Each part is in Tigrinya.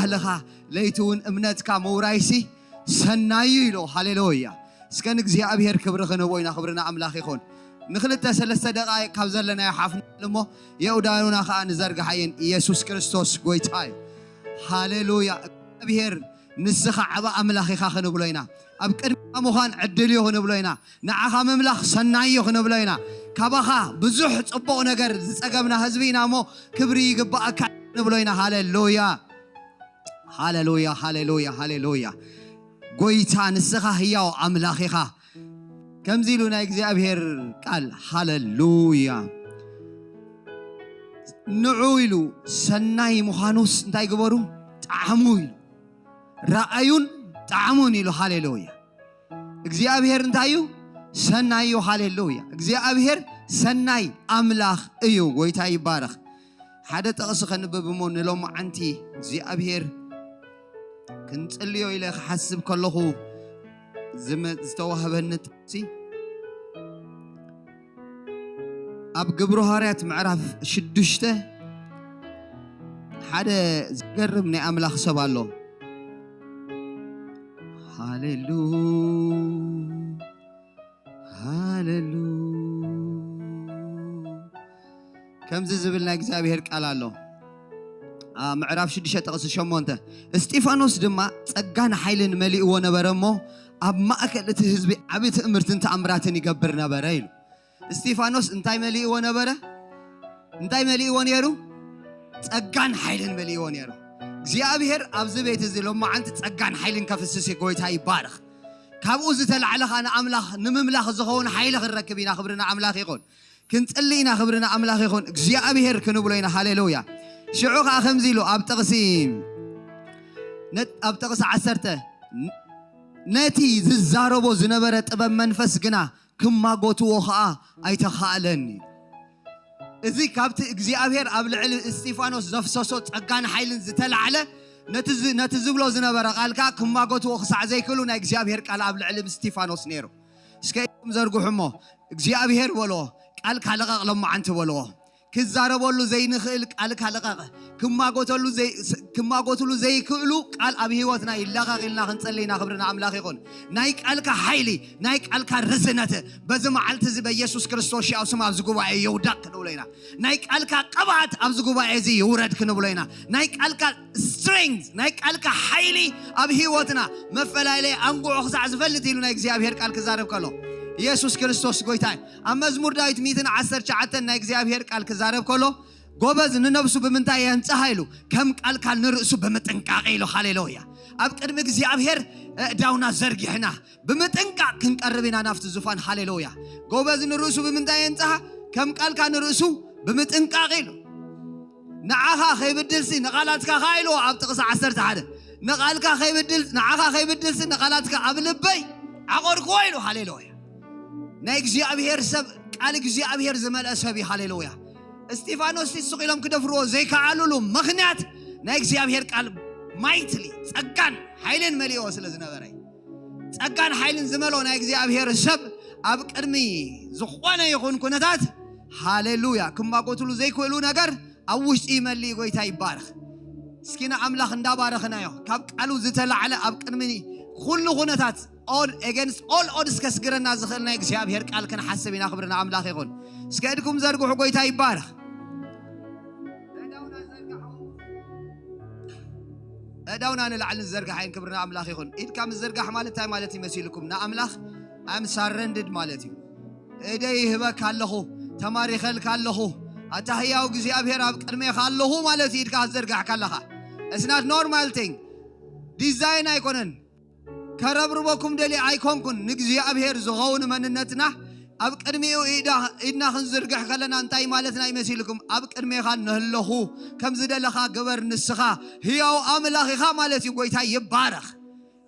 ባህልኻ ለይቲ እውን እምነትካ ምውራይሲ ሰናዩ ኢሉ። ሃሌሉያ። እስከ ንእግዚኣብሔር ክብሪ ክንህቦ ኢና። ክብሪ ንኣምላኽ ይኹን። ንክልተ ሰለስተ ደቃይቅ ካብ ዘለናዮ ሓፍና እሞ የእዳኑና ከዓ ንዘርግሓየን። ኢየሱስ ክርስቶስ ጎይታ እዩ። ሃሌሉያ። እግዚኣብሔር ንስኻ ዓባ ኣምላኽ ኢኻ ክንብሎ ኢና። ኣብ ቅድሚኻ ምዃን ዕድል እዩ ክንብሎ ኢና። ንዓኻ ምምላኽ ሰናይ እዩ ክንብሎ ኢና። ካባኻ ብዙሕ ጽቡቕ ነገር ዝጸገብና ህዝቢ ኢና እሞ ክብሪ ይግባኣካ ክንብሎ ኢና። ሃሌሉያ። ሃሌሉያ፣ ሃሌሉያ፣ ሃሌሉያ። ጎይታ ንስኻ ህያው ኣምላኽ ኢኻ። ከምዚ ኢሉ ናይ እግዚኣብሔር ቃል፣ ሃሌሉያ። ንዑ ኢሉ ሰናይ ምዃኑስ እንታይ ግበሩ? ጣዕሙ ኢሉ። ረኣዩን ጣዕሙን ኢሉ። ሃሌሉያ። እግዚኣብሔር እንታይ እዩ? ሰናይ እዩ። ሃሌሉያ። እግዚኣብሔር ሰናይ ኣምላኽ እዩ። ጎይታ ይባረኽ። ሓደ ጥቕሲ ከንብብ እሞ ንሎማዓንቲ እግዚኣብሔር ክንጽልዮ ኢለ ክሓስብ ከለኹ ዝመ-፣ ዝተዋህበኒ ጥቕሲ ኣብ ግብረ ሃዋርያት ምዕራፍ ሽዱሽተ ሓደ ዝገርም ናይ ኣምላኽ ሰብ ኣሎ። ሃሌሉ-፣ ሃሌሉ-፣ ከምዚ ዝብል ናይ እግዚኣብሔር ቃል ኣሎ። ኣ፣ ምዕራፍ ሽዱሽተ ጥቕሲ ሸሞንተ፣ እስጢፋኖስ ድማ ጸጋን ሓይልን መሊእዎ ነበረ እሞ፣ ኣብ ማእከል እቲ ህዝቢ ዓቢ ትእምርትን ተኣምራትን ይገብር ነበረ ኢሉ። እስጢፋኖስ እንታይ መሊእዎ ነበረ? እንታይ መሊእዎ ነይሩ? ጸጋን ሓይልን መሊእዎ ነይሩ። እግዚኣብሔር ኣብዚ ቤት እዚ ሎማዓንቲ ጸጋን ሓይልን ከፍስስ እዩ። ጎይታ ይባረኽ። ካብኡ ዝተላዕለ ኸኣ ንኣምላኽ ንምምላኽ ዝኸውን ሓይሊ ክንረክብ ኢና። ክብሪ ንኣምላኽ ይኹን። ክንጽሊ ኢና። ክብሪ ንኣምላኽ ይኹን። እግዚኣብሔር ክንብሎ ኢና። ሃሌሉያ። ሽዑ ኸኣ ከምዚ ኢሉ ኣብ ጥቕሲ፣ ነ-፣ ኣብ ጥቕሲ ዓሰርተ፣ ነ-፣ ነቲ ዝዛረቦ ዝነበረ ጥበብ መንፈስ ግና ክማጎትዎ ኸኣ ኣይተኻእለን። እዚ ካብቲ እግዚኣብሔር ኣብ ልዕሊ እስጢፋኖስ ዘፍሰሶ ጸጋን ሓይልን ዝተላዕለ ነቲ ዝ-፣ ነቲ ዝብሎ ዝነበረ ቃል ከኣ ክማጎትዎ ክሳዕ ዘይክእሉ ናይ እግዚኣብሔር ቃል ኣብ ልዕሊ እስጢፋኖስ ነይሩ። እስከ ኢድኩም ዘርግሑ እሞ እግዚኣብሔር በልዎ፣ ቃልካ ልቐቕ ሎማዓንቲ በልዎ። ክዛረበሉ ዘይንኽእል ቃልካ ልቐቕ። ክማጎተሉ ዘይ-፣ ስ-፣ ክማጎትሉ ዘይክእሉ ቃል ኣብ ህይወትና ይለቐቕ ኢልና ክንጸሊ ኢና። ክብሪ ንኣምላኽ ይኹን። ናይ ቃልካ ሓይሊ፣ ናይ ቃልካ ርዝነት በዚ መዓልቲ እዚ በኢየሱስ ክርስቶስ ሽያው ስም ኣብዚ ጉባኤ ይውደቕ ክንብሎ ኢና። ናይ ቃልካ ቅብኣት ኣብዚ ጉባኤ እዚ ይውረድ ክንብሎ ኢና። ናይ ቃልካ ስትሬንግዝ፣ ናይ ቃልካ ሓይሊ ኣብ ህይወትና መፈላለይ ኣንጉዖ ክሳዕ ዝፈልጥ ኢሉ ናይ እግዚኣብሔር ቃል ክዛረብ ከሎ ኢየሱስ ክርስቶስ ጎይታ እዩ። ኣብ መዝሙር ዳዊት ሚእትን ዓሰርተ ትሽዓተን ናይ እግዚኣብሔር ቃል ክዛረብ ከሎ ጎበዝ ንነብሱ ብምንታይ የንጽሃ ኢሉ፣ ከም ቃልካ ንርእሱ ብምጥንቃቕ ኢሉ። ሃሌሉያ። ኣብ ቅድሚ እግዚኣብሔር ኣእዳውና ዘርጊሕና ብምጥንቃቕ ክንቀርብ ኢና ናብቲ ዙፋን። ሃሌሉያ። ጎበዝ ንርእሱ ብምንታይ የንጽሃ? ከም ቃልካ ንርእሱ ብምጥንቃቕ ኢሉ። ንዓኻ ከይብድልሲ ንቓላትካ ኸኣ ኢልዎ ኣብ ጥቕሲ ዓሰርተ ሓደ። ንቓልካ ከይብድል፣ ንዓኻ ከይብድልሲ ንቓላትካ ኣብ ልበይ ዓቖርክዎ ኢሉ። ሃሌሉያ። ናይ እግዚኣብሔር ሰብ፣ ቃል እግዚኣብሔር ዝመልአ ሰብ እዩ። ሃሌሉያ። እስጢፋኖስ ስቕ ኢሎም ክደፍርዎ ዘይከኣሉሉ ምኽንያት ናይ እግዚኣብሔር ቃል ማይትሊ፣ ጸጋን ሓይልን መሊእዎ ስለ ዝነበረ እዩ። ጸጋን ሓይልን ዝመልኦ ናይ እግዚኣብሔር ሰብ ኣብ ቅድሚ ዝኾነ ይኹን ኩነታት፣ ሃሌሉያ፣ ክማጎትሉ ዘይክእሉ ነገር ኣብ ውሽጢ ይመልእ። ጎይታ ይባረኽ። እስኪ ንኣምላኽ እንዳባረኽናዮ፣ ካብ ቃሉ ዝተላዕለ ኣብ ቅድሚ ኩሉ ኩነታት፣ all against all odds ከስግረና ዝኽእል ናይ እግዚኣብሔር ቃል ክንሓስብ ኢና። ክብሪ ንኣምላኽ ይኹን። እስከ ኢድኩም ዘርግሑ፣ ጎይታ ይባረኽ። ኣእዳውና ንላዕሊ ንዘርግሓ እየን። ክብሪ ንኣምላኽ ይኹን። ኢድካ ምዝርጋሕ ማለት እንታይ ማለት ይመሲልኩም? ንኣምላኽ I'm surrendered ማለት እዩ። እደይ ይህበካ ኣለኹ፣ ተማሪኸልካ ኣለኹ፣ ኣታ ህያው እግዚኣብሔር ኣብ ቅድሜኻ ኣለኹ ማለት እዩ። ኢድካ ክትዘርጋሕ ከለኻ it's not normal thing። ዲዛይን ኣይኮነን። ከረብርበኩም ደልየ ኣይኮንኩን። ንእግዚኣብሔር ዝኸውን መንነትና ኣብ ቅድሚኡ ኢዳ-፣ ኢድና ክንዝርግሕ ከለና እንታይ ማለትና ይመሲልኩም? ኣብ ቅድሜኻ እነህለኹ፣ ከም ዝደለኻ ግበር፣ ንስኻ ህያው ኣምላኽ ኢኻ ማለት እዩ። ጎይታ ይባረኽ።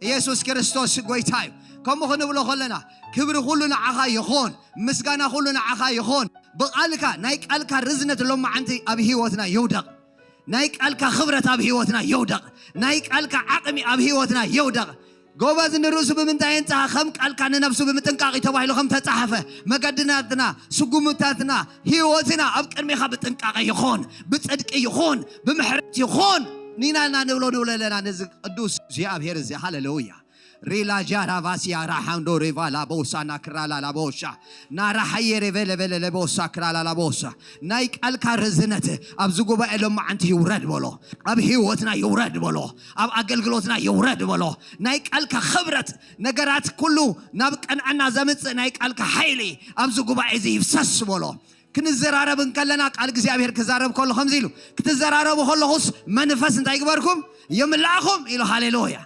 ኢየሱስ ክርስቶስ ጎይታ እዩ። ከምኡ ክንብሎ ከለና ክብሪ ኩሉ ንዓኻ ይኹን፣ ምስጋና ኩሉ ንዓኻ ይኹን። ብቓልካ፣ ናይ ቃልካ ርዝነት ሎማዓንቲ ኣብ ህይወትና ይውደቕ። ናይ ቃልካ ክብረት ኣብ ህይወትና ይውደቕ። ናይ ቃልካ ዓቕሚ ኣብ ህይወትና ይውደቕ። ጎበዝ ንርእሱ ብምንታይ የንጽሃ? ከም ቃልካ ንነፍሱ ብምጥንቃቕ እዩ ተባሂሉ ከም ተጻሕፈ፣ መገድናትና፣ ስጉምታትና፣ ህይወትና ኣብ ቅድሜኻ ብጥንቃቐ ይኹን፣ ብጽድቂ ይኹን፣ ብምሕረት ይኹን። ኒና እና ንብሎ ንብሎ ኣለና ነዚ ቅዱስ እግዚኣብሔር እዚ። ሃሌሉያ። ሪላጃ ራቫሲያ ራሓንዶ ሬቫ ላቦሳ ናክራላ ላቦሻ ናራሓየ ሬቬ ለቬለ ለቦሳ ክራላ ላቦሳ። ናይ ቃልካ ርዝነት ኣብዚ ጉባኤ ሎማዓንቲ ይውረድ በሎ። ኣብ ህይወትና ይውረድ በሎ። ኣብ ኣገልግሎትና ይውረድ በሎ። ናይ ቃልካ ክብረት ነገራት ኩሉ ናብ ቀንዕና ዘምጽእ ናይ ቃልካ ሓይሊ ኣብዚ ጉባኤ እዚ ይፍሰስ በሎ። ክንዘራረብ እንከለና ቃል እግዚኣብሔር ክዛረብ ከሎ ከምዚ ኢሉ ክትዘራረቡ ከለኹስ መንፈስ እንታይ ግበርኩም ይምላእኹም ኢሉ። ሃሌሉያ።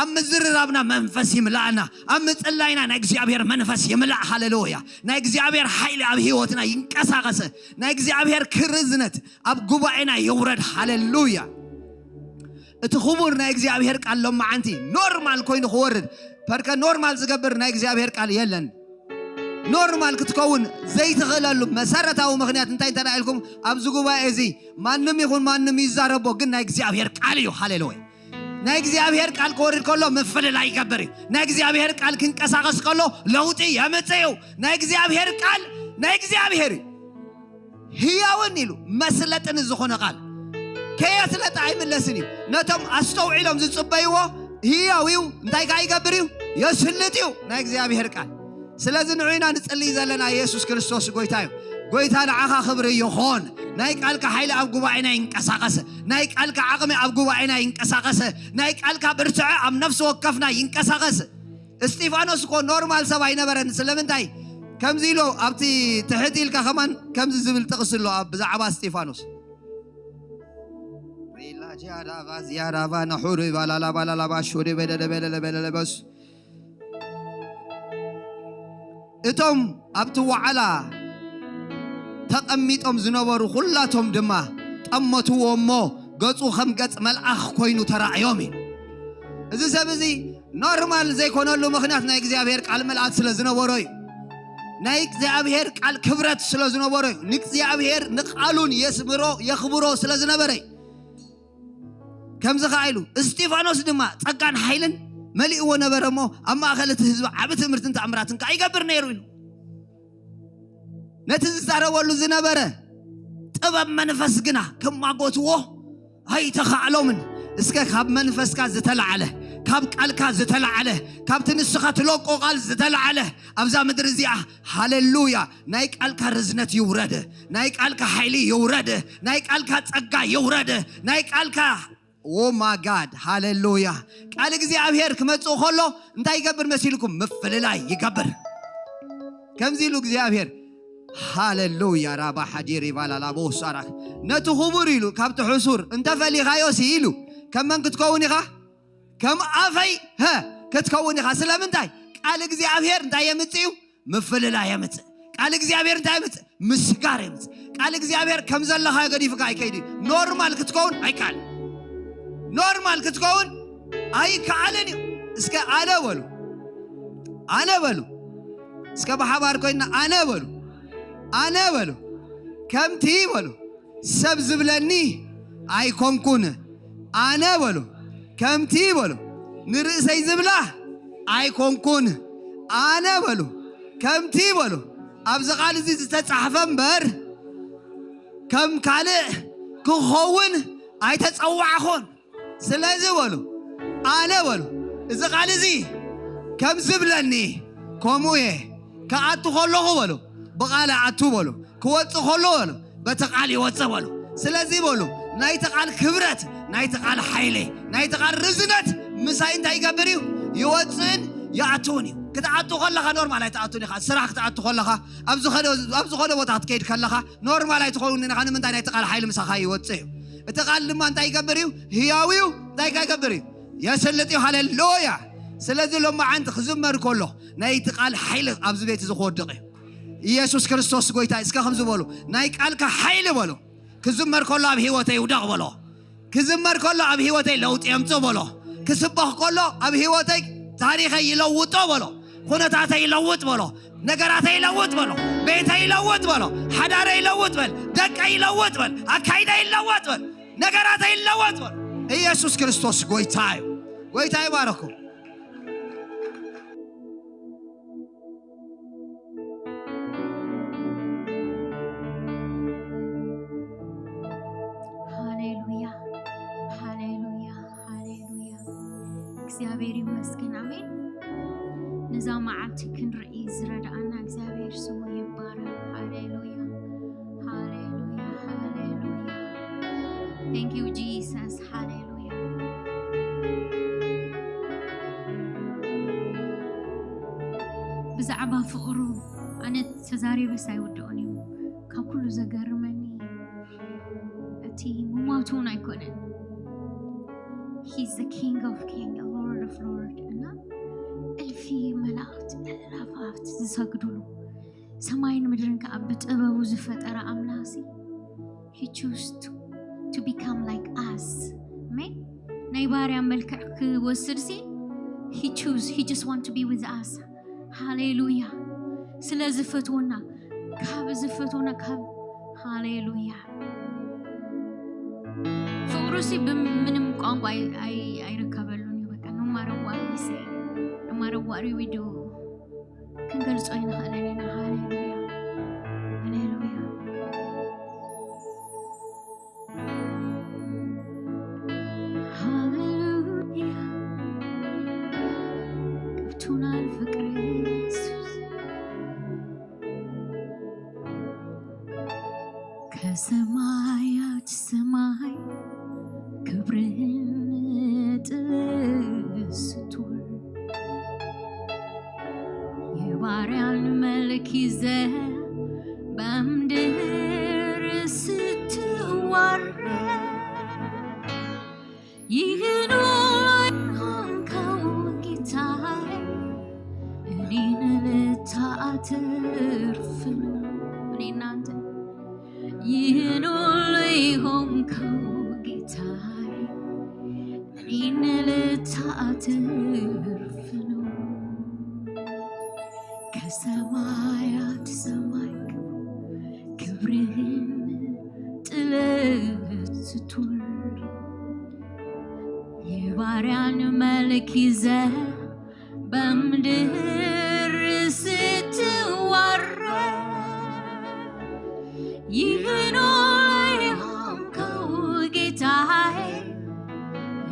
ኣብ ምዝርራብና መንፈስ ይምላእና። ኣብ ምጽላይና ናይ እግዚኣብሔር መንፈስ ይምላእ። ሃሌሉያ። ናይ እግዚኣብሔር ሓይሊ ኣብ ህይወትና ይንቀሳቐሰ። ናይ እግዚኣብሔር ክርዝነት ኣብ ጉባኤና ይውረድ። ሃሌሉያ። እቲ ክቡር ናይ እግዚኣብሔር ቃል ሎማዓንቲ ኖርማል ኮይኑ ክወርድ ፐርከ ኖርማል ዝገብር ናይ እግዚኣብሔር ቃል የለን። ኖርማል ክትከውን ዘይትኽእለሉ መሰረታዊ ምኽንያት እንታይ እንተ ኢልኩም ኣብዚ ጉባኤ እዚ ማንም ይኹን ማንም ይዛረቦ ግን ናይ እግዚኣብሔር ቃል እዩ። ሃሌሉያ። ናይ እግዚኣብሔር ቃል ክወርድ ከሎ ምፍልላይ ይገብር እዩ። ናይ እግዚኣብሔር ቃል ክንቀሳቐስ ከሎ ለውጢ የምጽእ እዩ። ናይ እግዚኣብሔር ቃል ናይ እግዚኣብሔር እዩ። ህያውን ኢሉ መስለጥን ዝኾነ ቃል ከየስለጠ ኣይምለስን እዩ። ነቶም ኣስተውዒሎም ዝጽበይዎ ህያው እዩ። እንታይ ከኣ ይገብር እዩ? የስልጥ እዩ ናይ እግዚኣብሔር ቃል። ስለዚ ንዑ ኢና ንጽልይ ዘለና። የሱስ ክርስቶስ ጎይታ እዩ። ጎይታ ንዓኻ ክብሪ ይኾን። ናይ ቃልካ ሓይሊ ኣብ ጉባኤና ይንቀሳቐስ። ናይ ቃልካ ዓቕሚ ኣብ ጉባኤና ይንቀሳቐስ። ናይ ቃልካ ብርትዐ ኣብ ነፍሲ ወከፍና ይንቀሳቐስ። እስጢፋኖስ እኮ ኖርማል ሰብ ኣይነበረን። ስለምንታይ ከምዚ ኢሎ ኣብቲ ትሕት ኢልካ ከማን ከምዚ ዝብል ጥቕስ ኣሎ ኣብ ብዛዕባ እስጢፋኖስ ሪላ ጃዳቫ ዚያዳቫ ነሑሪ ባላላ ባላላ ባሹሪ በደደ በለለ በለለ በሱ እቶም ኣብቲ ዋዕላ ተቐሚጦም ዝነበሩ ኩላቶም ድማ ጠመትዎ እሞ ገጹ ከም ገጽ መልኣኽ ኮይኑ ተራእዮም እዩ። እዚ ሰብ እዚ ኖርማል ዘይኮነሉ ምኽንያት ናይ እግዚኣብሔር ቃል ምልኣት ስለ ዝነበሮ እዩ። ናይ እግዚኣብሔር ቃል ክብረት ስለ ዝነበሮ እዩ። ንእግዚኣብሔር ንቃሉን የስምሮ የኽብሮ ስለ ዝነበረ እዩ። ከምዚ ኸዓ ኢሉ እስጢፋኖስ ድማ ጸጋን ሓይልን መሊእዎ ነበረ እሞ ኣብ ማእኸል እቲ ህዝቢ ዓቢ ትምህርትን ተኣምራትን ከዓ ይገብር ነይሩ ኢሉ። ነቲ ዝዛረበሉ ዝነበረ ጥበብ መንፈስ ግና ክማጎትዎ ኣይተኻዕሎምን። እስከ ካብ መንፈስካ ዝተላዕለ፣ ካብ ቃልካ ዝተላዕለ፣ ካብቲ ንስኻ ትለቆ ቃል ዝተላዕለ ኣብዛ ምድሪ እዚኣ ሃሌሉያ ናይ ቃልካ ርዝነት ይውረድ፣ ናይ ቃልካ ሓይሊ ይውረድ፣ ናይ ቃልካ ጸጋ ይውረድ፣ ናይ ቃልካ ኦ ማጋድ ሃሌሉያ። ቃል እግዚኣብሔር ክመጽእ ከሎ እንታይ ይገብር መሲልኩም? ምፍልላይ ይገብር። ከምዚ ኢሉ እግዚኣብሔር ሃሌሉያ ራባ ሓዲር ይባላል ኣቦ ሳራክ ነቲ ክቡር ኢሉ ካብቲ ሕሱር እንተፈሊኻዮ ሲ ኢሉ ከም መን ክትከውን ኢኻ? ከም ኣፈይ ሀ ክትከውን ኢኻ። ስለምንታይ? ቃል እግዚኣብሔር እንታይ የምጽእ እዩ? ምፍልላይ የምጽእ። ቃል እግዚኣብሔር እንታይ የምጽእ? ምስጋር የምጽእ። ቃል እግዚኣብሔር ከም ዘለኻ ገዲፍካ ኣይከይድ እዩ። ኖርማል ክትከውን ኣይከኣልን። ኖርማል ክትከውን ኣይከኣልን እዩ። እስከ ኣነ በሉ፣ ኣነ በሉ፣ እስከ ብሓባር ኮይና ኣነ በሉ፣ ኣነ በሉ፣ ከምቲ በሉ ሰብ ዝብለኒ ኣይኮንኩን። ኣነ በሉ ከምቲ በሉ ንርእሰይ ዝብላ ኣይኮንኩን። ኣነ በሉ ከምቲ በሉ ኣብዚ ቃል እዚ ዝተጻሕፈ እምበር ከም ካልእ ክኸውን ኣይተጸዋዕኹን። ስለዚ በሉ ኣነ በሉ እዚ ቃል እዚ ከም ዝብለኒ ከምኡ እየ። ክኣቱ ከለኹ በሉ ብቓል ኣቱ በሉ ክወጽእ ከሎ በሉ በቲ ቃል ይወጽእ በሉ። ስለዚ በሉ ናይቲ ቃል ክብረት ናይቲ ቃል ሓይሊ ናይቲ ቃል ርዝነት ምሳይ እንታይ ይገብር እዩ? ይወጽእን ይኣትውን እዩ። ክትኣቱ ከለኻ ኖርማል ኣይትኣቱን ኢኻ። ስራሕ ክትኣቱ ከለኻ ኣብ ዝኾነ ኣብ ዝኾነ ቦታ ክትከይድ ከለኻ ኖርማል ኣይትኸውን ኢኻ። ንምንታይ? ናይቲ ቃል ሓይሊ ምሳኻ ይወጽእ እዩ። እቲ ቃል ድማ እንታይ ይገብር እዩ? ህያው እዩ። እንታይ ከ ይገብር እዩ? የስልጥ እዩ። ሃሌሉያ። ስለዚ ሎማዓንቲ ክዝመር ከሎ ናይቲ ቃል ሓይሊ ኣብዚ ቤት እዚ ክወድቕ እዩ። ኢየሱስ ክርስቶስ ጎይታ እዩ። እስከ ከምዚ በሉ ናይ ቃልካ ሓይሊ በሉ ክዝመር ከሎ ኣብ ህይወተይ ይውደቕ በሎ። ክዝመር ከሎ ኣብ ህይወተይ ለውጢ የምጽእ በሎ። ክስበኽ ከሎ ኣብ ህይወተይ ታሪኸይ ይለውጦ በሎ። ኩነታተይ ይለውጥ በሎ። ነገራተይ ይለውጥ በሎ። ቤተይ ይለውጥ በሎ። ሓዳረይ ይለውጥ በል። ደቀይ ይለውጥ በል። ኣካይደይ ይለወጥ በል። ነገራተይ ይለወጥ በል። ኢየሱስ ክርስቶስ ጎይታ እዩ። ጎይታ ይባረኩም። ሃሌሉያ፣ ሃሌሉያ። እግዚኣብሔር ይመስገን። ኣሜን። ነዛ መዓልቲ ክንርኢ ዝረዳኣና እግዚኣብሔር ስሙ ይባረክ። ሃሌሉያ፣ ሃሌሉያ፣ ሃሌሉያ። Thank you Jesus። ሃሌሉያ። ብዛዕባ ፍቕሩ ኣነ ተዛሪበስ ኣይውድኦን እዩ። ካብ ኩሉ ዘገርመኒ እቲ ምሟቱ እውን ኣይኮነን። He's the King of King, Lord of Lord። እና እልፊ መላእክት፣ ኣላፋት ዝሰግዱሉ፣ ሰማይን ምድርን ከዓ ብጥበቡ ዝፈጠረ ኣምላኽሲ he choose to, to become like us። ኣሜን። ናይ ባርያ መልክዕ ክወስድሲ he choose, he just want to be with us። ሃሌሉያ። ስለ ዝፈትወና፣ ካብ ዝፈትወና ካብ፣ ሃሌሉያ። ፍቕሩሲ ብምንም ቋንቋ ኣይ- ኣይ- ኣይርከበሉን እዩ። በቃ no matter what we say, no matter what we do፣ ክንገልጾ ኣይንኽእልን ኢና። ሃሌሉያ፣ ሃሌሉያ፣ ሃሌሉያ። ገብቶናል ፍቅሪ የሱስ። ከሰማያት ሰማይ ክብርህን ጥበብህን ስትወርድ፣ የባሪያን መልክ ይዘህ በምድር ስትዋረድ፣ ይህን ሁሉ የሆንከው ጌታዬ፣ እኔን ልታተርፍ ነው። እኔ እናንተ ይህን ሁሉ የሆንከው ጌታዬ፣ እኔን ልታተርፍ ነው። ከሰማያት ሰማይ ክብርህን ጥለት ስትወርድ፣ የባሪያን መልክ ይዘህ በምድር ስትዋረድ፣ ይህን ሁሉ የሆንከው ጌታዬ፣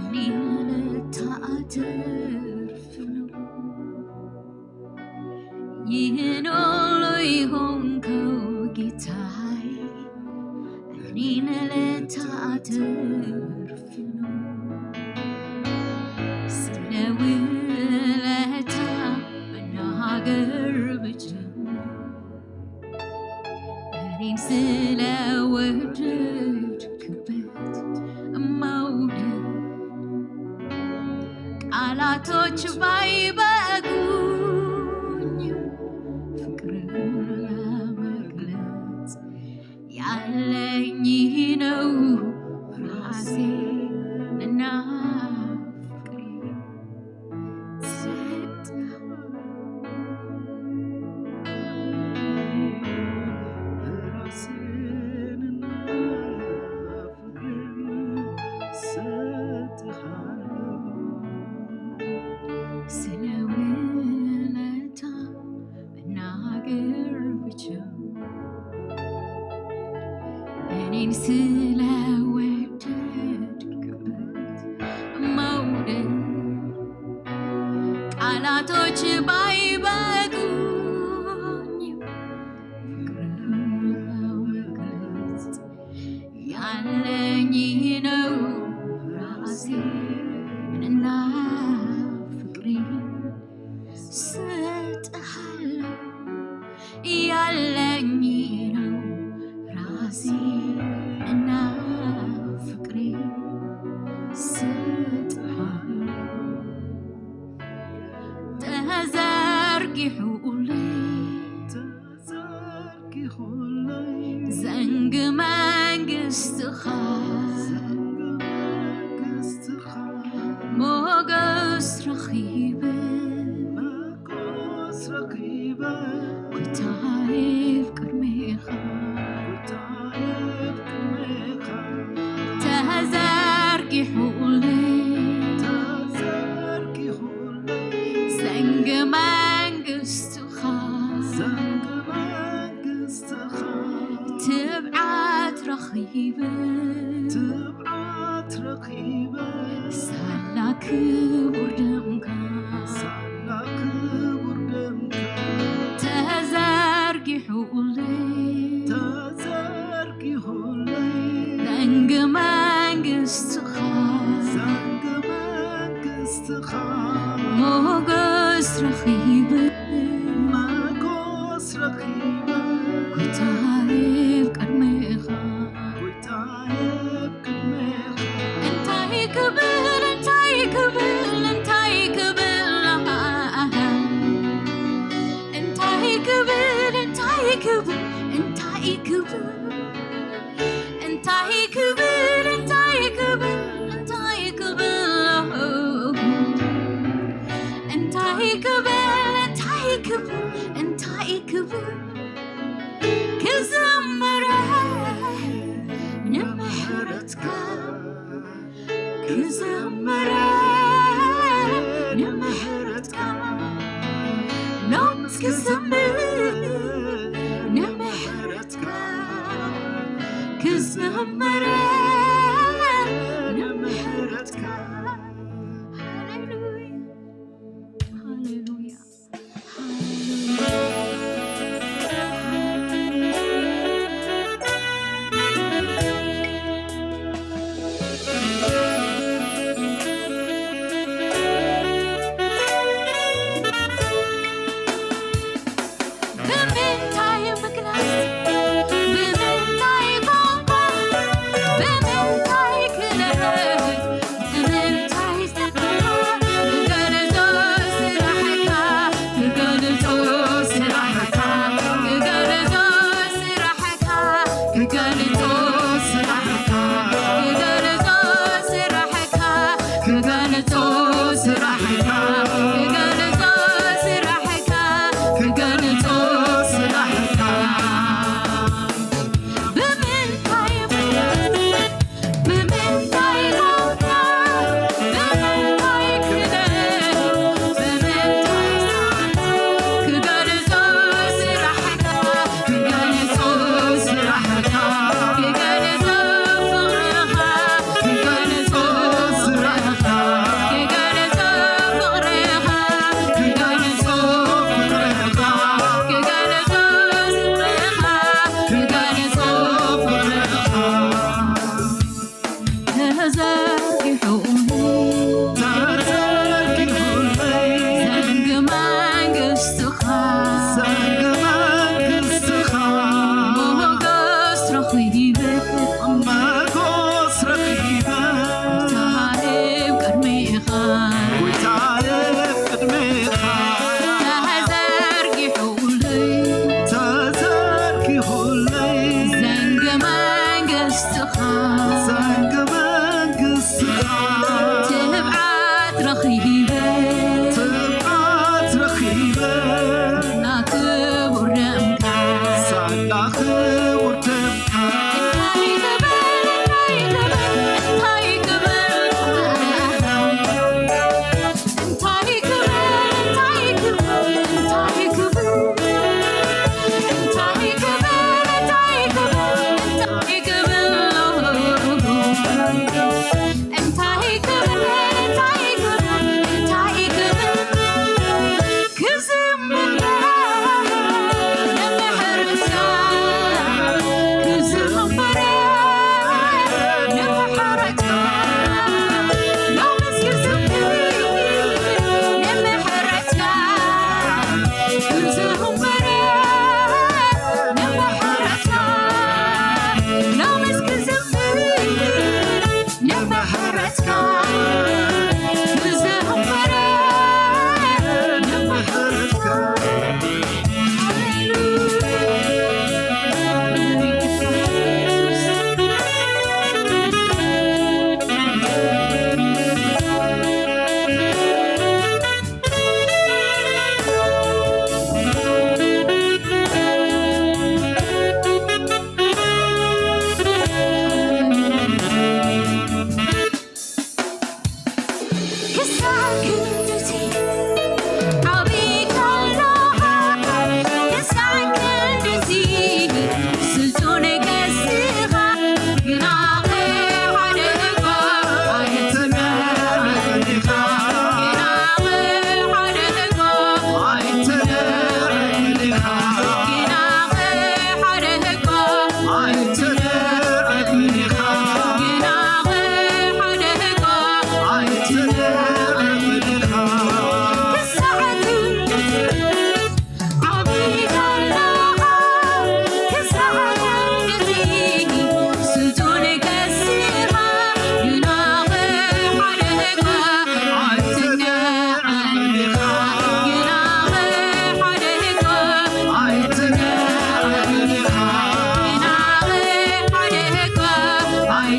እኔን ልታተርፍ ነው። ይህን ሁሉ የሆንከው ጌታዬ፣ እኔን ልታተርፍ ነው። ስለ ውለታ መናገር ብጀምር፣ እኔን ስለ ወደድክበት መውደድ፣ ቃላቶች ባይበቁኝም ፍቅርን ለመግለጽ ያለኝ ነው ራሴንና ፍቅሬን ሰጥ ራሴንና ፍቅሬን ሰጥሃለሁ። ስለ ውለታ መናገር ብችል፣ እኔን ስለ ወደድክበት መውደድ ቃላቶች ባይበቁኝም ፍቅርህን ለመግለጽ ያለኝ ነው ራሴንና ፍቅሬን ሰጥሃለሁ። ያለኝ ነው ራሴንና ፍቅሬን ሰጥሃለሁ። ተዘርጊሑልኝ ዘንግ መንግስትኻ፣ ሞገስ ረኺበ፣ ጎይታዬ፣ ኣብ ቅድሜኻ ተዘርጊሑለይ ዘንግ መንግስትኻ፣ ትብዓት ረኺበ፣ ሳላ ክቡር ደም መንግስትኻ፣ ዘንግ መንግስትኻ፣ ሞገስ ረኺበ፣ መጎስ ረኺበ፣ ጎይታዬ ኣብ ቅድሜኻ፣ ጎይታዬ ኣብ ቅድሜኻ። እንታይ ክብል፣ እንታይ ክብል፣ እንታይ ክብል፣ እንታይ ክብል፣ እንታይ ክብል፣ እንታይ ክብል፣ እንታይ ክብል፣ እንታይ ክብል፣ እንታይ ክብል፣ እንታይ ክብል፣ እንታይ ክብል፣ እንታይ ክብል፣ ክዝምር ንምሕረትካ፣ ክዝምር ንምሕረትካ፣ ሎምስ ክዝምር ንምሕረትካ፣ ክዝምር ንምሕረትካ። ሃሌሉያ፣ ሃሌሉያ። ብምንታይ ምግላጽ? ብምንታይ ቋንቋ? ብምንታይ ክነግር? ብምንታይ ክገልጾ ስራሕካ? ክገልጾ ስራሕካ? ክገልጾ ስራሕካ? ክገልጾ ስራሕካ? ክገልጾ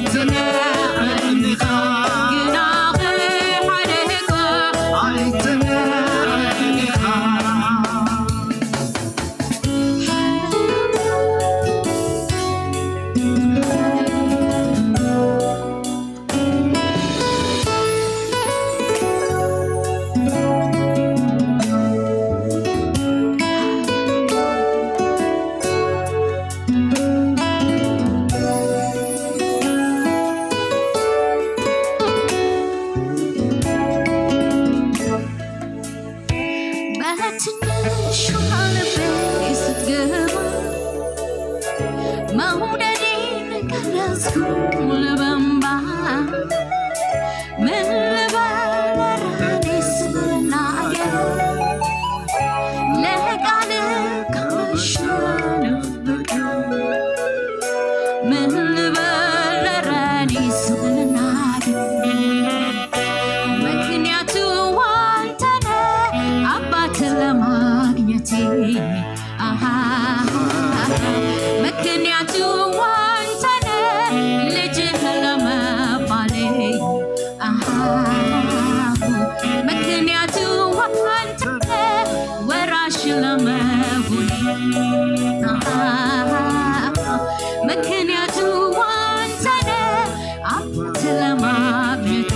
ትነዕኒኻ ግናኸ ሓደ እኳ ኣይትነዕኒኻ። በትንሹ ልበይ ስትገባ መውደዴን ገለጽኩ ልበምባ። ምን ልበል ራኔስ ልናገር ለቃል ካመሸንበት ምን ልበል ራኔስ ልናገር ምክንያቱ አንተነ አባት ለማግኘቴ። አሃ፣ ምክንያቱ አንተነ ልጅህ ለመባሌ። አሃ፣ ምክንያቱ አንተነ ወራሽ ለመሆኔ። አሃ፣ ምክንያቱ አንተነ አባት ለማግኘቴ።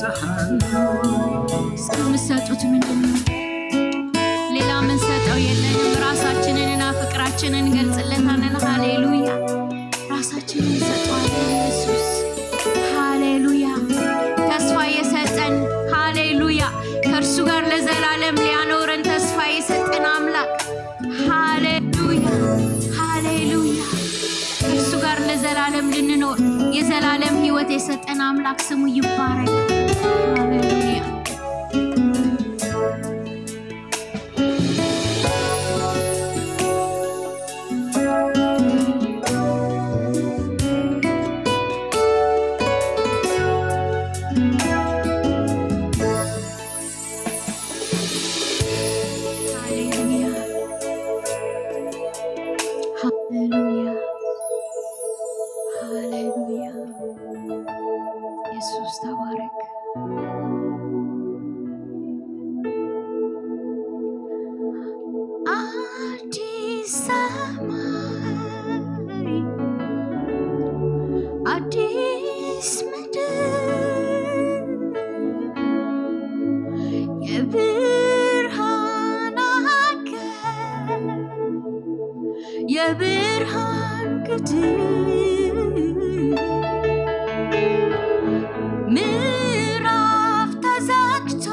እስኪ የምትሰጡት ምንድን ነው? ሌላ የምንሰጠው የለንም። ራሳችንንና ፍቅራችንን እንገልጽለታለን። ሃሌሉያ። ራሳችንን እንሰጠዋለን ኢየሱስ። ሃሌሉያ። ተስፋ የሰጠን፣ ሃሌሉያ፣ ከእርሱ ጋር ለዘላለም ሊያኖረን ተስፋ የሰጠን አምላክ። ሃሌሉያ፣ ሃሌሉያ። ከእርሱ ጋር ለዘላለም ልንኖር የዘላለም ሕይወት የሰጠን አምላክ ስሙ ይባረክ። ሃሌሉያ። ሃሌሉያ፣ ሃሌሉያ፣ ሃሌሉያ። ኢየሱስ ተባረክ። አዲስ ሰማይ፣ አዲስ ምድር፣ የብርሃን አገር፣ የብርሃን ግድብ፣ ምዕራፍ ተዘግቶ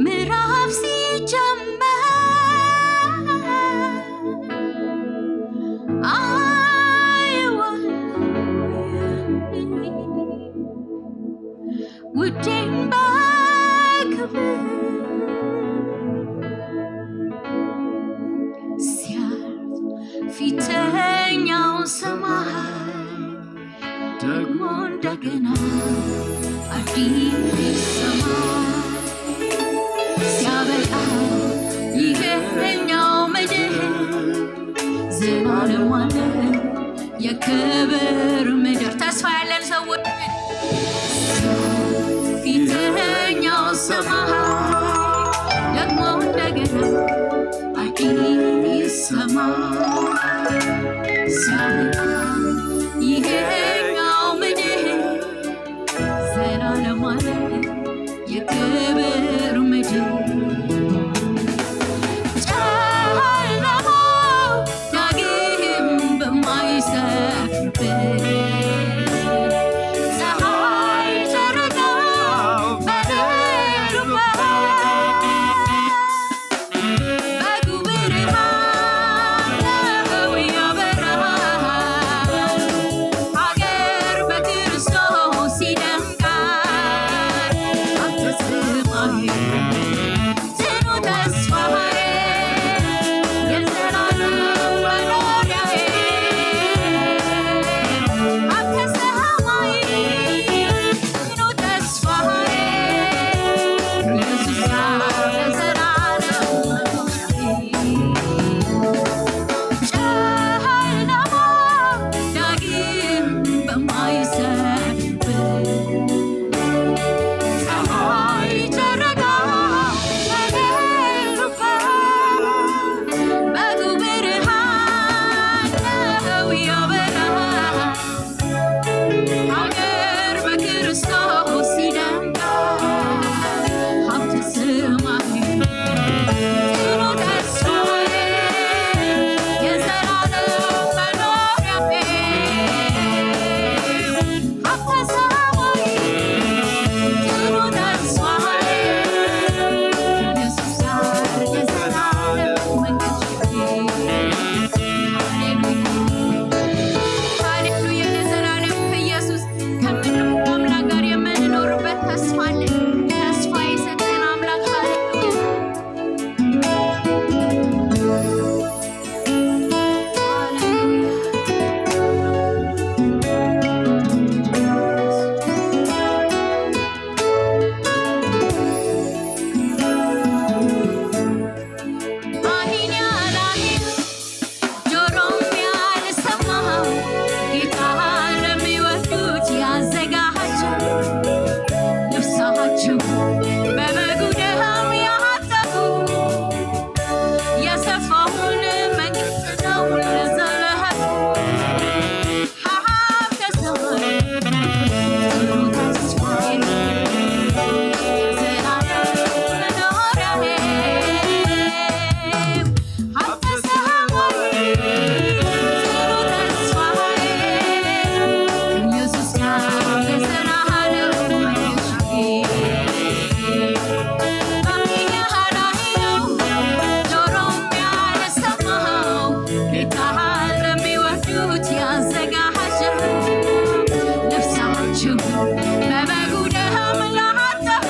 ምዕራፍ ሲጀመር አየዋለሁ ውዴን በክብር ሲያልፍ ፊተኛው ሰማይ ደግሞ እንደገና አዲስ ሰማይ ሲያበቃ ይሄኛው ምድር ዘላለም አለ የክብር ምድር። ተስፋ ያለን ሰዎች ፊተኛው ሰማይ ደግሞ እንደገና አዲስ ሰማይ ሲያበቃ ይሄኛው ምድር ዘላለም አለ የክብር ምድር። ጨለማው ዳግም በማይሰፍርበት፣ ፀሐይ ጨረቃው በሌሉበት፣ በጉ ብርሃን ነው ያበራል። ሀገር በበጉ ደም ላሃተሁ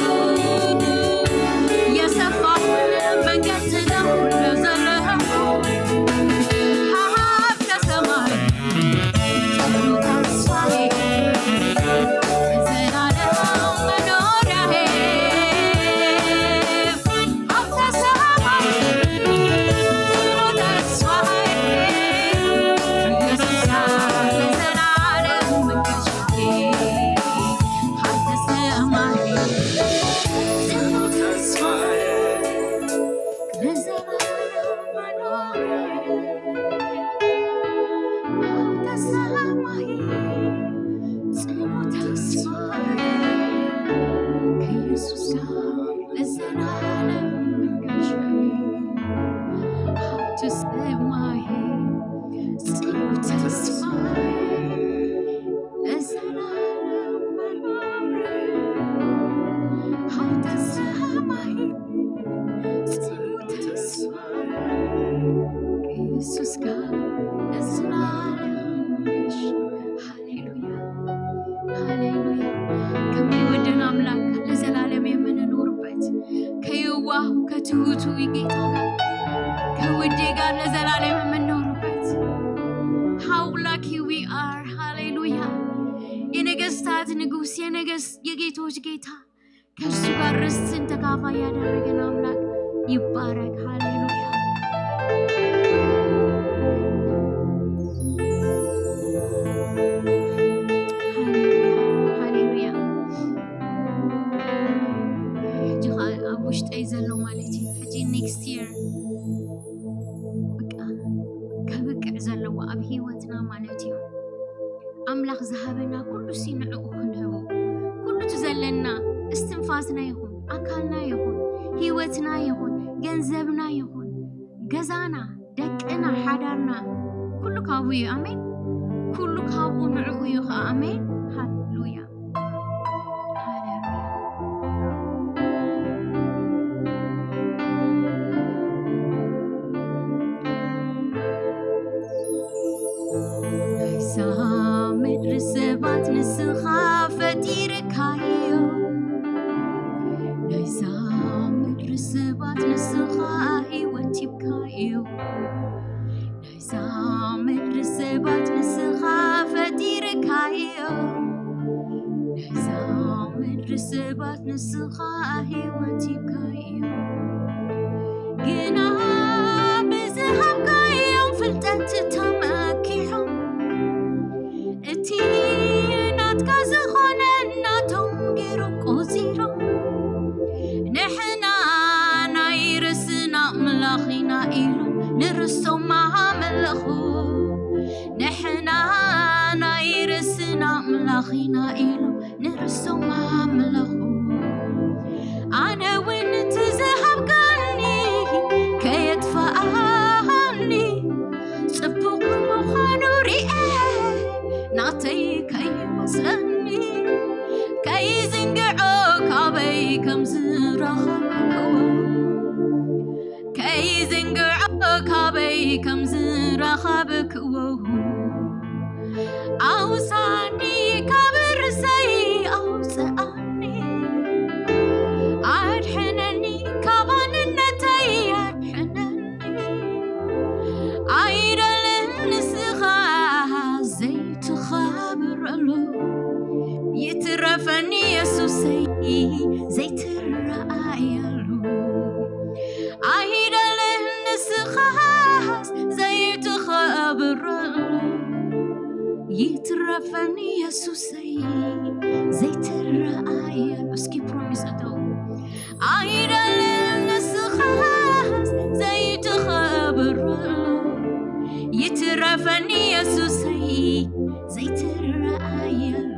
የሰፋ መንገድ ነው ለዘለሁ ሀብተ ሰማይ ጽኑ ተስፋዬ የዘላለም መኖሪያዬ ሀብተ ሰማይ ጽኑ ተስፋዬ ኢየሱስ ለዘላለም መንገሻዬ ሀብተ ሰማይ ጽኑ ተስፋዬ ለዘላለም መኖሪያዬ ሀብተ ሰማይ ጽኑ ተስፋዬ ከኢየሱስ ጋር ለዘላለም መንገሻዬ ሀብተ ሰማይ ጽኑ ተስፋዬ ለዘላለም መኖሪያዬ ሀብተ ሰማይ ጽኑ ተስፋ ከኢየሱስ ጋር ለዘላለም መንገሻ። ሃሌሉያ፣ ሃሌሉያ። ከሚወደን ኣምላክ ጋር ለዘላለም የምንኖርበት፣ ከየዋሁ ከትሁቱ ጌታ ጋር፣ ከውዴ ጋር ለዘላለም የምንኖርበት። How lucky we are። ሃሌሉያ። የነገስታት ንጉስ፣ የነገስ-፣ የጌቶች ጌታ፣ ከእርሱ ጋር ርስትን ተካፋይ ያደረገን አምላክ ይባረክ። ሃሌሉያ፣ ሃሌሉያ፣ ሃሌሉያ። ሕጂ ኸኣ ኣብ ውሽጠይ ዘሎ ማለት እዩ። ሕጂ ኔክስት ይር በቃ ከብቅዕ ዘለዎ ኣብ ህይወትና ማለት እዩ። ኣምላኽ ዝሃበና ኩሉ ሲ ንዕኡ ክንህቦ። ኩሉ እቲ ዘለና እስትንፋስና ይኹን፣ ኣካልና ይኹን፣ ህይወትና ይኹን፣ ገንዘብና ይኹን፣ ገዛና፣ ደቅና፣ ሓዳርና፣ ኩሉ ካብኡ እዩ። ኣሜን። ኩሉ ካብኡ ንዕኡ እዩ ኸዓ። ኣሜን። ሃሌሉያ። ሃሌሉያ። ናይዛ ምድሪ ሰባት ንስኻ ፈጢርካዮ። ናይዛ ምድሪ ሰባት ንስኻ ህይወት ሂብካዮ። ናይዛ ምድሪ ሰባት ንስኻ ፈጢርካዮ። ናይዛ ምድሪ ሰባት ንስኻ ህይወት ሂብካዮ። ግና ብዝሃብካዮም ፍልጠት ተመኪሖም፣ እቲ ናትካ ዝኾነ ናቶም ገይሮም ቆጺሮም፣ ንሕና ናይ ርእስና ኣምላኽ ኢና ኢሎም ንርሶም ኣምለኹ። ንሕና ናይ ርእስና ኣምላኽ ኢና ኢሎም ንርሶም ኣምለኹ። ኣነ እውን እቲ ዝሃብካኒ ከየጥፋኣኒ፣ ጽቡቕ ምዃኑ ርኤ ናተይ ከይመስለኒ፣ ከይዝንግዖ ካበይ ከም ዝረኸብክዎ፣ ከይዝንግዖ ካበይ ከም ዝረኸብክዎ፣ ኣውሳኒ ካብ ርእሰይ ኣውፅኣኒ፣ ኣድሕነኒ ካብ ኣንነተይ ኣድሕነኒ። ኣይደልን ንስኻ ዘይትኸብረሉ፣ ይትረፈኒ የሱሰይ ዘይትረኣየሉ። ኣይደልን ንስኻስ ዘይትኸብረሉ፣ ይትረፈኒ የሱሰይ ዘይትረኣየሉ። እስኪ ፕሮሚስ እተው። ኣይደልን ንስኻስ ዘይትኸብረሉ፣ ይትረፈኒ የሱሰይ ዘይትረኣየሉ።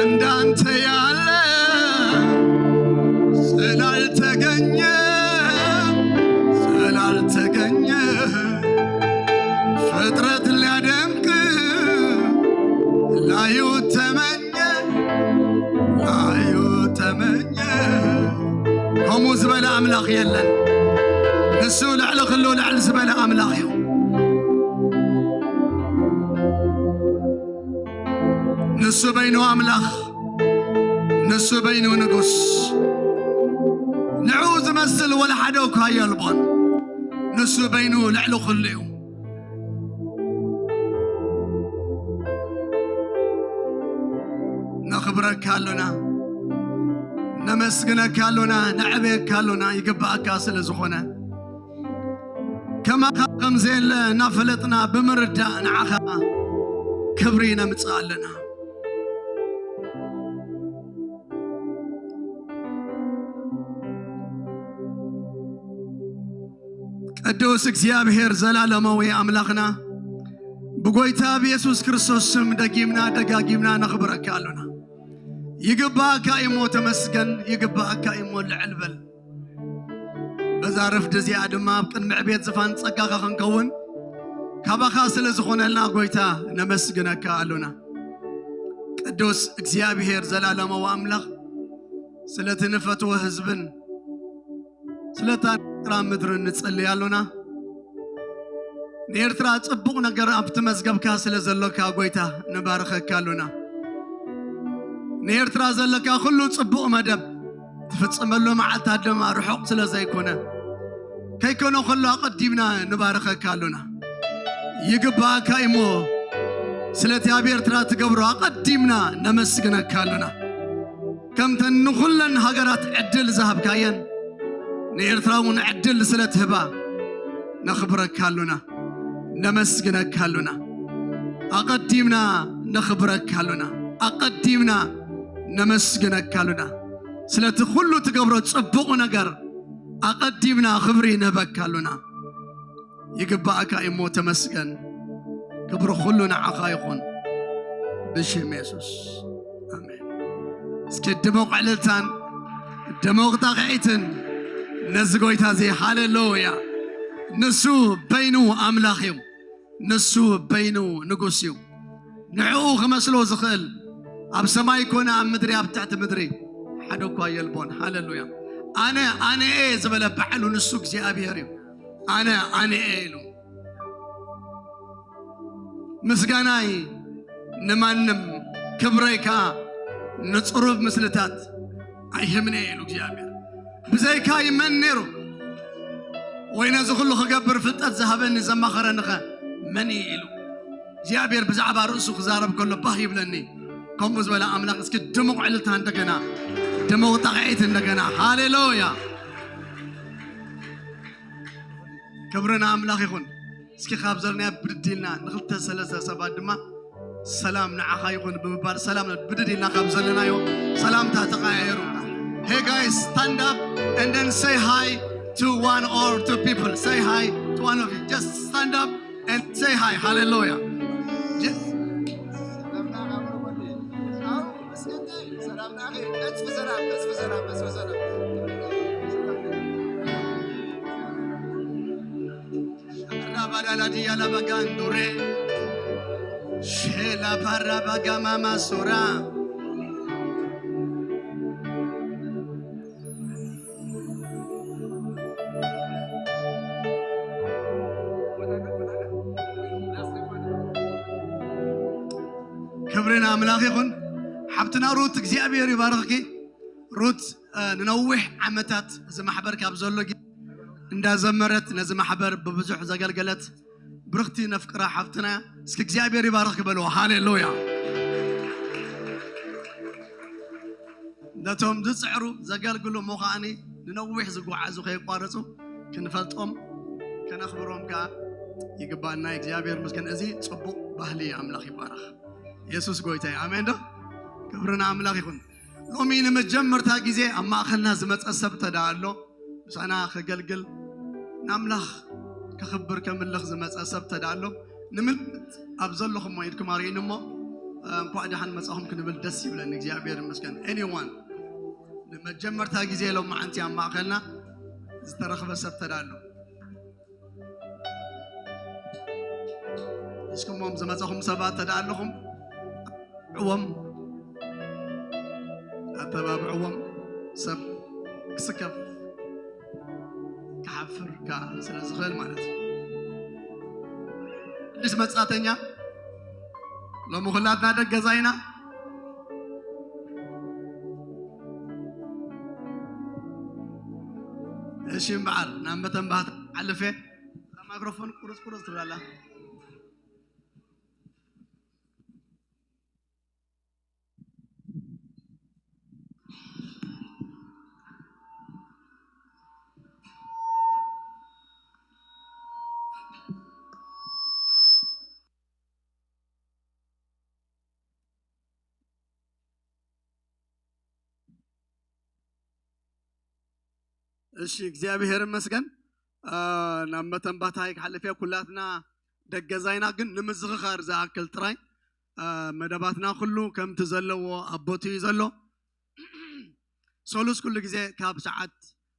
እንዳንተ ያለ ስላልተገኘ፣ ስላልተገኘ፣ ፍጥረት ሊያደንቅ ላዩ ተመኘ፣ ላዩ ተመኘ። ከምኡ ዝበለ ኣምላኽ የለን። ንሱ ልዕሊ ኩሉ ልዕል ዝበለ ኣምላኽ እዩ። ንሱ በይኑ ኣምላኽ፣ ንሱ በይኑ ንጉስ። ንዕኡ ዝመስል ወላ ሓደ እኳ የልቦን። ንሱ በይኑ ልዕሊ ኩሉ እዩ። ነኽብረካ ኣሎና፣ ነመስግነካ ኣሎና፣ ነዕበየካ ኣሎና፣ ይግባኣካ ስለ ዝኾነ። ከማኻ ከም ዘየለ እናፈለጥና ብምርዳእ ንዓኻ ክብሪ ነምጽእ ኣለና። ቅዱስ እግዚኣብሔር ዘላለማዊ ኣምላኽና፣ ብጎይታ ብየሱስ ክርስቶስ ስም ደጊምና ደጋጊምና ነኽብረካ ኣሎና። ይግባኣካ እሞ ተመስገን፣ ይግባኣካ እሞ ልዕል በል። በዛ ረፍዲ እዚኣ ድማ ኣብ ቅድሚ ዕቤት ዝፋን ጸጋኻ ክንከውን ካባኻ ስለ ዝኾነልና ጎይታ ነመስግነካ ኣሎና። ቅዱስ እግዚኣብሔር ዘላለማዊ ኣምላኽ፣ ስለቲ ንፈትዎ ህዝብን ስለታ ኤርትራ ምድርን ንጸልይ ኣሎና። ንኤርትራ ጽቡቕ ነገር ኣብቲ መዝገብካ ስለ ዘሎካ ጎይታ ንባርኸካ ኣሎና። ንኤርትራ ዘለካ ኩሉ ጽቡቕ መደብ ትፍጽመሉ መዓልታት ድማ ርሑቕ ስለ ዘይኮነ፣ ከይኮነ ከሎ ኣቐዲምና ንባርኸካ ኣሎና። ይግባኣካ እሞ ስለቲ ኣብ ኤርትራ ትገብሮ ኣቐዲምና ነመስግነካ ኣሎና። ከምተን ንኹለን ሃገራት ዕድል ዝሃብካየን፣ ንኤርትራ እውን ዕድል ስለ ትህባ ነኽብረካ ኣሎና፣ ነመስግነካ ኣሎና። ኣቐዲምና ነኽብረካ ኣሎና፣ ኣቐዲምና ነመስግነካ ኣሎና። ስለቲ ኩሉ ትገብሮ ጽቡቕ ነገር ኣቐዲምና ክብሪ ንህበካ ኣሎና። ይግባኣካ እሞ ተመስገን። ክብሪ ኩሉ ንዓኻ ይኹን ብሽም የሱስ፣ ኣሜን። እስኪ ድሙቕ ዕልልታን ድሙቕ ጣቕዒትን ነዚ ጎይታ እዚ። ሃሌሉያ። ንሱ በይኑ ኣምላኽ እዩ። ንሱ በይኑ ንጉስ እዩ። ንዕኡ ክመስሎ ዝኽእል ኣብ ሰማይ ኮነ ኣብ ምድሪ፣ ኣብ ትሕቲ ምድሪ ሓደ እኳ የልቦን። ሃሌሉያ። ኣነ ኣነ እየ ዝበለ ባዕሉ ንሱ እግዚኣብሔር እዩ። ኣነ ኣነ እየ ኢሉ። ምስጋናይ ንማንም፣ ክብረይ ከኣ ንጽሩብ ምስልታት ኣይህብን እየ ኢሉ እግዚኣብሔር። ብዘይካይ መን ነይሩ? ወይ ነዚ ኩሉ ክገብር ፍልጠት ዝሃበኒ ዘማኸረኒኸ መን እዩ ኢሉ እግዚኣብሔር ብዛዕባ ርእሱ ክዛረብ ከሎ ባህ ይብለኒ። ከምኡ ዝበለ ኣምላኽ እስኪ ድሙቕ ዕልልታ እንደገና፣ ድሙቕ ጣቕዒት እንደገና። ሃሌሉያ። ክብሪ ንኣምላኽ ይኹን። እስኪ ካብ ዘለናዮ ብድድ ኢልና ንኽልተ ሰለስተ ሰባት ድማ ሰላም ንዓኻ ይኹን ብምባል ሰላም ብድድ ኢልና ካብ ዘለናዮ ሰላምታ ተቐያየሩ። Hey guys, stand up and then say hi to one or two people. Say hi to one of you. Just stand up and say hi. Hallelujah. Just Rabadaladialabagandurea. Shela parabagama masora. ክብሪ ንኣምላኽ ይኹን። ሓብትና ሩት እግዚኣብሔር ይባርኽኪ። ሩት፣ እ፣ ንነዊሕ ዓመታት እዚ ማሕበር ካብ ዘሎ ግዜ እንዳዘመረት ነዚ ማሕበር ብብዙሕ ዘገልገለት ብርኽቲ ነፍቅራ ሓፍትና እያ። እስኪ እግዚኣብሔር ይባርኽ ክበልዎ። ሃሌሉያ። ነቶም ዝጽዕሩ ዘገልግሉ ምዃኒ ንነዊሕ ዝጓዓዙ ከየቋረጹ ክንፈልጦም ከነኽብሮም ከኣ ይግባና። እግዚኣብሔር ምስገን። እዚ ጽቡቕ ባህሊ ኣምላኽ ይባረኽ። የሱስ ጎይታ እዩ። ኣሜን ዶ? ክብሪ ንኣምላኽ ይኹን። ሎሚ ንመጀመርታ ግዜ ኣብ ማእኸልና ዝመጸ ሰብ ተዳ ኣሎ፣ ምሳና ከገልግል ንኣምላኽ ከኽብር ከምልኽ ዝመጸ ሰብ ተዳ ኣሎ፣ ንምልክት ኣብ ዘለኹም ኢድኩም ኣርእዩኒ እሞ፣ እ፣ እንኳዕ ደሓን መጻኹም ክንብል ደስ ይብለኒ። እግዚኣብሔር ይመስገን። Anyone ንመጀመርታ ግዜ ሎም መዓንቲ ኣብ ማእኸልና ዝተረኽበ ሰብ ተዳ ኣሎ። እስኩሞም ዝመጻኹም ሰባት ተዳ ኣለኹም፣ ዕዎም ኣተባብዕዎም። ሰብ ክስከፍ ክሓፍር ከኣ ስለ ዝኽእል ማለት እዩ። ኣዲስ መጻተኛ ሎሚ ኩላትና ደገዛ ኢና። እሺ እምበኣር ናብ መተንባህታ ሓልፌ ማይክሮፎን ቁርጽ ቁርጽ ትብላላ። እሺ፣ እግዚኣብሔር ይመስገን። አ፣ ናብ መተንባታይ ክሓልፍ እየ። ኩላትና ደገዛይና ግን ንምዝኽኻር ዝኣክል ጥራይ፣ አ፣ መደባትና ኩሉ ከምቲ ዘለዎ ኣብ ቦትኡ እዩ ዘሎ። ሰሉስ ኩሉ ግዜ ካብ ሰዓት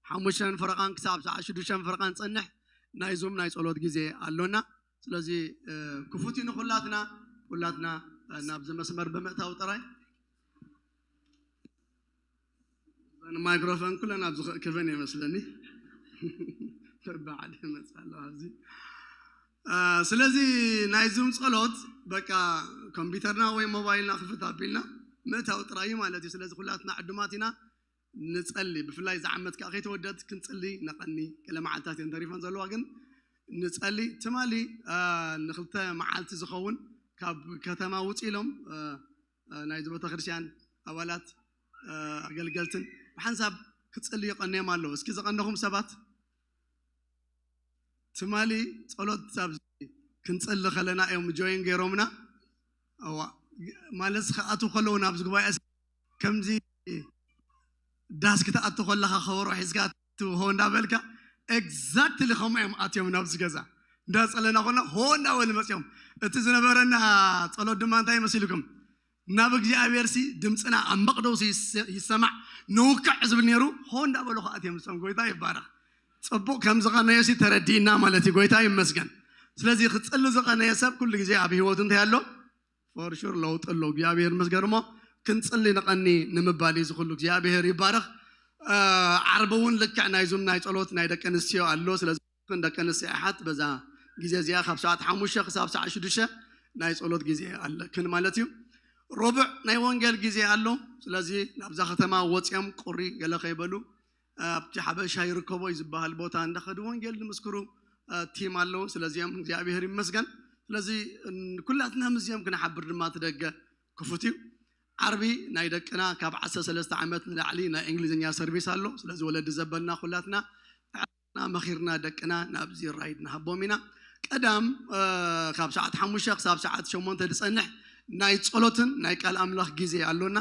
ሓሙሽተን ፈረቓን ክሳብ ሰዓት ሽዱሽተን ፈረቓን ጸንሕ ናይ ዙም ናይ ጸሎት ግዜ ኣሎና። ስለዚ፣ እ፣ ክፉት እዩ ንኹላትና፣ ኩላትና፣ እ፣ ናብዚ መስመር ብምእታው ጥራይ። እዘን ማይክሮፎን ኩለን ኣብዚ ክእክበን ይመስለኒ። በዓል ይመጽእ ኣሎ ኣብዚ። አ፣ ስለዚ ናይ ዙም ጸሎት በቃ ኮምፒውተርና ወይ ሞባይልና ክፍት ኣቢልና ምእታው ጥራይ እዩ ማለት እዩ። ስለዚ ኩላትና ዕዱማት ኢና፣ ንጸሊ። ብፍላይ እዛ ዓመት ከኣ ከይተወደት ክንጽሊ ነቐኒ። ገለ መዓልታት እየን ተሪፈን ዘለዋ፣ ግን ንጸሊ። ትማሊ፣ አ፣ ንኽልተ መዓልቲ ዝኸውን ካብ ከተማ ውጽእ ኢሎም፣ አ፣ አ፣ ናይዚ ቤተክርስትያን ኣባላት፣ አ፣ ኣገልገልትን ብሓንሳብ ክጽልዩ ቀንዮም ኣለዉ። እስኪ ዝቐነኹም ሰባት ትማሊ ጸሎት ኣብዚ ክንጽሊ ከለና እዮም ጆይን ገይሮምና። እዋ፣ ማለት ክኣትዉ ከለዉ ናብዚ ጉባኤ ከምዚ ዳስ ክትኣቱ ከለኻ ከበሮ ሒዝካ ትሆ እንዳበልካ ኤግዛክትሊ ከምኡ እዮም ኣትዮም ናብዚ ገዛ። እንዳጸለና ኮና ሆ እንዳበሉ መጽዮም። እቲ ዝነበረና ጸሎት ድማ እንታይ መሲልኩም? ናብ እግዚኣብሔር ሲ ድምፅና ኣብ መቕደሱ ይሰ-፣ ይሰማዕ ንውክዕ ዝብል ነይሩ። ሆ እንዳበሉ ከኣት እዮም ዝሰም ጎይታ ይባረኽ። ጽቡቕ ከም ዝቐነየ ሲ ተረዲእና ማለት እዩ። ጎይታ ይመስገን። ስለዚ ክጽሊ ዝቐነየ ሰብ ኩሉ ግዜ ኣብ ህይወቱ እንታይ ኣሎ? ፎር ሹር ለውጢ ኣሎ። እግዚኣብሔር ይመስገን። እሞ ክንጽሊ ንቐኒ ንምባል እዩ። እዚ ኩሉ እግዚኣብሔር ይባረኽ። እ፣ ዓርቢ እውን ልክዕ ናይ ዙም ናይ ጸሎት ናይ ደቂ ኣንስትዮ ኣሎ። ስለዚ ደቂ ኣንስትዮ ኣሓት በዛ ግዜ እዚኣ ካብ ሰዓት ሓሙሽተ ክሳብ ሰዓት ሽዱሽተ ናይ ጸሎት ግዜ ኣለክን ማለት እዩ። ሮብዕ ናይ ወንጌል ግዜ ኣሎ። ስለዚ ናብዛ ከተማ ወጽዮም ቁሪ ገለ ከይበሉ ኣብቲ ሓበሻ ይርከቦ እዩ ዝበሃል ቦታ እንዳኸዱ ወንጌል ንምስክሩ፣ እ፣ ቲም ኣለዉ። ስለዚኦም እግዚኣብሔር ይመስገን። ስለዚ፣ ን-፣ ኩላትና ምስዚኦም ክንሓብር ድማ እቲ ደገ ክፉት እዩ። ዓርቢ ናይ ደቅና ካብ ዓሰርተ ሰለስተ ዓመት ንላዕሊ ናይ እንግሊዝኛ ሰርቪስ ኣሎ። ስለዚ ወለዲ ዘበልና ኩላትና መኺርና ደቅና ናብዚ ራይድ ንሃቦም ኢና። ቀዳም፣ እ፣ ካብ ሰዓት ሓሙሽተ ክሳብ ሰዓት ሸሞንተ ዝጸንሕ ናይ ጸሎትን ናይ ቃል ኣምላኽ ግዜ ኣሎና።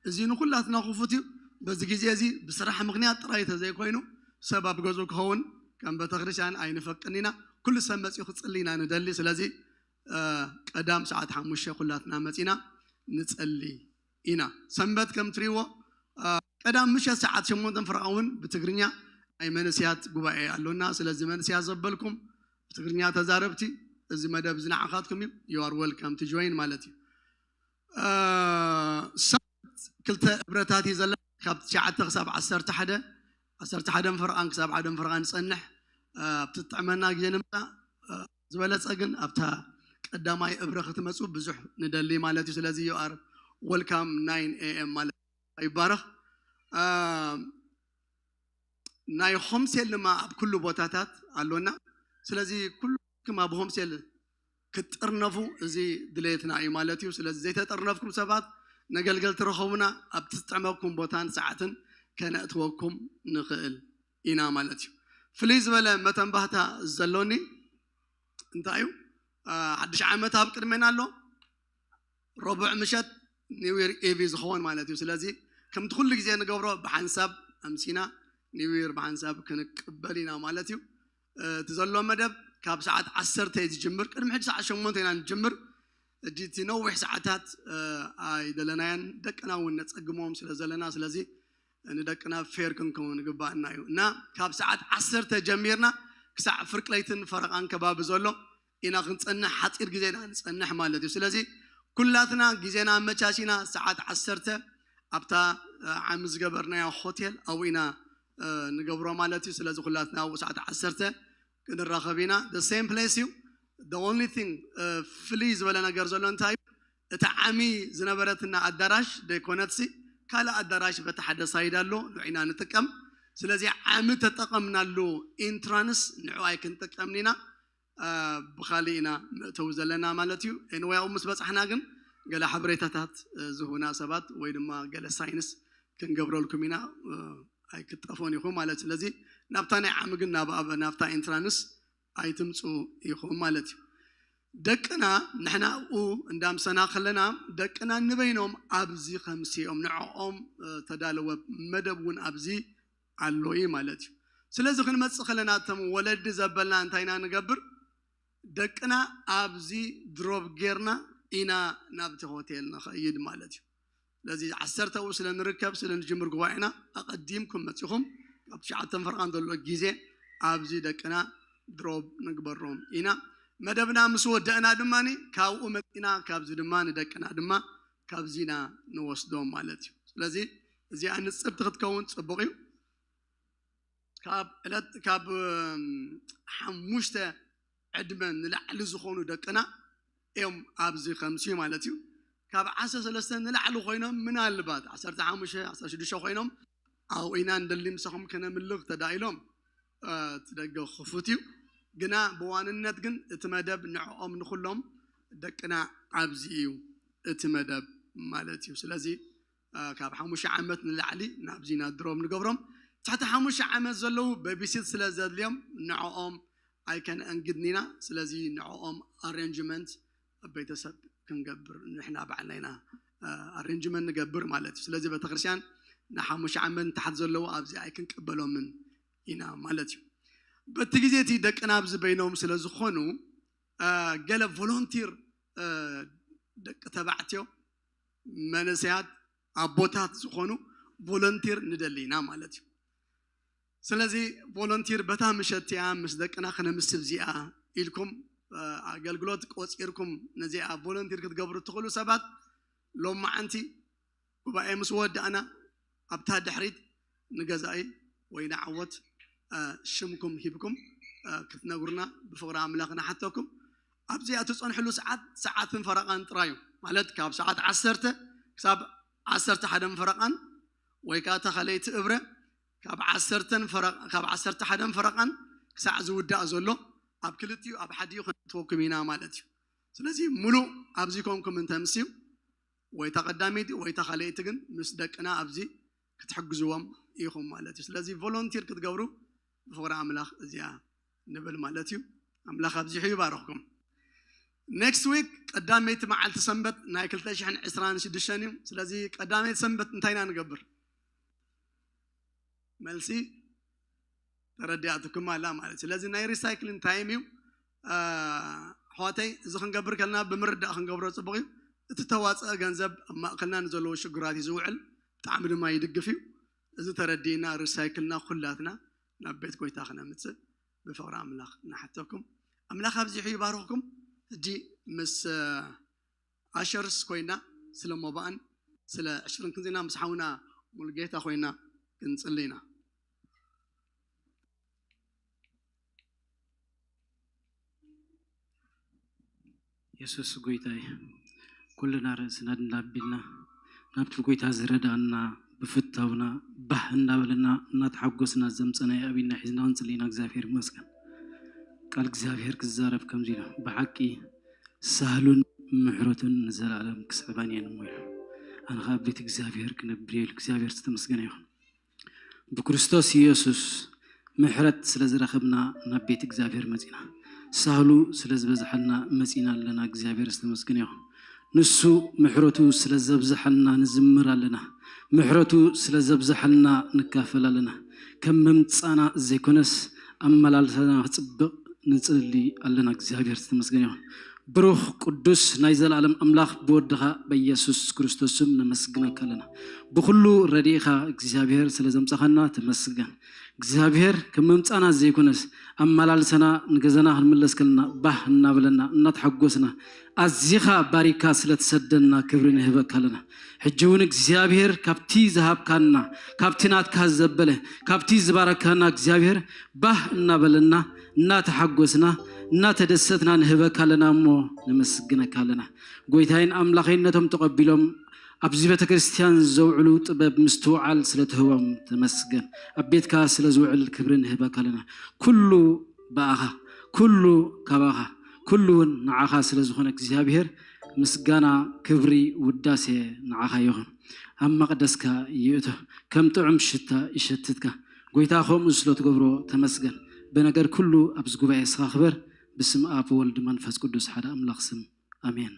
እዚ ንኹላትና ክፉት እዩ። በዚ ግዜ እዚ ብስራሕ ምኽንያት ጥራይ ተዘይኮይኑ ሰብ ኣብ ገዝኡ ክኸውን ከም ቤተክርስትያን ኣይንፈቅድን ኢና። ኩሉ ሰብ መጺኡ ክጽሊ ኢና ንደሊ። ስለዚ ቀዳም ሰዓት ሓሙሽተ ኩላትና መጺና ንጸሊ ኢና። ሰንበት ከም ትሪእዎ ቀዳም ምሸት ሰዓት ሸሞንተ ፍርቓ እውን ብትግርኛ ናይ መንእሰያት ጉባኤ ኣሎና። ስለዚ መንእሰያት ዘበልኩም ብትግርኛ ተዛረብቲ እዚ መደብ እዚ ንዓኻትኩም እዩ። You are welcome to join ማለት እዩ። ሰንበት ክልተ እብረታት እዩ ዘለና። ካብ ትሽዓተ ክሳብ ዓሰርተ ሓደ፣ ዓሰርተ ሓደን ፍርቓን ክሳብ ሓደን ፍርቓን ንጸንሕ። ኣብ ትጥዕመና ግዜ ንምጻእ ዝበለጸ ግን ኣብታ ቀዳማይ እብረ ክትመጹ ብዙሕ ንደሊ ማለት እዩ። ስለዚ you are welcome nine a.m. ማለት ይባረኽ። ናይ ሆምሴል ድማ ኣብ ኩሉ ቦታታት ኣሎና። ስለዚ ኩልኩም ኣብ ሆምሴል ክትጥርነፉ እዚ ድሌትና እዩ ማለት እዩ። ስለዚ ዘይተጠርነፍኩም ሰባት ነገልገል ትረኸቡና፣ ኣብ ትጥዕመኩም ቦታን ሰዓትን ከነእትወኩም ንኽእል ኢና ማለት እዩ። ፍልይ ዝበለ መተንባህታ ዘሎኒ እንታይ እዩ? ሓድሽ ዓመት ኣብ ቅድሜና ኣሎ። ረቡዕ ምሸት ኒው ይር ኢቭ ዝኸውን ማለት እዩ። ስለዚ ከምቲ ኩሉ ግዜ ንገብሮ ብሓንሳብ ኣምሲና ኒው ይር ብሓንሳብ ክንቅበል ኢና ማለት እዩ። እቲ ዘሎ መደብ ካብ ሰዓት ዓሰርተ እዩ ዝጅምር። ቅድሚ ሕጂ ሰዓት ሸሞንተ ኢና ንጅምር። ሕጂ እቲ ነዊሕ ሰዓታት ኣይደለናያን፣ ደቅና እውን ነጸግሞም ስለ ዘለና፣ ስለዚ ንደቅና ፌር ክንከውን ግባእና እዩ እና ካብ ሰዓት ዓሰርተ ጀሚርና ክሳዕ ፍርቂ ለይትን ፈረቓን ከባቢ ዘሎ ኢና ክንጸንሕ፣ ሓጺር ግዜ ኢና ንጸንሕ ማለት እዩ። ስለዚ ኩላትና ግዜና ኣመቻቺና ሰዓት ዓሰርተ ኣብታ ዓሚ ዝገበርናዮ ሆቴል ኣብኡ ኢና ንገብሮ ማለት እዩ። ስለዚ ኩላትና ኣብኡ ሰዓት ዓሰርተ ክንራኸብ ኢና። The same place እዩ። The only thing ፍልይ ዝበለ ነገር ዘሎ እንታይ እዩ? እቲ ዓሚ ዝነበረትና ኣዳራሽ ደይኮነትሲ ካልእ ኣዳራሽ በቲ ሓደ ሳይድ ኣሎ፣ ንዑ ኢና ንጥቀም። ስለዚ ዓሚ ተጠቐምናሉ ኢንትራንስ ንዑ ኣይክንጥቀምን ኢና። ብኻልእ ኢና መእተዊ ዘለና ማለት እዩ። ኤንወይ ኣብኡ ምስ በጻሕና ግን ገለ ሓበሬታታት ዝህቡና ሰባት ወይ ድማ ገለ ሳይንስ ክንገብረልኩም ኢና። ኣይክጠፎን ኢኹም ማለት። ስለዚ ናብታ ናይ ዓሚ ግን ናብኣ ናብታ ኢንትራንስ ኣይትምፁ ኢኹም ማለት እዩ። ደቅና ንሕና ኣብኡ እንዳምሰና ከለና ደቅና ንበይኖም ኣብዚ ከምሲኦም ንዕኦም ተዳለወ መደብ እውን ኣብዚ ኣሎ እዩ ማለት እዩ። ስለዚ ክንመፅእ ከለና እቶም ወለዲ ዘበልና እንታይ ኢና ንገብር? ደቅና ኣብዚ ድሮብ ጌርና ኢና ናብቲ ሆቴል ንኸይድ ማለት እዩ። ስለዚ ዓሰርተ ኣብኡ ስለ ንርከብ ስለ ንጅምር ጉባኤና ኣቐዲምኩም መፂኹም ካብ ትሽዓተ ፈርቓን ዘሎ ግዜ ኣብዚ ደቅና ድሮብ ንግበሮም ኢና። መደብና ምስ ወደእና ድማ ካብኡ መፂና ካብዚ ድማ ንደቅና ድማ ካብዚ ኢና ንወስዶም ማለት እዩ። ስለዚ እዚኣ ንፅርቲ ክትከውን ፅቡቕ እዩ። ካብ ዕለት ካብ ሓሙሽተ ዕድመ ንላዕሊ ዝኾኑ ደቅና እዮም ኣብዚ ከምሲ ማለት እዩ። ካብ ዓሰርተ ሰለስተ ንላዕሊ ኮይኖም ምናልባት ዓሰርተ ሓሙሽተ ዓሰርተ ሽዱሽተ ኮይኖም ኣብኡ ኢና ንደሊ ምሳኹም ከነምልኽ ተዳኢሎም እቲ ደገ ክፉት እዩ። ግና ብዋንነት ግን እቲ መደብ ንዕኦም ንኩሎም ደቅና ኣብዚ እዩ እቲ መደብ ማለት እዩ። ስለዚ ካብ ሓሙሽተ ዓመት ንላዕሊ ናብዚ ኢና ድሮብ ንገብሮም። ትሕቲ ሓሙሽተ ዓመት ዘለዉ በቢሲት ስለ ዘድልዮም ንዕኦም ኣይከነእንግድን ኢና። ስለዚ ንዕኦም ኣሬንጅመንት ቤተሰብ ክንገብር ንሕና ባዕልና ኢና ኣሬንጅመንት ንገብር ማለት እዩ። ስለዚ ቤተክርስትያን ንሓሙሽተ ዓመት ንታሕቲ ዘለዉ ኣብዚ ኣይክንቅበሎምን ኢና ማለት እዩ። በቲ ግዜ እቲ ደቅና ኣብዚ በይኖም ስለ ዝኾኑ ገለ ቮሎንቲር ደቂ ተባዕትዮ መንእሰያት ኣቦታት ዝኾኑ ቮለንቲር ንደሊ ኢና ማለት እዩ። ስለዚ ቮለንቲር በታ ምሸት እቲኣ ምስ ደቅና ክነምስል እዚኣ ኢልኩም ኣገልግሎት ቆፂርኩም ነዚኣ ቮለንቲር ክትገብሩ ትኽእሉ ሰባት ሎማዓንቲ ጉባኤ ምስ ወዳእና ኣብታ ድሕሪት ንገዛኢ ወይ ንዓወት ሽምኩም ሂብኩም ክትነግሩና ብፍቕሪ ኣምላኽ ንሓተኩም። ኣብዚኣ ትጸንሕሉ ሰዓት ሰዓትን ፈረቓን ጥራይ እዩ። ማለት ካብ ሰዓት ዓሰርተ ክሳብ ዓሰርተ ሓደን ፈረቓን ወይ ከዓ እታ ካልኣይቲ እብረ ካብ ዓሰርተን ፈረቕ ካብ ዓሰርተ ሓደን ፈረቓን ክሳዕ ዝውዳእ ዘሎ ኣብ ክልቲኡ ኣብ ሓዲኡ ከነእትወኩም ኢና ማለት እዩ። ስለዚ ሙሉእ ኣብዚ ኮንኩም እንተምስዩ ወይ እታ ቀዳመይቲ ወይ እታ ካልኣይቲ ግን ምስ ደቅና ኣብዚ ክትሕግዝዎም ኢኹም ማለት እዩ። ስለዚ ቮሎንቲር ክትገብሩ ብፍቕሪ ኣምላኽ እዚኣ ንብል ማለት እዩ። ኣምላኽ ኣብዚሑ ይባርኽኩም። ኔክስት ዊክ ቀዳመይቲ መዓልቲ ሰንበት ናይ ክልተ ሽሕን ዕስራን ሽዱሽተን እዩ። ስለዚ ቀዳመይቲ ሰንበት እንታይ ኢና ንገብር? መልሲ ተረዲኣትኩም ኣላ ማለት። ስለዚ ናይ ሪሳይክሊንግ ታይም እዩ። ኣሕዋተይ፣ እዚ ክንገብር ከለና ብምርዳእ ክንገብሮ ፅቡቕ እዩ። እቲ ተዋፀአ ገንዘብ ኣብ ማእከልና ንዘለዉ ሽግራት እዩ ዝውዕል፣ ብጣዕሚ ድማ ይድግፍ እዩ። እዚ ተረዲእና ሪሳይክልና ኩላትና ናብ ቤት ጎይታ ክነምፅእ ብፍቕሪ ኣምላኽ ንሓተኩም። ኣምላኽ ኣብዚሑ ይባርኽኩም። ሕጂ ምስ ኣሸርስ ኮይና ስለ ሞባእን ስለ ዕሽርን ክንዚና ምስ ሓውና ሙሉጌታ ኮይና ክንፅሊ ኢና። የሱስ ጎይታ እዩ። ኩልና ርእስና ድንዳቢልና ናብቲ ጎይታ ዝረዳና ብፍታውና ባህ እንዳበለና እናተሓጎስና ዘምፀና ኣብና ሒዝና ክንፅሊ ኢና። እግዚኣብሔር ይመስገን። ቃል እግዚኣብሔር ክዛረብ ከምዚ ኢሉ፣ ብሓቂ ሳህሉን ምሕረቱን ንዘለኣለም ክስዕባን እየን እሞ ኢሉ። ኣነ ከዓ ቤት እግዚኣብሔር ክነብር እየ ኢሉ። እግዚኣብሔር ዝተመስገነ ይኹን። ብክርስቶስ ኢየሱስ ምሕረት ስለ ዝረኸብና ናብ ቤት እግዚኣብሔር መጺና። ሳህሉ ስለ ዝበዝሓልና መጺና ኣለና። እግዚኣብሔር ዝተመስገነ ይኹን። ንሱ ምሕረቱ ስለ ዘብዝሓልና ንዝምር ኣለና። ምሕረቱ ስለ ዘብዝሓልና ንካፈል ኣለና። ከም ምምጻና ዘይኮነስ ኣመላልሳና ክጽብቕ ንጽሊ ኣለና። እግዚኣብሔር ዝተመስገነ ይኹን። ብሩኽ ቅዱስ ናይ ዘለኣለም ኣምላኽ ብወድኻ በኢየሱስ ክርስቶስ ስም ነመስግነካ ኣለና። ብኹሉ ረዲእኻ እግዚኣብሔር ስለ ዘምጻኻና ተመስገን። እግዚኣብሔር ከም ምምጻና ዘይኮነስ ኣመላልሰና ንገዛና ክንምለስ ከለና ባህ እናበለና እናተሓጎስና ኣዚኻ ባሪካ ስለ ትሰደና ክብሪ ንህበካ ኣለና። ሕጂ እውን እግዚኣብሔር ካብቲ ዝሃብካና ካብቲ ናትካ ዘበለ ካብቲ ዝባረካና እግዚኣብሔር ባህ እናበለና እናተሓጎስና እናተደሰትና ንህበካ ኣለና እሞ ነመስግነካ ኣለና። ጎይታይን ኣምላኸይን ነቶም ተቐቢሎም ኣብዚ ቤተ ክርስቲያን ዘውዕሉ ጥበብ ምስትውዓል ስለ ትህቦም ተመስገን። ኣብ ቤትካ ስለ ዝውዕል ክብሪ ንህበካ ኣለና። ኩሉ ብኣኻ፣ ኩሉ ካባኻ፣ ኩሉ እውን ንዓኻ ስለ ዝኾነ እግዚኣብሔር ምስጋና፣ ክብሪ፣ ውዳሴ ንዓኻ ይኹን። ኣብ መቕደስካ ይእቶ፣ ከም ጥዑም ሽታ ይሸትትካ። ጎይታ ከምኡ ስለ ትገብሮ ተመስገን። ብነገር ኩሉ ኣብዚ ጉባኤ እስኻ ክበር። ብስም ኣብ ወልድ መንፈስ ቅዱስ ሓደ ኣምላኽ ስም ኣሜን።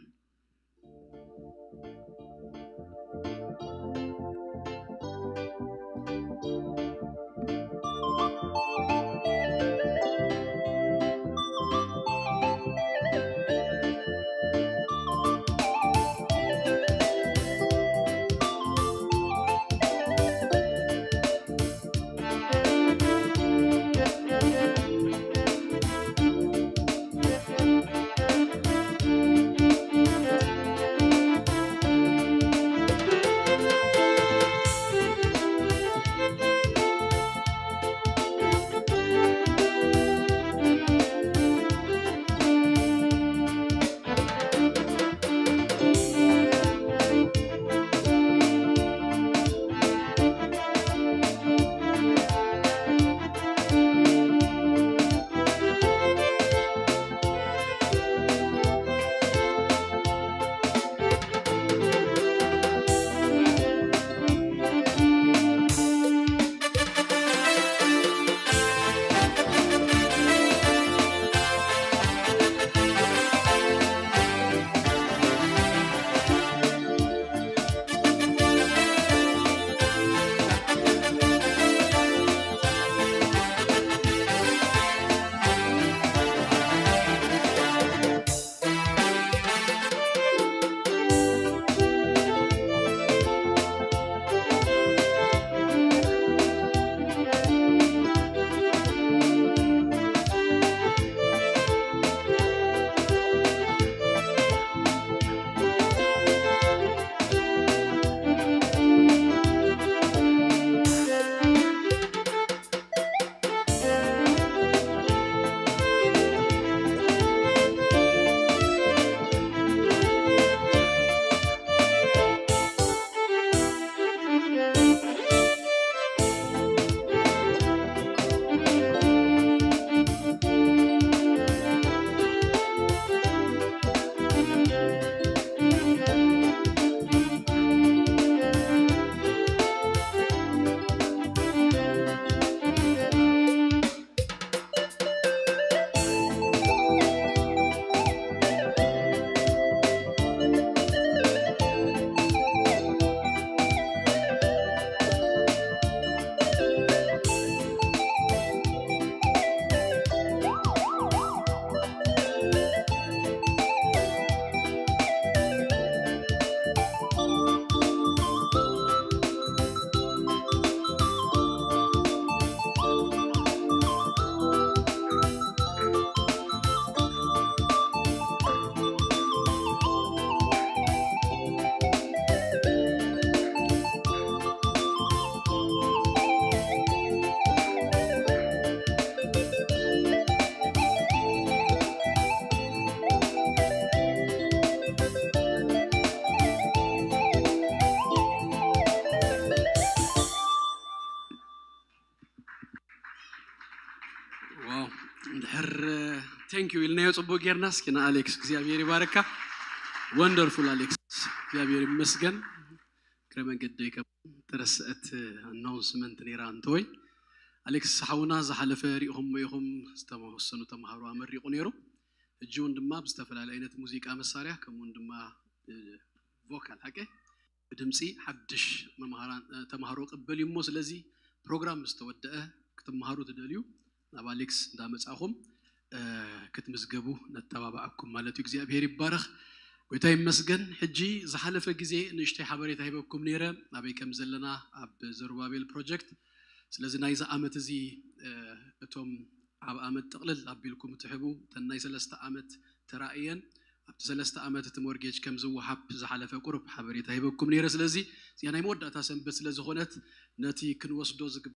Thank you ኢልናዮ ጽቡቅ ጌርና። እስኪ ንኣሌክስ እግዚኣብሔር ይባረካ። Wonderful ኣሌክስ፣ እግዚኣብሔር ይመስገን። እግረ መንገደይ ከም ተረስአት ኣናውንስመንት ነይራ እንተወይ። ኣሌክስ ሓውና ዝሓለፈ ሪኢኹምዎ ኢኹም፣ ዝተወሰኑ ተምሃሮ ኣመሪቑ ነይሩ። ሕጂ እውን ድማ ብዝተፈላለየ ዓይነት ሙዚቃ መሳርያ ከምኡ እውን ድማ ቮካል ሓቂ ብድምፂ ሓድሽ መምሃራን ተምሃሮ ቅበል እዩ እሞ፣ ስለዚ ፕሮግራም ምስ ተወደአ ክትምሃሩ ትደልዩ ናብ ኣሌክስ እንዳመጻኹም ክትምዝገቡ ነተባብዓኩም ማለት እዩ። እግዚኣብሔር ይባረኽ። ጎይታ ይመስገን። ሕጂ ዝሓለፈ ግዜ ንእሽተይ ሓበሬታ ሂበኩም ነይረ ኣበይ ከም ዘለና ኣብ ዘሩባቤል ፕሮጀክት። ስለዚ ናይዚ ዓመት እዚ እቶም ኣብ ዓመት ጥቕልል ኣቢልኩም ትሕቡ እተን ናይ ሰለስተ ዓመት ተራእየን ኣብቲ ሰለስተ ዓመት እቲ ሞርጌጅ ከም ዝወሃብ ዝሓለፈ ቁሩብ ሓበሬታ ሂበኩም ነይረ። ስለዚ እዚኣ ናይ መወዳእታ ሰንበት ስለ ዝኾነት ነቲ ክንወስዶ ዝግብ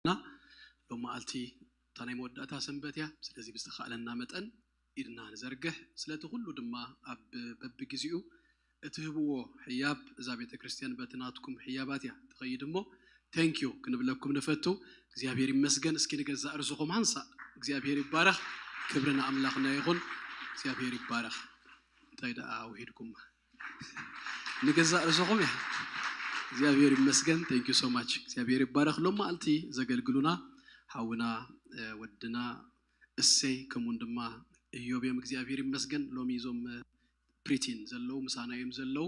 ና ሎም መዓልቲ እታ ናይ መወዳእታ ሰንበት እያ። ስለዚ ብዝተኻእለና መጠን ኢድና ንዘርግሕ። ስለቲ ኩሉ ድማ ኣብ በብግዜኡ እትህብዎ ሕያብ እዛ ቤተ ክርስቲያን በቲ ናትኩም ሕያባት እያ ትኸይድ እሞ፣ ቴንኪዩ ክንብለኩም ንፈቱ። እግዚኣብሔር ይመስገን። እስኪ ንገዛእ ርእስኹም ሃንሳ እግዚኣብሔር ይባረኽ። ክብሪ ንኣምላኽና ይኹን። እግዚኣብሔር ይባረኽ። እንታይ ደኣ ውሒድኩም ንገዛእ ርእስኹም እያ። እግዚኣብሔር ይመስገን። ቴንኪዩ ሶ ማች። እግዚኣብሔር ይባረኽ። ሎም መዓልቲ ዘገልግሉና ሓውና ወድና እሰይ ከምኡን ድማ እዮብ እዮም። እግዚኣብሔር ይመስገን። ሎሚ እዞም ፕሪቲን ዘለዉ ምሳና እዮም ዘለዉ።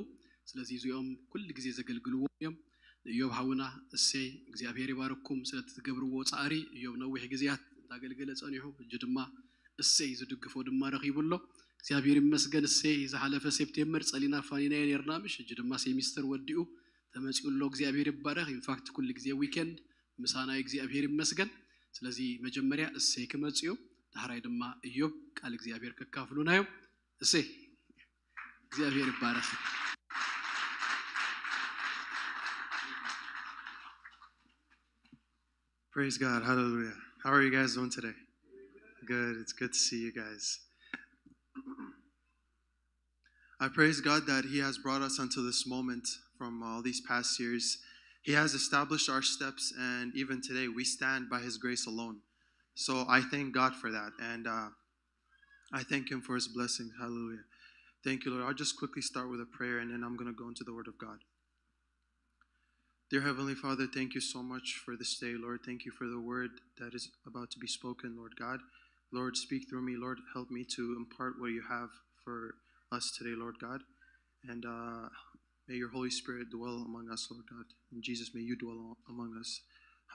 ስለዚ እዚኦም ኩሉ ግዜ ዘገልግልዎም እዮም። ንእዮብ ሓውና እሰይ እግዚኣብሔር ይባርኩም ስለቲ ትገብርዎ ፃዕሪ። እዮብ ነዊሕ ግዜያት እንዳገልገለ ፀኒሑ፣ ሕጂ ድማ እሰይ ዝድግፎ ድማ ረኺቡ ኣሎ። እግዚኣብሔር ይመስገን። እሰይ ዝሓለፈ ሴፕቴምበር ፀሊና ፋኒናዮ ነርና ምሽ፣ ሕጂ ድማ ሴሚስተር ወዲኡ ተመጺኡ ኣሎ እግዚኣብሔር ይባረኽ። ኢንፋክት ኩሉ ግዜ ዊኬንድ ምሳና እግዚኣብሔር ይመስገን። ስለዚ መጀመርያ እሰይ ክመጽኡ፣ ዳሕራይ ድማ እዮብ ቃል እግዚኣብሔር ከካፍሉና እዮም። እሰይ እግዚኣብሔር ይባረኽ። Praise God. Hallelujah. How are you guys doing today? Good. It's good to see you guys. I praise God that He has brought us until this moment from all these past years. He has established our steps, and even today we stand by His grace alone. So I thank God for that, and uh, I thank Him for His blessing. Hallelujah. Thank you, Lord. I'll just quickly start with a prayer, and then I'm going to go into the Word of God. Dear Heavenly Father, thank you so much for this day, Lord. Thank you for the word that is about to be spoken, Lord God. Lord, speak through me. Lord, help me to impart what you have for us today, Lord God. And uh, may your Holy Spirit dwell among us, Lord God. In Jesus, may you dwell among us.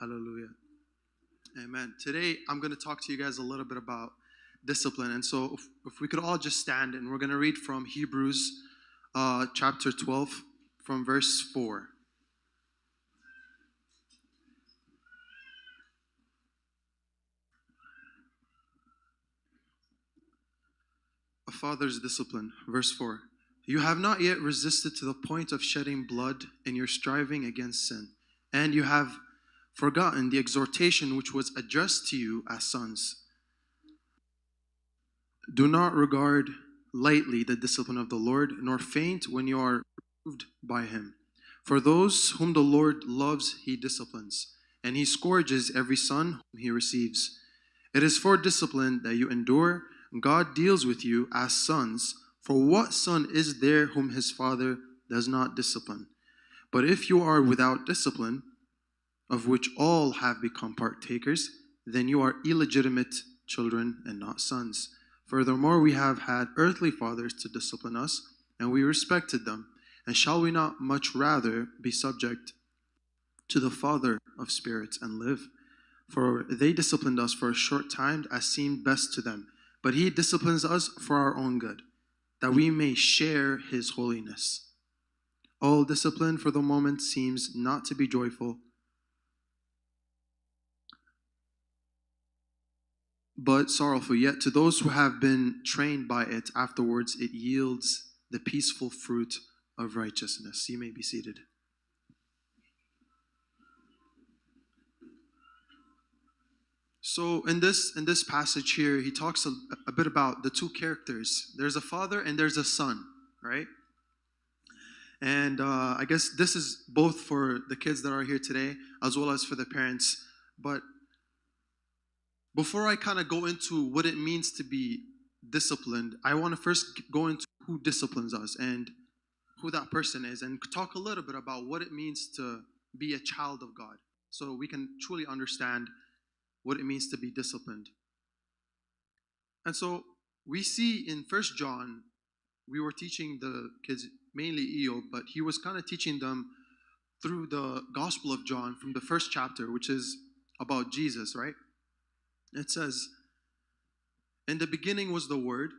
Hallelujah. Amen. Today, I'm going to talk to you guys a little bit about discipline. And so, if, if we could all just stand, and we're going to read from Hebrews uh, chapter twelve, from verse four. A father's discipline. Verse four. You have not yet resisted to the point of shedding blood in your striving against sin, and you have forgotten the exhortation which was addressed to you as sons. Do not regard lightly the discipline of the Lord, nor faint when you are reproved by him. For those whom the Lord loves, he disciplines, and he scourges every son whom he receives. It is for discipline that you endure. God deals with you as sons. For what son is there whom his father does not discipline? But if you are without discipline, of which all have become partakers, then you are illegitimate children and not sons. Furthermore, we have had earthly fathers to discipline us, and we respected them. And shall we not much rather be subject to the Father of spirits and live? For they disciplined us for a short time as seemed best to them, but he disciplines us for our own good, that we may share his holiness. All discipline for the moment seems not to be joyful, but sorrowful. Yet to those who have been trained by it, afterwards it yields the peaceful fruit of righteousness. You may be seated. So in this in this passage here, he talks a, a bit about the two characters. There's a father and there's a son, right? And uh, I guess this is both for the kids that are here today, as well as for the parents. But before I kind of go into what it means to be disciplined, I want to first go into who disciplines us and who that person is, and talk a little bit about what it means to be a child of God, so we can truly understand what it means to be disciplined. And so we see in First John, we were teaching the kids, mainly Eob, but he was kind of teaching them through the Gospel of John from the first chapter, which is about Jesus, right? It says, "In the beginning was the Word,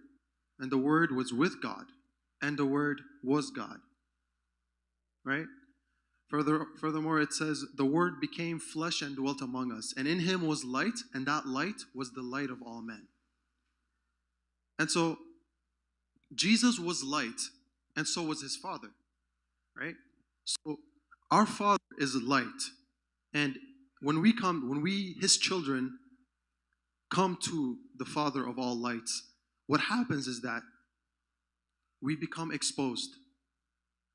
and the Word was with God, and the Word was God." Right? Further, furthermore, it says, "The Word became flesh and dwelt among us, and in him was light, and that light was the light of all men." And so Jesus was light, and so was his Father, right? So our Father is light. And when we come, when we, his children, come to the Father of all lights, what happens is that we become exposed,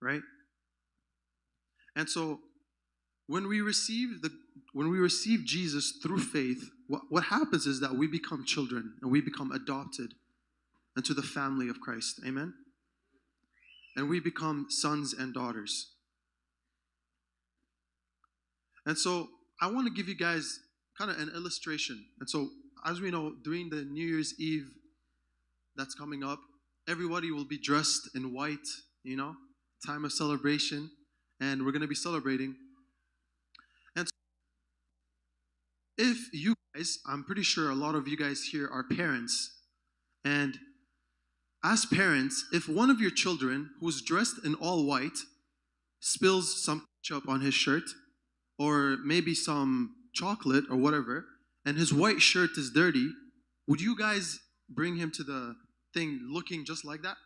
right? And so when we receive the when we receive Jesus through faith, what, what happens is that we become children and we become adopted into the family of Christ. Amen? And we become sons and daughters. And so I want to give you guys kind of an illustration. And so, as we know, during the New Year's Eve that's coming up, everybody will be dressed in white, you know, time of celebration, and we're going to be celebrating. And so if you guys, I'm pretty sure a lot of you guys here are parents, and as parents, if one of your children who's dressed in all white spills some ketchup on his shirt, or maybe some chocolate or whatever, and his white shirt is dirty, would you guys bring him to the thing looking just like that?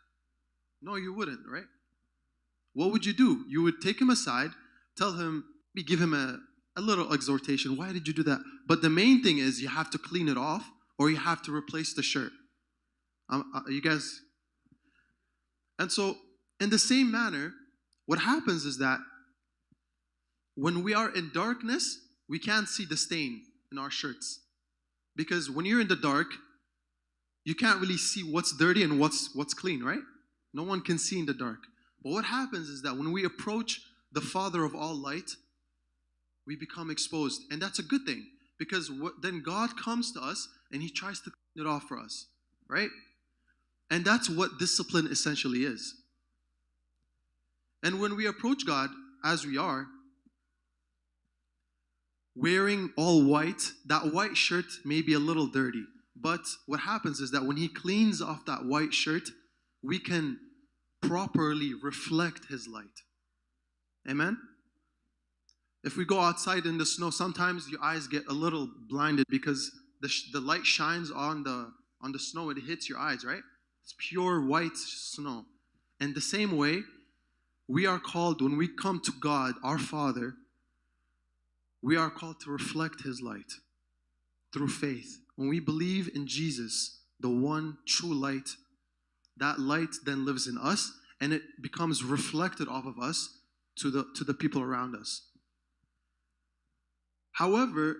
No, you wouldn't, right? What would you do? You would take him aside, tell him, maybe give him a, a little exhortation. Why did you do that? But the main thing is you have to clean it off or you have to replace the shirt. Um, uh, you guys? And so, in the same manner, what happens is that when we are in darkness, we can't see the stain in our shirts. Because when you're in the dark, you can't really see what's dirty and what's what's clean, right? No one can see in the dark. But what happens is that when we approach the Father of all light, we become exposed, and that's a good thing, because what, then God comes to us and He tries to clean it off for us, right? And that's what discipline essentially is. And when we approach God as we are, wearing all white, that white shirt may be a little dirty. But what happens is that when He cleans off that white shirt, we can properly reflect His light. Amen? If we go outside in the snow, sometimes your eyes get a little blinded because the, sh- the light shines on the on the snow, it hits your eyes, right? It's pure white snow. And the same way, we are called, when we come to God, our Father, we are called to reflect His light through faith. When we believe in Jesus, the one true light, that light then lives in us and it becomes reflected off of us to the to the people around us. However,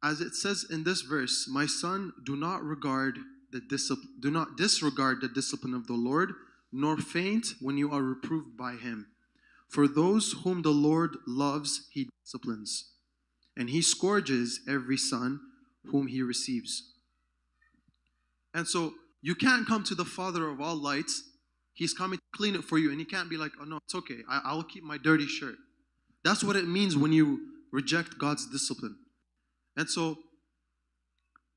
as it says in this verse, "My son, do not regard the discipline, do not disregard the discipline of the Lord, nor faint when you are reproved by him. For those whom the Lord loves, he disciplines, and he scourges every son whom he receives." And so you can't come to the Father of all lights. He's coming to clean it for you, and he can't be like, "Oh no, it's okay. I, I will keep my dirty shirt." That's what it means when you reject God's discipline. And so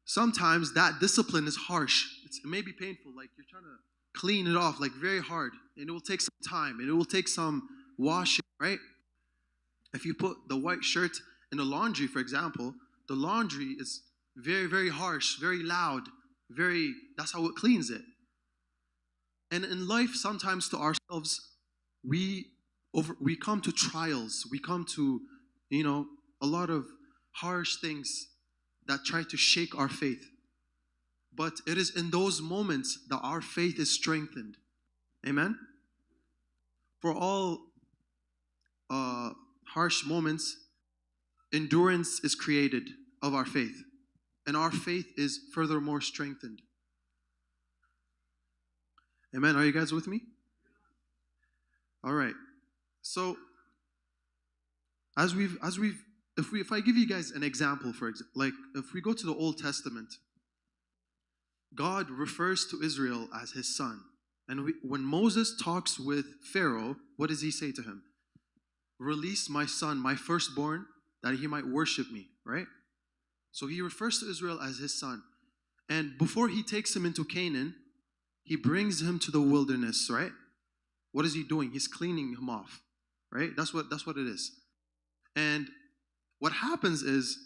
sometimes that discipline is harsh. It's, it may be painful. Like, you're trying to clean it off, like, very hard, and it will take some time and it will take some washing, right? If you put the white shirt in the laundry, for example, the laundry is very, very harsh, very loud, very, that's how it cleans it. And in life, sometimes to ourselves, we over we come to trials, we come to, you know, a lot of harsh things that try to shake our faith. But it is in those moments that our faith is strengthened. Amen? For all uh, harsh moments, endurance is created of our faith, and our faith is furthermore strengthened. Amen. Are you guys with me? All right. So, as we've as we've if we if I give you guys an example, for example, like, if we go to the Old Testament, God refers to Israel as His son. And we, when Moses talks with Pharaoh, what does He say to him? "Release my son, my firstborn, that he might worship me," right? So He refers to Israel as His son. And before He takes him into Canaan, He brings him to the wilderness, right? What is He doing? He's cleaning him off, right? That's what that's what it is. And what happens is,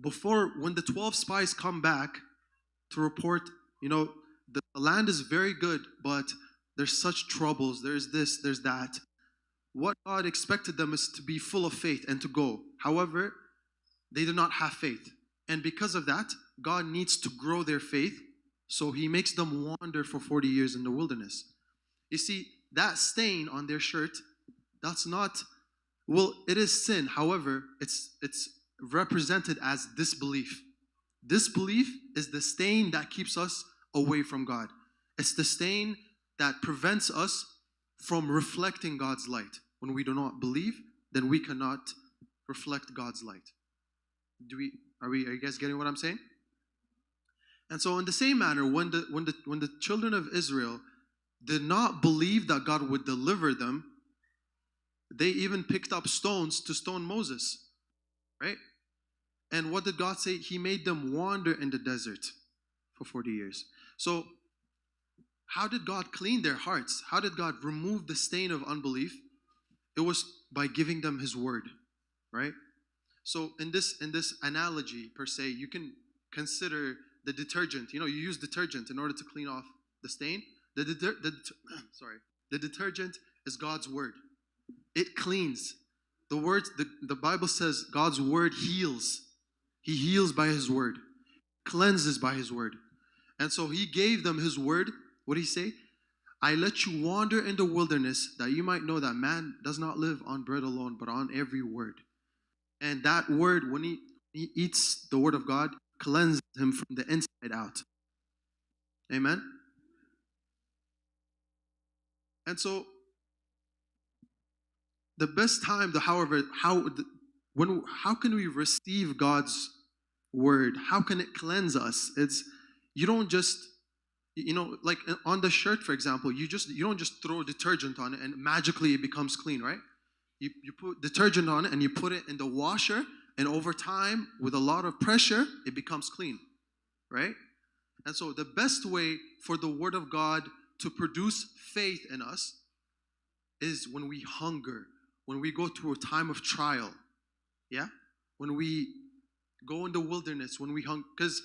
before, when the twelve spies come back to report, you know, the, the land is very good, but there's such troubles, there's this, there's that. What God expected them is to be full of faith and to go. However, they do not have faith. And because of that, God needs to grow their faith. So He makes them wander for forty years in the wilderness. You see, that stain on their shirt, that's not, well, it is sin. However, it's it's represented as disbelief. Disbelief is the stain that keeps us away from God. It's the stain that prevents us from reflecting God's light. When we do not believe, then we cannot reflect God's light. Do we are we are you guys getting what I'm saying? And so, in the same manner, when the when the when the children of Israel did not believe that God would deliver them, they even picked up stones to stone Moses, right? And what did God say? He made them wander in the desert for forty years. So, how did God clean their hearts? How did God remove the stain of unbelief? It was by giving them his word, right? So in this in this analogy per se, you can consider the detergent. You know, you use detergent in order to clean off the stain. The deter- the deter- sorry, the detergent is God's word. It cleans. The word the, the Bible says God's word heals. He heals by his word, cleanses by his word. And so he gave them his word. What did he say? "I let you wander in the wilderness that you might know that man does not live on bread alone, but on every word." And that word, when he, he eats the word of God, cleanses him from the inside out. Amen. And so the best time, the however, how the, when how can we receive God's word? How can it cleanse us? It's you don't just you know like uh, on the shirt, for example, you just you don't just throw detergent on it and magically it becomes clean, right? You you put detergent on it and you put it in the washer, and over time, with a lot of pressure, it becomes clean, right? And so the best way for the word of God to produce faith in us is when we hunger, when we go through a time of trial. Yeah? When we go in the wilderness, when we hunger, because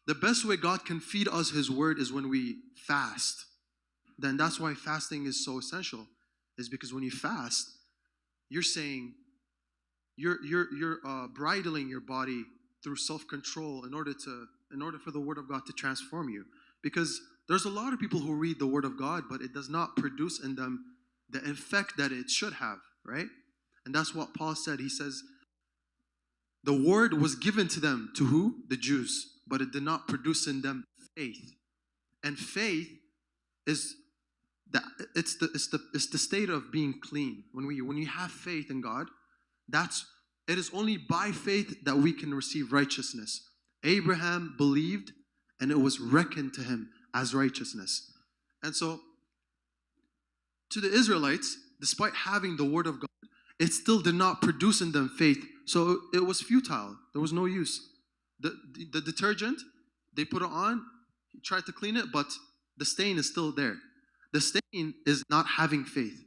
the best way God can feed us his word is when we fast. Then that's why fasting is so essential, is because when you fast, you're saying, you're you're you're uh, bridling your body through self-control in order to in order for the word of God to transform you. Because there's a lot of people who read the word of God, but it does not produce in them the effect that it should have, right? And that's what Paul said. He says, "The word was given to them," to who? The Jews. "But it did not produce in them faith." And faith is that it's the it's the it's the state of being clean. When we when you have faith in God, that's it is only by faith that we can receive righteousness. Abraham believed, and it was reckoned to him as righteousness. And so, to the Israelites, despite having the word of God, it still did not produce in them faith. So it was futile. There was no use. The, the, the detergent, they put it on, he tried to clean it, but the stain is still there. The stain is not having faith.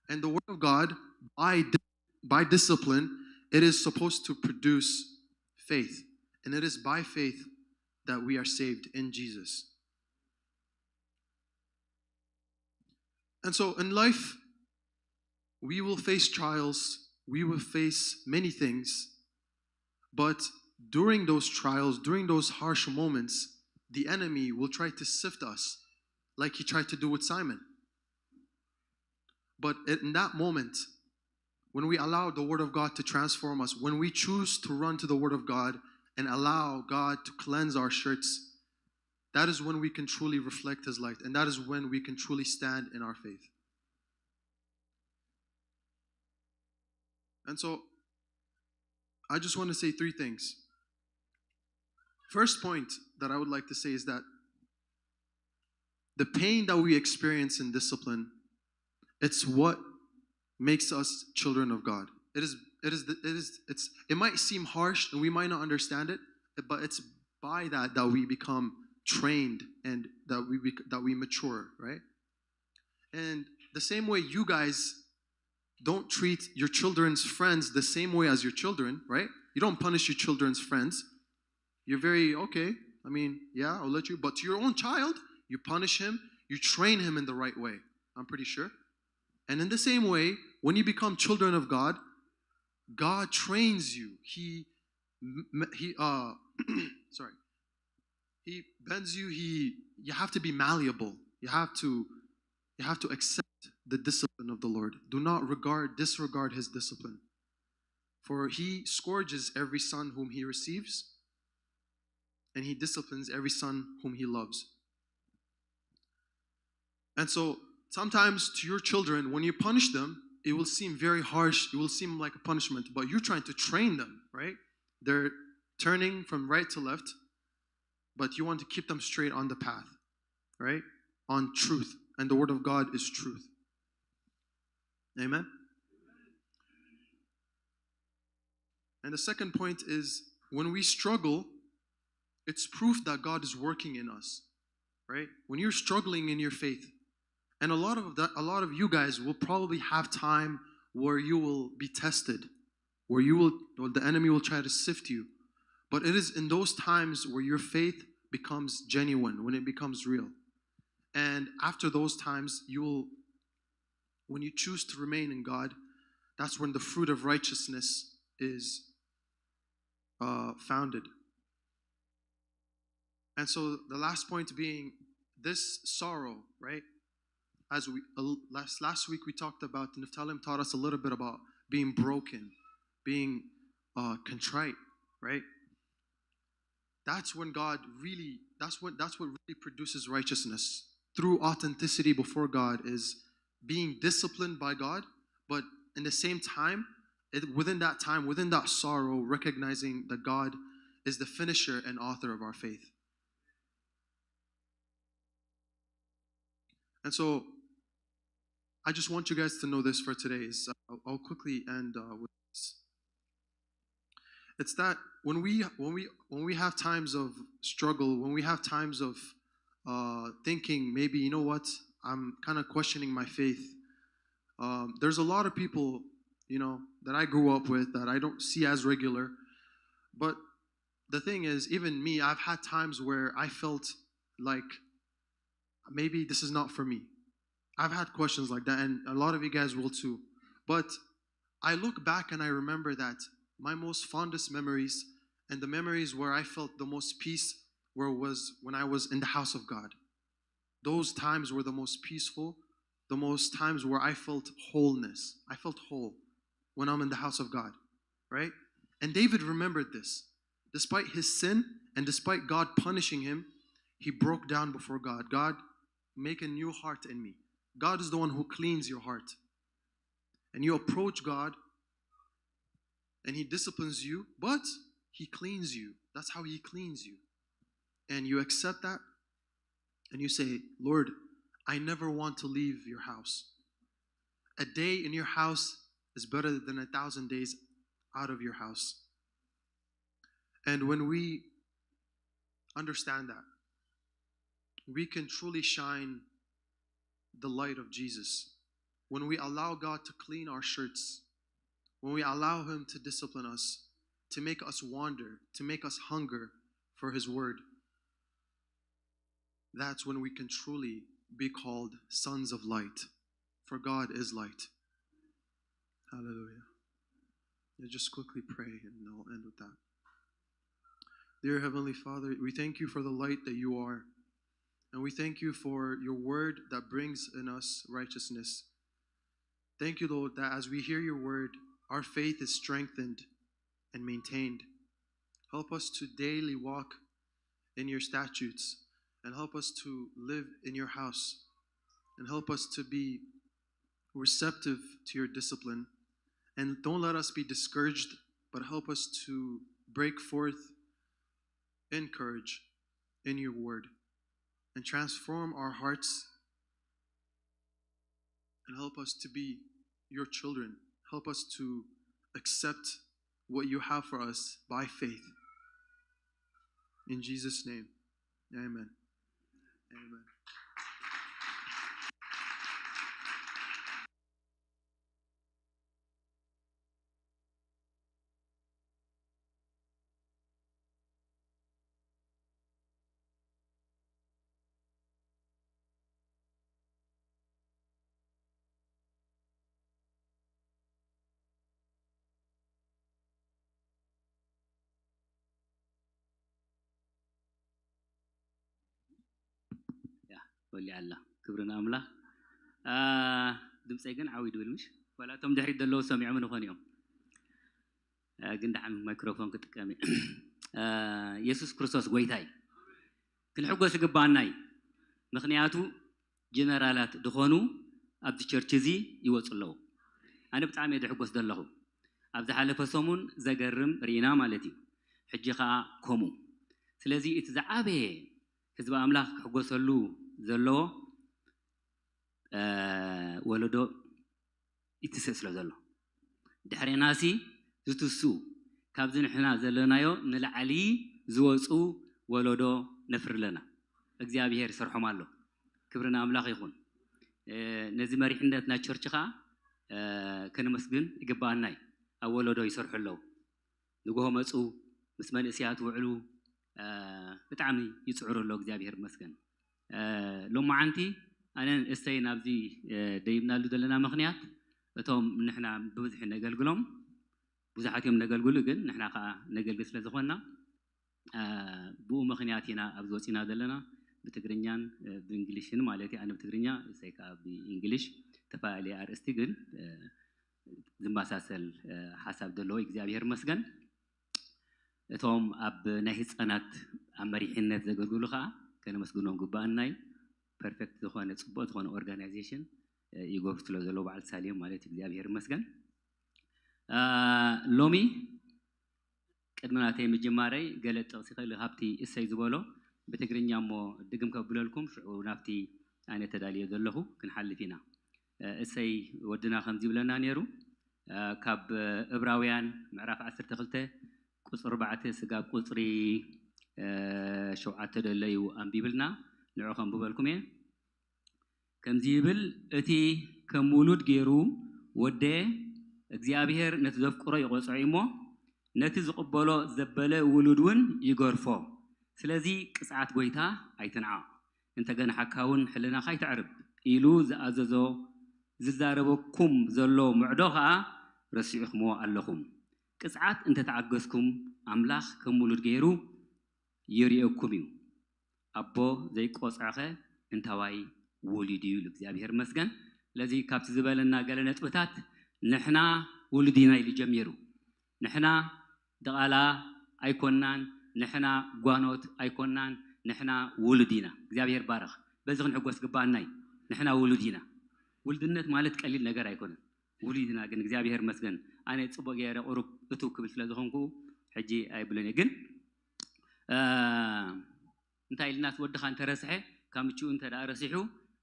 And the word of God, by di- by discipline, it is supposed to produce faith. And it is by faith that we are saved in Jesus. And so in life, we will face trials, we will face many things. But during those trials, during those harsh moments, the enemy will try to sift us like he tried to do with Simon. But in that moment, when we allow the word of God to transform us, when we choose to run to the word of God and allow God to cleanse our shirts, that is when we can truly reflect his light, and that is when we can truly stand in our faith. And so I just want to say three things. First point that I would like to say is that the pain that we experience in discipline, it's what makes us children of God. It is it is the, it is it's it might seem harsh and we might not understand it, but it's by that that we become trained and that we bec- that we mature, right? And the same way you guys don't treat your children's friends the same way as your children, right? You don't punish your children's friends. You're very okay. I mean, yeah, I'll let you. But to your own child, you punish him, you train him in the right way. I'm pretty sure. And in the same way, when you become children of God, God trains you. He, m- he, uh, sorry, he bends you. He, you have to be malleable. You have to, you have to accept the discipline of the Lord. Do not regard, disregard his discipline. For he scourges every son whom he receives, and he disciplines every son whom he loves. And so sometimes to your children, when you punish them, it will seem very harsh. It will seem like a punishment, but you're trying to train them, right? They're turning from right to left, but you want to keep them straight on the path, right? On truth. And the word of God is truth. Amen? And the second point is, when we struggle, it's proof that God is working in us, right? When you're struggling in your faith, and a lot of that, a lot of you guys will probably have time where you will be tested, where you will, or the enemy will try to sift you. But it is in those times where your faith becomes genuine, when it becomes real. And after those times, you will, when you choose to remain in God, that's when the fruit of righteousness is uh, founded. And so the last point being this sorrow, right? As we uh, last last week we talked about, Niftalim taught us a little bit about being broken, being uh, contrite, right? That's when God really, that's what that's what really produces righteousness, through authenticity before God, is being disciplined by God, but in the same time, it, within that time, within that sorrow, recognizing that God is the finisher and author of our faith. And so I just want you guys to know this for today. Is uh, I'll, I'll quickly end uh, with this. It's that when we when we when we have times of struggle, when we have times of uh, thinking, maybe, you know what, I'm kind of questioning my faith. Um, there's a lot of people, you know, that I grew up with that I don't see as regular. But the thing is, even me, I've had times where I felt like maybe this is not for me. I've had questions like that, and a lot of you guys will too. But I look back and I remember that my most fondest memories and the memories where I felt the most peace were was when I was in the house of God. Those times were the most peaceful, the most times where I felt wholeness. I felt whole when I'm in the house of God, right? And David remembered this. Despite his sin and despite God punishing him, he broke down before God. God, make a new heart in me. God is the one who cleans your heart. And you approach God and he disciplines you, but he cleans you. That's how he cleans you. And you accept that and you say, Lord, I never want to leave your house. A day in your house is better than a thousand days out of your house. And when we understand that, we can truly shine the light of Jesus. When we allow God to clean our shirts, when we allow Him to discipline us, to make us wander, to make us hunger for His word, that's when we can truly be called sons of light. For God is light. Hallelujah. Let's just quickly pray and I'll end with that. Dear Heavenly Father, we thank you for the light that you are. And we thank you for your word that brings in us righteousness. Thank you, Lord, that as we hear your word, our faith is strengthened and maintained. Help us to daily walk in your statutes and help us to live in your house and help us to be receptive to your discipline. And don't let us be discouraged, but help us to break forth in courage in your word and transform our hearts and help us to be your children. Help us to accept what you have for us by faith. In Jesus' name, amen. Amen. ያ ወሊዓ ኣላ። ክብሪ ንኣምላኽ። ድምፀይ ግን ዓው ይድብል ምሽ? ዋላ እቶም ድሕሪት ዘለዉ ሰሚዖም ንኾን እዮም። ግን ደሓን ማይክሮፎን ክጥቀም እየ። የሱስ ክርስቶስ ጎይታ እዩ። ክንሕጎስ ይግባኣና እዩ። ምኽንያቱ ጀነራላት ዝኾኑ ኣብዚ ቸርች እዚ ይወፁ ኣለዉ። ኣነ ብጣዕሚ እየ ዝሕጎስ ዘለኹ። ኣብ ዝሓለፈ ሰሙን ዘገርም ርኢና ማለት እዩ። ሕጂ ከዓ ከምኡ። ስለዚ እቲ ዝዓበየ ህዝቢ ኣምላኽ ክሕጎሰሉ ዘለዎ ወለዶ ይትስእ ስለ ዘሎ ድሕሬናሲ ዝትስኡ ካብዚ ንሕና ዘለናዮ ንላዕሊ ዝወፁ ወለዶ ነፍሪ ኣለና። እግዚኣብሄር ይሰርሖም ኣሎ። ክብሪ ንኣምላኽ ይኹን። ነዚ መሪሕነት ናይ ቸርች ከዓ ከነመስግን ይግባኣና እዩ። ኣብ ወለዶ ይሰርሑ ኣለዉ። ንግሆ መፁ፣ ምስ መንእስያት ውዕሉ፣ ብጣዕሚ ይፅዕሩ ኣለዉ። እግዚኣብሔር ይመስገን። ሎማዓንቲ ኣነን እሰይ ናብዚ ደይብናሉ ዘለና ምኽንያት፣ እቶም ንሕና ብብዝሒ ነገልግሎም ብዙሓት እዮም ነገልግሉ፣ ግን ንሕና ከዓ ነገልግል ስለ ዝኾንና ብኡ ምኽንያት ኢና ኣብዚ ወፂና ዘለና። ብትግርኛን ብእንግሊሽን ማለት እዩ። ኣነ ብትግርኛ፣ እሰይ ከዓ ብእንግሊሽ፣ ተፈላለየ ኣርእስቲ ግን ዝመሳሰል ሓሳብ ዘለዎ። እግዚኣብሔር ይመስገን። እቶም ኣብ ናይ ህፃናት ኣብ መሪሕነት ዘገልግሉ ከዓ ከነመስግኖም ግባኣና እዩ። ፐርፌክት ዝኾነ ፅቡቅ ዝኾነ ኦርጋናይዜሽን ይገብሩ ስለ ዘለዉ በዓል ሳልዮም ማለት እዩ። እግዚኣብሔር ይመስገን። ሎሚ ቅድሚ ናተይ ምጅማረይ ገለ ጥቕሲ ክእል ካብቲ እሰይ ዝበሎ ብትግርኛ እሞ ድግም ከብለልኩም፣ ሽዑ ናብቲ ኣነ ተዳልዮ ዘለኹ ክንሓልፍ ኢና። እሰይ ወድና ከምዚ ይብለና ነይሩ። ካብ እብራውያን ምዕራፍ ዓሰርተ ክልተ ቁፅሪ ኣርባዕተ ስጋብ ቁፅሪ ሸውዓተ ደለዩ ኣንቢብልና፣ ንዑ ከንብበልኩም እየ። ከምዚ ይብል፣ እቲ ከም ውሉድ ገይሩ ወደ እግዚኣብሔር ነቲ ዘፍቅሮ ይቆጽዖ እሞ፣ ነቲ ዝቕበሎ ዘበለ ውሉድ እውን ይገርፎ። ስለዚ ቅጽዓት ጎይታ ኣይትንዓ፣ እንተ ገንሓካ እውን ሕልናኻ ኣይተዕርብ ኢሉ ዝኣዘዞ ዝዛረበኩም ዘሎ ምዕዶ ኸኣ ረሲዕኹምዎ ኣለኹም። ቅጽዓት እንተ ተዓገስኩም ኣምላኽ ከም ውሉድ ገይሩ ይርእየኩም እዩ። ኣቦ ዘይቆጽዐኸ እንታዋይ ውሉድ እዩ ኢሉ እግዚኣብሔር ይመስገን። ስለዚ ካብቲ ዝበለና ገለ ነጥብታት ንሕና ውሉድ ኢና ኢሉ ጀሚሩ። ንሕና ድቓላ ኣይኮናን፣ ንሕና ጓኖት ኣይኮናን፣ ንሕና ውሉድ ኢና። እግዚኣብሔር ባረኽ። በዚ ክንሕጎስ ግባኣና እዩ። ንሕና ውሉድ ኢና። ውልድነት ማለት ቀሊል ነገር ኣይኮነን። ውሉድ ኢና ግን እግዚኣብሔር ይመስገን። ኣነ ጽቡቅ ገይረ ቁሩብ እቱ ክብል ስለ ዝኾንኩ ሕጂ ኣይብልን እየ። ግን እንታይ ኢልናስ ወድኻ እንተረስሐ ካብ ምችኡ እንተ ደኣ ረሲሑ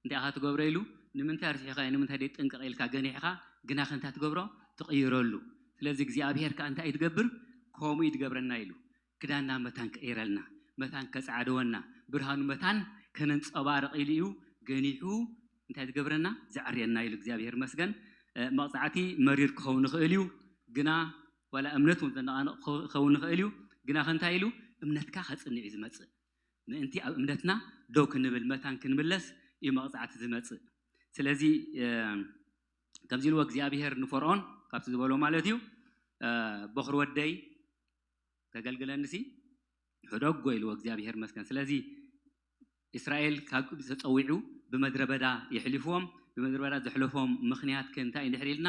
እንታይ ኢኻ ትገብሮ ኢሉ ንምንታይ ኣርሲሕኻ ንምንታይ ደይ ጥንቅቕ ኢልካ ገኒሕኻ ግናኸ እንታይ ትገብሮ ትቕይረሉ። ስለዚ እግዚኣብሔር ከኣ እንታይ እዩ ትገብር? ከምኡ እዩ ትገብረና ኢሉ ክዳንና መታን ክቕይረልና፣ መታን ከጻዕደወና፣ ብርሃኑ መታን ከነንጸባርቕ ኢሉ እዩ ገኒሑ እንታይ ትገብረና ዘዕርየና ኢሉ እግዚኣብሔር መስገን። መቕጻዕቲ መሪር ክኸውን ይኽእል እዩ፣ ግና ዋላ እምነት እውን ዘነቓንቕ ክኸውን ይኽእል እዩ። ግና ከንታይ ኢሉ እምነትካ ከጽንዕ እዩ ዝመጽእ። ምእንቲ ኣብ እምነትና ደው ክንብል መታን ክንምለስ እዩ መቕጻዕቲ ዝመጽእ። ስለዚ ከምዚ ኢልዎ እግዚኣብሔር ንፈርዖን ካብቲ ዝበሎ ማለት እዩ፣ በኹር ወደይ ከገልግለንሲ ሕደጎ ኢልዎ እግዚኣብሔር መስገን። ስለዚ እስራኤል ካብ ግብፂ ተፀዊዑ ብመድረ በዳ የሕሊፍዎም። ብመድረ በዳ ዘሕለፎም ምኽንያት ከ እንታይ እዩ እንድሕር ኢልና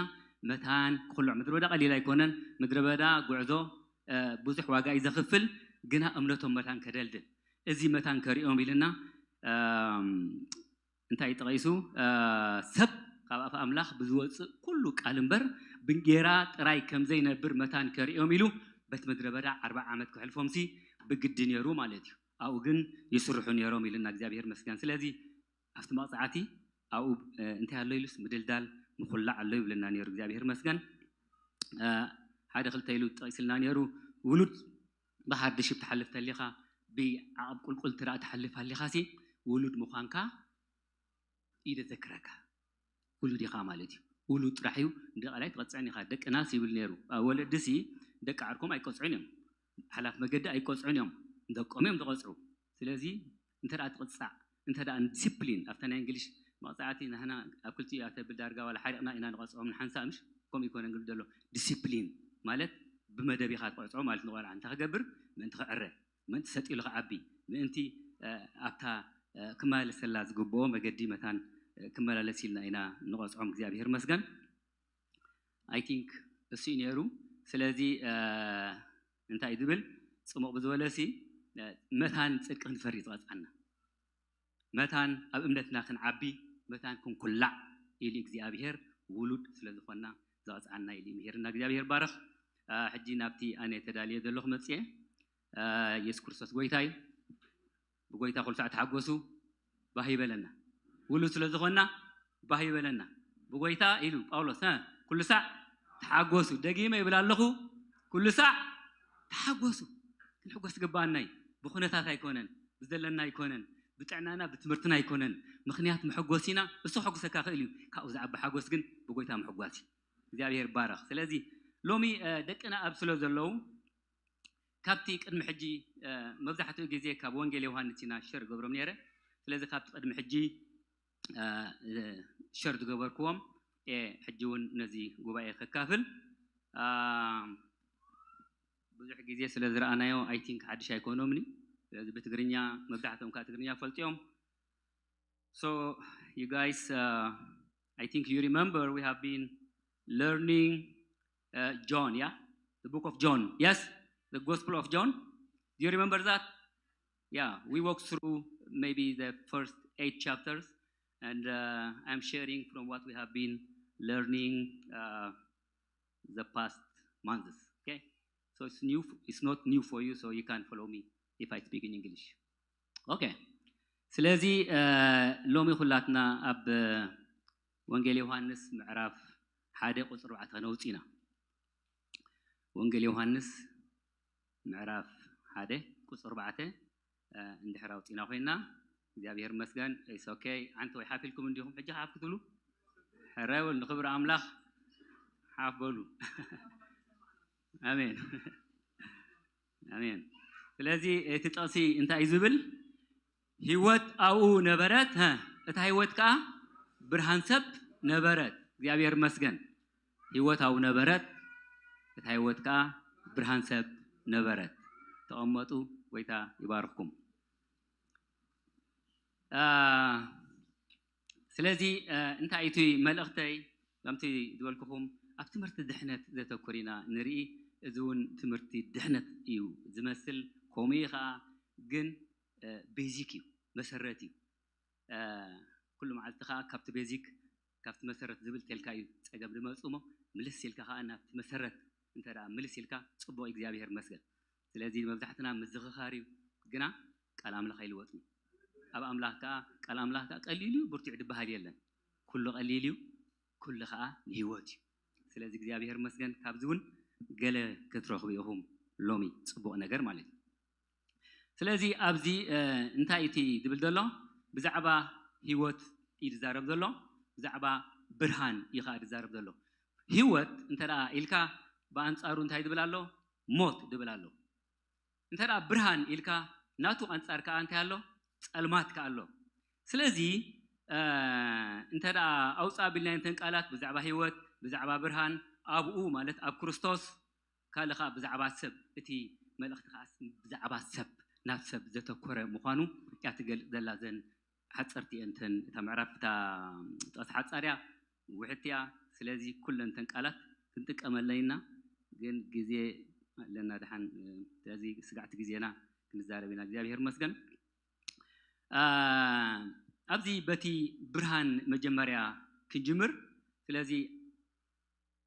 መታን ክኹልዕ ምድረ በዳ ቀሊል ኣይኮነን። ምድረ በዳ ጉዕዞ ብዙሕ ዋጋ እዩ ዘኽፍል። ግና እምነቶም መታን ከደልድል እዚ መታን ከሪኦም ኢልና እንታይ ጠቒሱ? ሰብ ካብ ኣፍ ኣምላኽ ብዝወፅእ ኩሉ ቃል እምበር ብእንጌራ ጥራይ ከም ዘይነብር መታን ከርእዮም ኢሉ በቲ ምድረ በዳ ኣርብዓ ዓመት ክሕልፎምሲ ብግዲ ነይሩ ማለት እዩ። ኣብኡ ግን ይስርሑ ነይሮም ኢልና እግዚኣብሔር መስገን። ስለዚ ኣብቲ መቕፃዕቲ ኣብኡ እንታይ ኣሎ ኢሉስ ምድልዳል ምኹላዕ ኣሎ ይብለና ነይሩ እግዚኣብሔር መስገን። ሓደ ክልተ ኢሉ ጠቒስልና ነይሩ። ውሉድ ብሃርድሽፕ ትሓልፍ ተሊኻ ብዓቐብ ቁልቁል ትረኣ ትሓልፍ ኣሊኻሲ ውሉድ ምዃንካ ይደዘክረካ። ውሉድ ኢኻ ማለት እዩ። ውሉድ ጥራሕ እዩ ንደቂ ኣላይ ትቐፅዕን ኢኻ። ደቂ ናስ ይብል ነይሩ። ወለዲ ሲ ደቂ ዓርኮም ኣይቀፅዑን እዮም። ሓላፍ መገዲ ኣይቀፅዑን እዮም። ንደቆም እዮም ዝቐፅዑ። ስለዚ እንተ ደኣ ትቕፃዕ እንተ ደኣ ዲስፕሊን ኣብታ ናይ እንግሊሽ መቕፃዕቲ ናህና ኣብ ክልቲኡ እያ ተብል ዳርጋ ዋላ ሓሪቕና ኢና ንቐፅዖም ንሓንሳእ ምሽ ከምኡ ይኮነ እንግዲህ ዘሎ ዲስፕሊን ማለት ብመደብ ኢኻ ትቐፅዖ ማለት ንቆልዓ እንታይ ክገብር ምእንቲ ክዕረ ምእንቲ ሰጥ ኢሉ ክዓቢ ምእንቲ ኣብታ ክመላለሰላ ዝግብኦ መገዲ መታን ክመላለስ ኢልና ኢና ንቐፅዖም እግዚኣብሔር መስገን። I think እሱ እዩ ነይሩ። ስለዚ እንታይ እዩ ዝብል ፅሙቕ ብዝበለሲ መታን ፅድቂ ክንፈሪ ዝቐፅዓና መታን ኣብ እምነትና ክንዓቢ መታን ክንኩላዕ ኢሉ እግዚኣብሔር ውሉድ ስለ ዝኾንና ዘቐፅዓና ኢሉ ምሄርና እግዚኣብሔር ባረኽ። ሕጂ ናብቲ ኣነ ተዳልየ ዘለኹ መፅየ። የሱስ ክርስቶስ ጎይታ እዩ። ብጎይታ ኩሉ ሳዕ ተሓጎሱ ባህ ይበለና። ውሉድ ስለ ዝኾንና ባህ ይበለና። ብጎይታ ኢሉ ጳውሎስ ኩሉ ሳዕ ተሓጎሱ። ደጊመ ይብል ኣለኹ ኩሉ ሳዕ ተሓጎሱ። ክንሕጎስ ዝግባኣና እዩ። ብኩነታት ኣይኮነን፣ ብዘለና ኣይኮነን። ብጥዕናና ብትምህርትና ኣይኮነን። ምኽንያት መሐጎሲና እሱ ከሐጉሰካ ክእል እዩ። ካብኡ ዝዓቢ ሓጎስ ግን ብጎይታ ምሕጓስ እዩ። እግዚኣብሔር ይባረኽ። ስለዚ ሎሚ ደቅና ኣብ ስለ ዘለዉ ካብቲ ቅድሚ ሕጂ መብዛሕትኡ ግዜ ካብ ወንጌል ዮሃንስ ኢና ሸር ገብሮም ነይረ። ስለዚ ካብቲ ቅድሚ ሕጂ ሸር ዝገበርክዎም ሕጂ እውን ነዚ ጉባኤ ከካፍል ብዙሕ ግዜ ስለ ዝረኣናዮ I think ሓድሽ ኣይኮኖምኒ። ስለዚ ብትግርኛ መብዛሕትኦም ከዓ ትግርኛ ፈልጥዮም። So you guys, uh, I think you remember we have been learning uh, John, yeah? The book of John, yes? The Gospel of John. Do you remember that? Yeah, we walked through maybe the first eight chapters, and uh, I'm sharing from what we have been learning uh, the past months. Okay, so it's new. It's not new for you, so you can follow me if I speak in English. Okay. ስለዚ ሎሚ ኩላትና ኣብ ወንጌል ዮሃንስ ምዕራፍ ሓደ ቁፅሪ ኣርባዕተ ክነውፅእ ኢና። ወንጌል ዮሃንስ ምዕራፍ ሓደ ቁፅሪ ኣርባዕተ እንድሕር ኣውፂና ኮይና እግዚኣብሔር መስገን። ኦኬ፣ ዓንተ ወይ ሓፊልኩም እንዲኹም ሕጂ ሓፍ ክትብሉ ሕረው ንክብሪ ኣምላኽ ሓፍ በሉ። ኣሜን ኣሜን። ስለዚ እቲ ጥቕሲ እንታይ እዩ ዝብል? ህይወት ኣብኡ ነበረት፣ እታ ህይወት ከዓ ብርሃን ሰብ ነበረት። እግዚኣብሔር መስገን። ህይወት ኣብኡ ነበረት፣ እታ ህይወት ከዓ ብርሃን ሰብ ነበረት። ተቐመጡ፣ ጎይታ ይባርኽኩም። ስለዚ እንታይ እቲ መልእኽተይ? ከምቲ ዝበልኩኹም ኣብ ትምህርቲ ድሕነት ዘተኮር ኢና ንርኢ። እዚ እውን ትምህርቲ ድሕነት እዩ ዝመስል። ከምኡ እዩ ከዓ፣ ግን ቤዚክ እዩ፣ መሰረት እዩ። ኩሉ መዓልቲ ከዓ ካብቲ ቤዚክ፣ ካብቲ መሰረት ዝብል ተልካ እዩ ፀገም ዝመፁ እሞ፣ ምልስ ኢልካ ከዓ ናብቲ መሰረት እንተ ምልስ ኢልካ ፅቡቅ፣ እግዚኣብሔር መስገን። ስለዚ መብዛሕትና ምዝኽኻር እዩ፣ ግና ቃል ኣምላኽ ኣይልወጥን እዩ። ኣብ ኣምላኽ ከዓ፣ ቃል ኣምላኽ ከዓ ቀሊል እዩ ብርቱዕ ዝበሃል የለን። ኩሉ ቀሊል እዩ፣ ኩሉ ከዓ ንህይወት እዩ። ስለዚ እግዚኣብሔር መስገን። ካብዚ እውን ገለ ክትረኽቡ ኢኹም ሎሚ፣ ፅቡቅ ነገር ማለት እዩ። ስለዚ ኣብዚ እንታይ እቲ ዝብል ዘሎ? ብዛዕባ ህይወት እዩ ዝዛረብ ዘሎ፣ ብዛዕባ ብርሃን እዩ ከዓ ዝዛረብ ዘሎ። ህይወት እንተ ኢልካ ብኣንፃሩ እንታይ ዝብል ኣሎ? ሞት ዝብል ኣሎ። እንተ ብርሃን ኢልካ ናቱ ኣንፃር ከዓ እንታይ ኣሎ? ፀልማት ከዓ ኣሎ። ስለዚ እንተ ኣውፃ ኣቢልና እተን ቃላት ብዛዕባ ህይወት፣ ብዛዕባ ብርሃን፣ ኣብኡ ማለት ኣብ ክርስቶስ ካልእ ከዓ ብዛዕባ ሰብ፣ እቲ መልእኽቲ ከዓ ብዛዕባ ሰብ፣ ናብ ሰብ ዘተኮረ ምዃኑ እያ ትገልፅ ዘላ። ዘን ሓፀርቲ እየን እተን፣ እታ ምዕራፍ፣ እታ ጥቕሲ ሓፃር እያ፣ ውሕድቲ እያ። ስለዚ ኩለን እተን ቃላት ክንጥቀመለን ኢና፣ ግን ግዜ ኣለና ድሓን። ስለዚ ስጋዕቲ ግዜና ክንዛረብ ኢና። እግዚኣብሔር መስገን። ኣብዚ በቲ ብርሃን መጀመርያ ክንጅምር። ስለዚ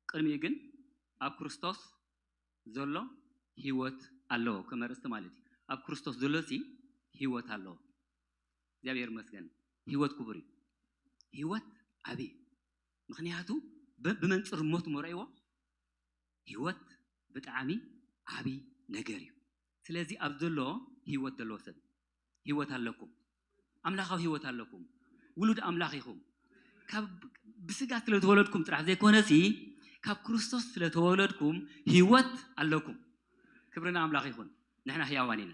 ቅድሚኡ ግን ኣብ ክርስቶስ ዘሎ ህይወት ኣለዎ፣ ከም ኣርእስቲ ማለት እዩ። ኣብ ክርስቶስ ዘሎ ሲ ህይወት ኣለዎ። እግዚኣብሔር መስገን። ህይወት ክቡር እዩ። ህይወት ዓብዪ እዩ። ምኽንያቱ ብመንፅር ሞት መርእዎ ህይወት ብጣዕሚ ዓብዪ ነገር እዩ። ስለዚ ኣብ ዘሎ ህይወት ዘለዎ ሰብ፣ ህይወት ኣለኩም። ኣምላኻዊ ህይወት ኣለኩም። ውሉድ ኣምላኽ ኢኹም። ካብ ብስጋ ስለ ተወለድኩም ጥራሕ ዘይኮነሲ፣ ካብ ክርስቶስ ስለ ተወለድኩም ህይወት ኣለኩም። ክብሪ ንኣምላኽ ይኹን። ንሕና ህያዋን ኢና፣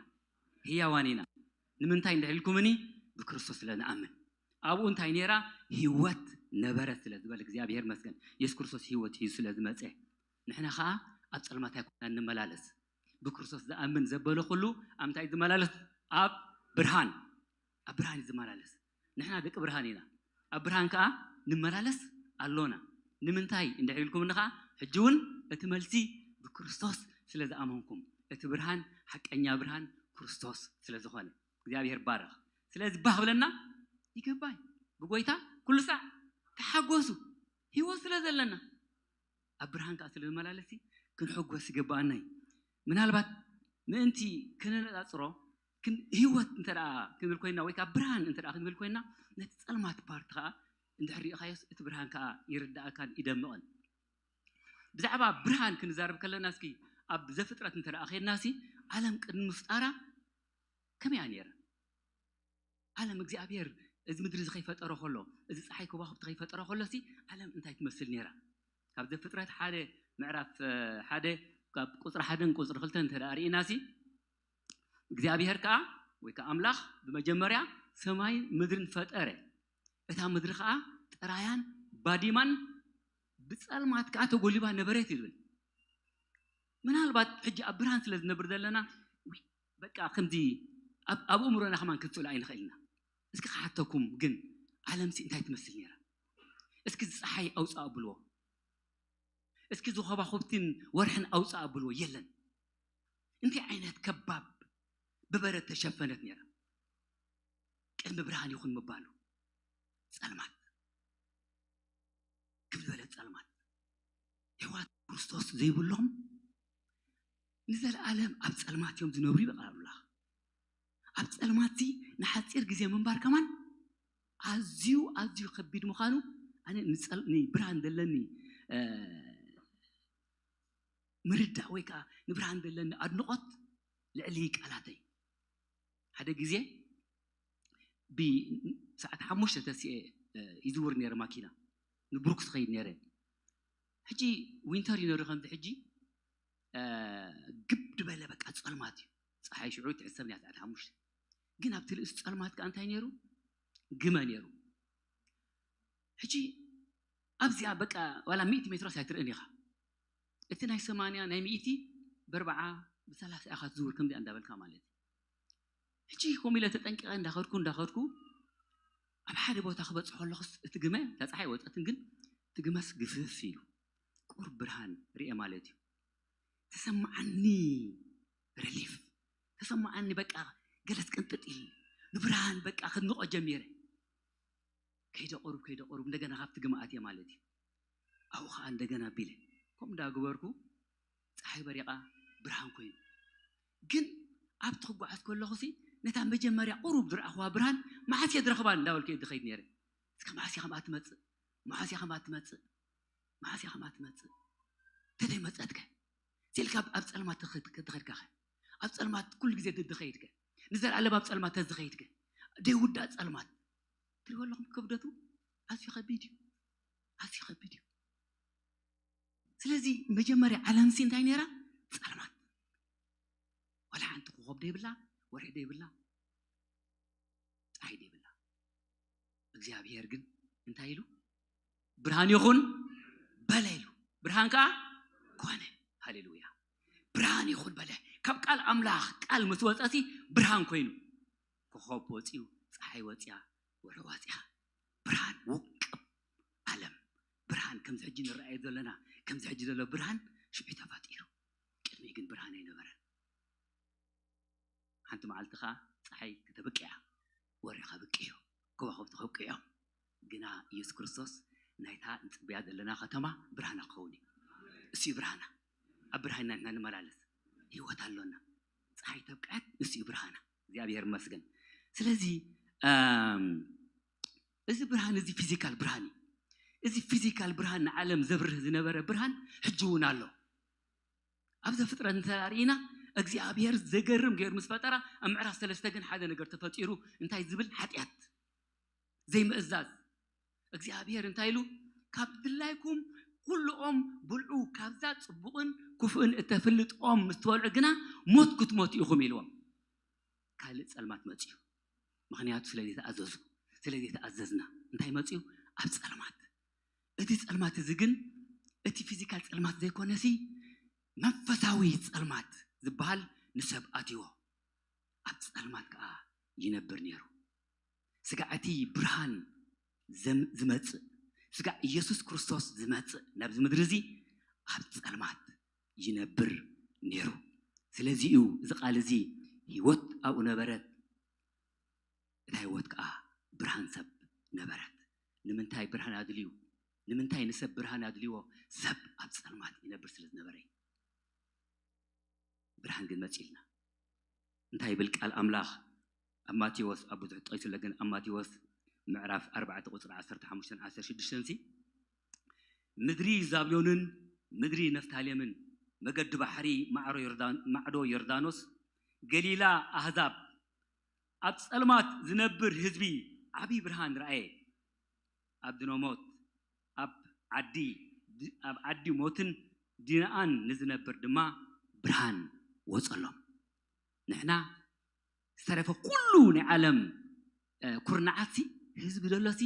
ህያዋን ኢና። ንምንታይ እንድሕር ኢልኩምኒ? ብክርስቶስ ስለ ንኣምን። ኣብኡ እንታይ ነይራ? ህይወት ነበረት ስለ ዝበለ እግዚኣብሔር መስገን። የሱስ ክርስቶስ ህይወት ሒዙ ስለ ዝመፀ፣ ንሕና ኸዓ ኣብ ፀልማት ኣይኮና እንመላለስ። ብክርስቶስ ዝኣምን ዘበለ ኩሉ ኣብ እንታይ ዝመላለስ? ኣብ ብርሃን፣ ኣብ ብርሃን እዩ ዝመላለስ። ንሕና ደቂ ብርሃን ኢና፣ ኣብ ብርሃን ከዓ ንመላለስ ኣሎና። ንምንታይ እንድሕር ኢልኩምኒ ከዓ፣ ሕጂ እውን እቲ መልሲ ብክርስቶስ ስለ ዝኣመንኩም፣ እቲ ብርሃን፣ ሓቀኛ ብርሃን ክርስቶስ ስለ ዝኾነ። እግዚኣብሔር ባረኽ። ስለዚ ባህ ብለና ይገባይ ብጎይታ ኩሉ ሳዕ ተሓጎሱ። ህይወት ስለ ዘለና ኣብ ብርሃን ከዓ ስለ ዝመላለሲ ክንሕጎስ ይገባኣና እዩ። ምናልባት ምእንቲ ክነነፃፅሮ፣ ህይወት እንተ ክንብል ኮይና ወይ ከዓ ብርሃን እንተ ክንብል ኮይና፣ ነቲ ፀልማት ፓርት ከዓ እንድሕር ሪእኻዮስ እቲ ብርሃን ከዓ ይርዳእካን ይደምቕን። ብዛዕባ ብርሃን ክንዛረብ ከለና እስኪ ኣብ ዘፍጥረት እንተ ኸድና ሲ ዓለም ቅድሚ ምፍጣራ ከመይ እያ ነይራ? ዓለም እግዚኣብሔር እዚ ምድሪ እዚ ከይፈጠሮ ከሎ፣ እዚ ፀሓይ ከዋኽብቲ ከይፈጠሮ ከሎ ሲ ዓለም እንታይ ትመስል ነይራ? ካብ ዘፍጥረት ሓደ ምዕራፍ ሓደ ካብ ቁፅሪ ሓደን ቁፅሪ ክልተን እንተ ርኢና ሲ እግዚኣብሔር ከዓ ወይ ከዓ ኣምላኽ ብመጀመርያ ሰማይ ምድርን ፈጠረ። እታ ምድሪ ከዓ ጥራያን ባዲማን ብፀልማት ከዓ ተጎሊባ ነበረት ይብል። ምናልባት ሕጂ ኣብ ብርሃን ስለ ዝነብር ዘለና በቃ ከምዚ ኣብ ኣእምሮና ከማን ክንስእሎ ኣይንኽእል ኢና። እስኪ ክሓተኩም ግን፣ ዓለምሲ እንታይ ትመስል ነይራ? እስኪ እዚ ፀሓይ ኣውፅእ ኣብልዎ፣ እስኪ እዚ ከዋኽብትን ወርሕን ኣውፅእ ኣብልዎ። የለን። እንታይ ዓይነት ከባብ ብበረድ ተሸፈነት ነይራ? ቅድሚ ብርሃን ይኹን ምባሉ ፀልማት፣ ክብ ዝበለ ፀልማት። የሕዋት ክርስቶስ ዘይብሎም ንዘለኣለም ኣብ ፀልማት እዮም ዝነብሩ ይብል ኣምላኽ። ኣብ ፀልማት ንሓፂር ግዜ ምንባር ከማን ኣዝዩ ኣዝዩ ከቢድ ምዃኑ ኣነ ንፀል- ንብርሃን ዘለኒ ምርዳእ ወይ ከዓ ንብርሃን ዘለኒ ኣድንቖት ልዕሊ ቃላተይ። ሓደ ግዜ ብሰዓት ሓሙሽተ ተሲኤ ይዝውር ነይረ ማኪና፣ ንብሩክስ ኸይድ ነይረ። ሕጂ ዊንተር እዩ ነይሩ ከምዚ ሕጂ ግብ ዝበለ በቃ ፀልማት እዩ። ፀሓይ ሽዑ ትሕሰብ ናይ ሰዓት ሓሙሽተ። ግን ኣብቲ ልእሱ ፀልማት ከዓ እንታይ ነይሩ? ግመ ነይሩ። ሕጂ ኣብዚኣ በቃ ዋላ ሚእቲ ሜትሮስ ኣይትርእን ኢኻ። እቲ ናይ ሰማንያ ናይ ሚእቲ ብርብዓ ብሰላሳ ኢኻ ትዝውር ከምዚኣ እንዳበልካ ማለት እዩ። ሕጂ ከምኡ ኢለ ተጠንቂቐ እንዳኸድኩ እንዳኸድኩ ኣብ ሓደ ቦታ ክበፅሕ ከለኹስ እቲ ግመ፣ እታ ፀሓይ ወፀትን ግን እቲ ግመስ ግፍፍ ኢሉ ቁሩብ ብርሃን ርኤ ማለት እዩ። ተሰማዓኒ ሪሊፍ፣ ተሰማዓኒ በቃ ገለስ ቅንጥጥ ኢል ንብርሃን በቃ ክድንቆ ጀሚረ። ከይደ ቁሩብ ከይደ ቁሩብ እንደገና ካብቲ ግመ ኣትየ ማለት እዩ። ኣብኡ ከዓ እንደገና ቢለ ከምኡ እንዳግበርኩ ፀሓይ በሪቓ ብርሃን ኮይኑ። ግን ኣብቲ ክጓዓዝ ከለኹ ሲ ነታ መጀመርያ ቁሩብ ዝረኣኽዋ ብርሃን መዓስ እየ ዝረኽባ እንዳበልኩ እየ ዝኸይድ ነይረ። እስከ መዓስ እያ ከምኣ ትመፅእ? መዓስ እያ ከምኣ ትመፅእ? መዓስ እያ ከምኣ ትመፅእ? ተደይ መፀትከ? ሲልካ ኣብ ፀልማት ተኸድከ? ኣብ ፀልማት ኩሉ ግዜ ተዝኸይድከ? ንዘለኣለም ኣብ ፀልማት ተዝኸይድከ? ደይውዳእ ፀልማት ትሪእዎ ኣለኹም ክብደቱ ኣዝዩ ከቢድ እዩ። ኣዝዩ ከቢድ እዩ። ስለዚ መጀመርያ ዓለምሲ እንታይ ነይራ? ፀልማት። ዋላ ሓንቲ ኮኾብ ደይብላ፣ ወርሒ ደይብላ፣ ፀሓይ ደይብላ። እግዚኣብሔር ግን እንታይ ኢሉ? ብርሃን ይኹን በለ ኢሉ። ብርሃን ከዓ ኮነ። ሃሌሉያ። ብርሃን ይኹን በለ። ካብ ቃል ኣምላኽ ቃል ምስ ወፀሲ ብርሃን ኮይኑ። ኮኾብ ወፅዩ፣ ፀሓይ ወፅያ፣ ወርሒ ወፅያ። ብርሃን ውቅብ ዓለም። ብርሃን ከምዚ ሕጂ ንረኣዮ ዘለና፣ ከምዚ ሕጂ ዘሎ ብርሃን ሽዑ ተፈጢሩ። ቅድሚ ግን ብርሃን ኣይነበረን። ሓንቲ መዓልቲ ኸዓ ፀሓይ ከተብቅያ፣ ወርሒ ከብቅዮ፣ ከዋኽብቲ ከብቅዮም። ግና ኢየሱስ ክርስቶስ ናይታ ንፅበያ ዘለና ከተማ ብርሃና ክኸውን እዩ። እሱ እዩ ብርሃና። ኣብ ብርሃንና ንሕና ንመላለስ ህይወት ኣሎና። ፀሓይ ተብቅዐት፣ እሱ እዩ ብርሃና። እግዚኣብሔር ይመስገን። ስለዚ እም፣ እዚ ብርሃን እዚ ፊዚካል ብርሃን እዩ። እዚ ፊዚካል ብርሃን ንዓለም ዘብርህ ዝነበረ ብርሃን ሕጂ እውን ኣሎ። ኣብ ዘፍጥረት እንተ ርኢና እግዚኣብሔር ዘገርም ገይሩ ምስ ፈጠራ ኣብ ምዕራፍ ሰለስተ ግን ሓደ ነገር ተፈጢሩ። እንታይ ዝብል? ሓጢኣት፣ ዘይምእዛዝ። እግዚኣብሔር እንታይ ኢሉ? ካብ ድላይኩም ኩልኦም ብልዑ፣ ካብዛ ጽቡቕን ክፉእን እተፍልጥ ኦም ምስ ትበልዑ ግና ሞት ክትሞቱ ኢኹም ኢልዎም። ካልእ ጸልማት መጽዩ። ምኽንያቱ ስለ ዘይተኣዘዙ፣ ስለ ዘይተኣዘዝና እንታይ መጽዩ? ኣብ ጸልማት። እቲ ጸልማት እዚ ግን እቲ ፊዚካል ጸልማት ዘይኮነሲ መንፈሳዊ ጸልማት ዝበሃል ንሰብ ኣትይዎ። ኣብ ጸልማት ከኣ ይነብር ነይሩ። ስጋዕ እቲ ብርሃን ዘም- ዝመጽእ፣ ስጋዕ ኢየሱስ ክርስቶስ ዝመጽእ ናብዚ ምድሪ እዚ ኣብ ጸልማት ይነብር ነይሩ። ስለዚ እዩ እዚ ቃል እዚ ህይወት ኣብኡ ነበረት፣ እታ ህይወት ከኣ ብርሃን ሰብ ነበረት። ንምንታይ ብርሃን ኣድልዩ? ንምንታይ ንሰብ ብርሃን ኣድልዎ? ሰብ ኣብ ጸልማት ይነብር ስለ ዝነበረ እዩ። ብርሃን ግን መጺልና። እንታይ ይብል ቃል ኣምላኽ ኣብ ማቴዎስ? ኣብ ብዙሕ ጠቂሱ ኣሎ፣ ግን ኣብ ማቴዎስ ምዕራፍ ኣርባዕተ ቁጽሪ ዓሰርተ ሓሙሽተን ዓሰርተ ሽዱሽተን ሲ፣ ምድሪ ዛብሎንን ምድሪ ነፍታሌምን፣ መገዲ ባሕሪ፣ ማዕሮ ዮርዳን- ማዕዶ ዮርዳኖስ፣ ገሊላ፣ ኣህዛብ ኣብ ጸልማት ዝነብር ህዝቢ ዓብዪ ብርሃን ረኣየ። ኣብ ድኖ ሞት፣ ኣብ ዓዲ፣ ኣብ ዓዲ ሞትን ዲንኣን ንዝነብር ድማ ብርሃን ወጸሎም። ንሕና ዝተረፈ ኩሉ ናይ ዓለም ኩርናዓትሲ፣ ህዝቢ ደሎሲ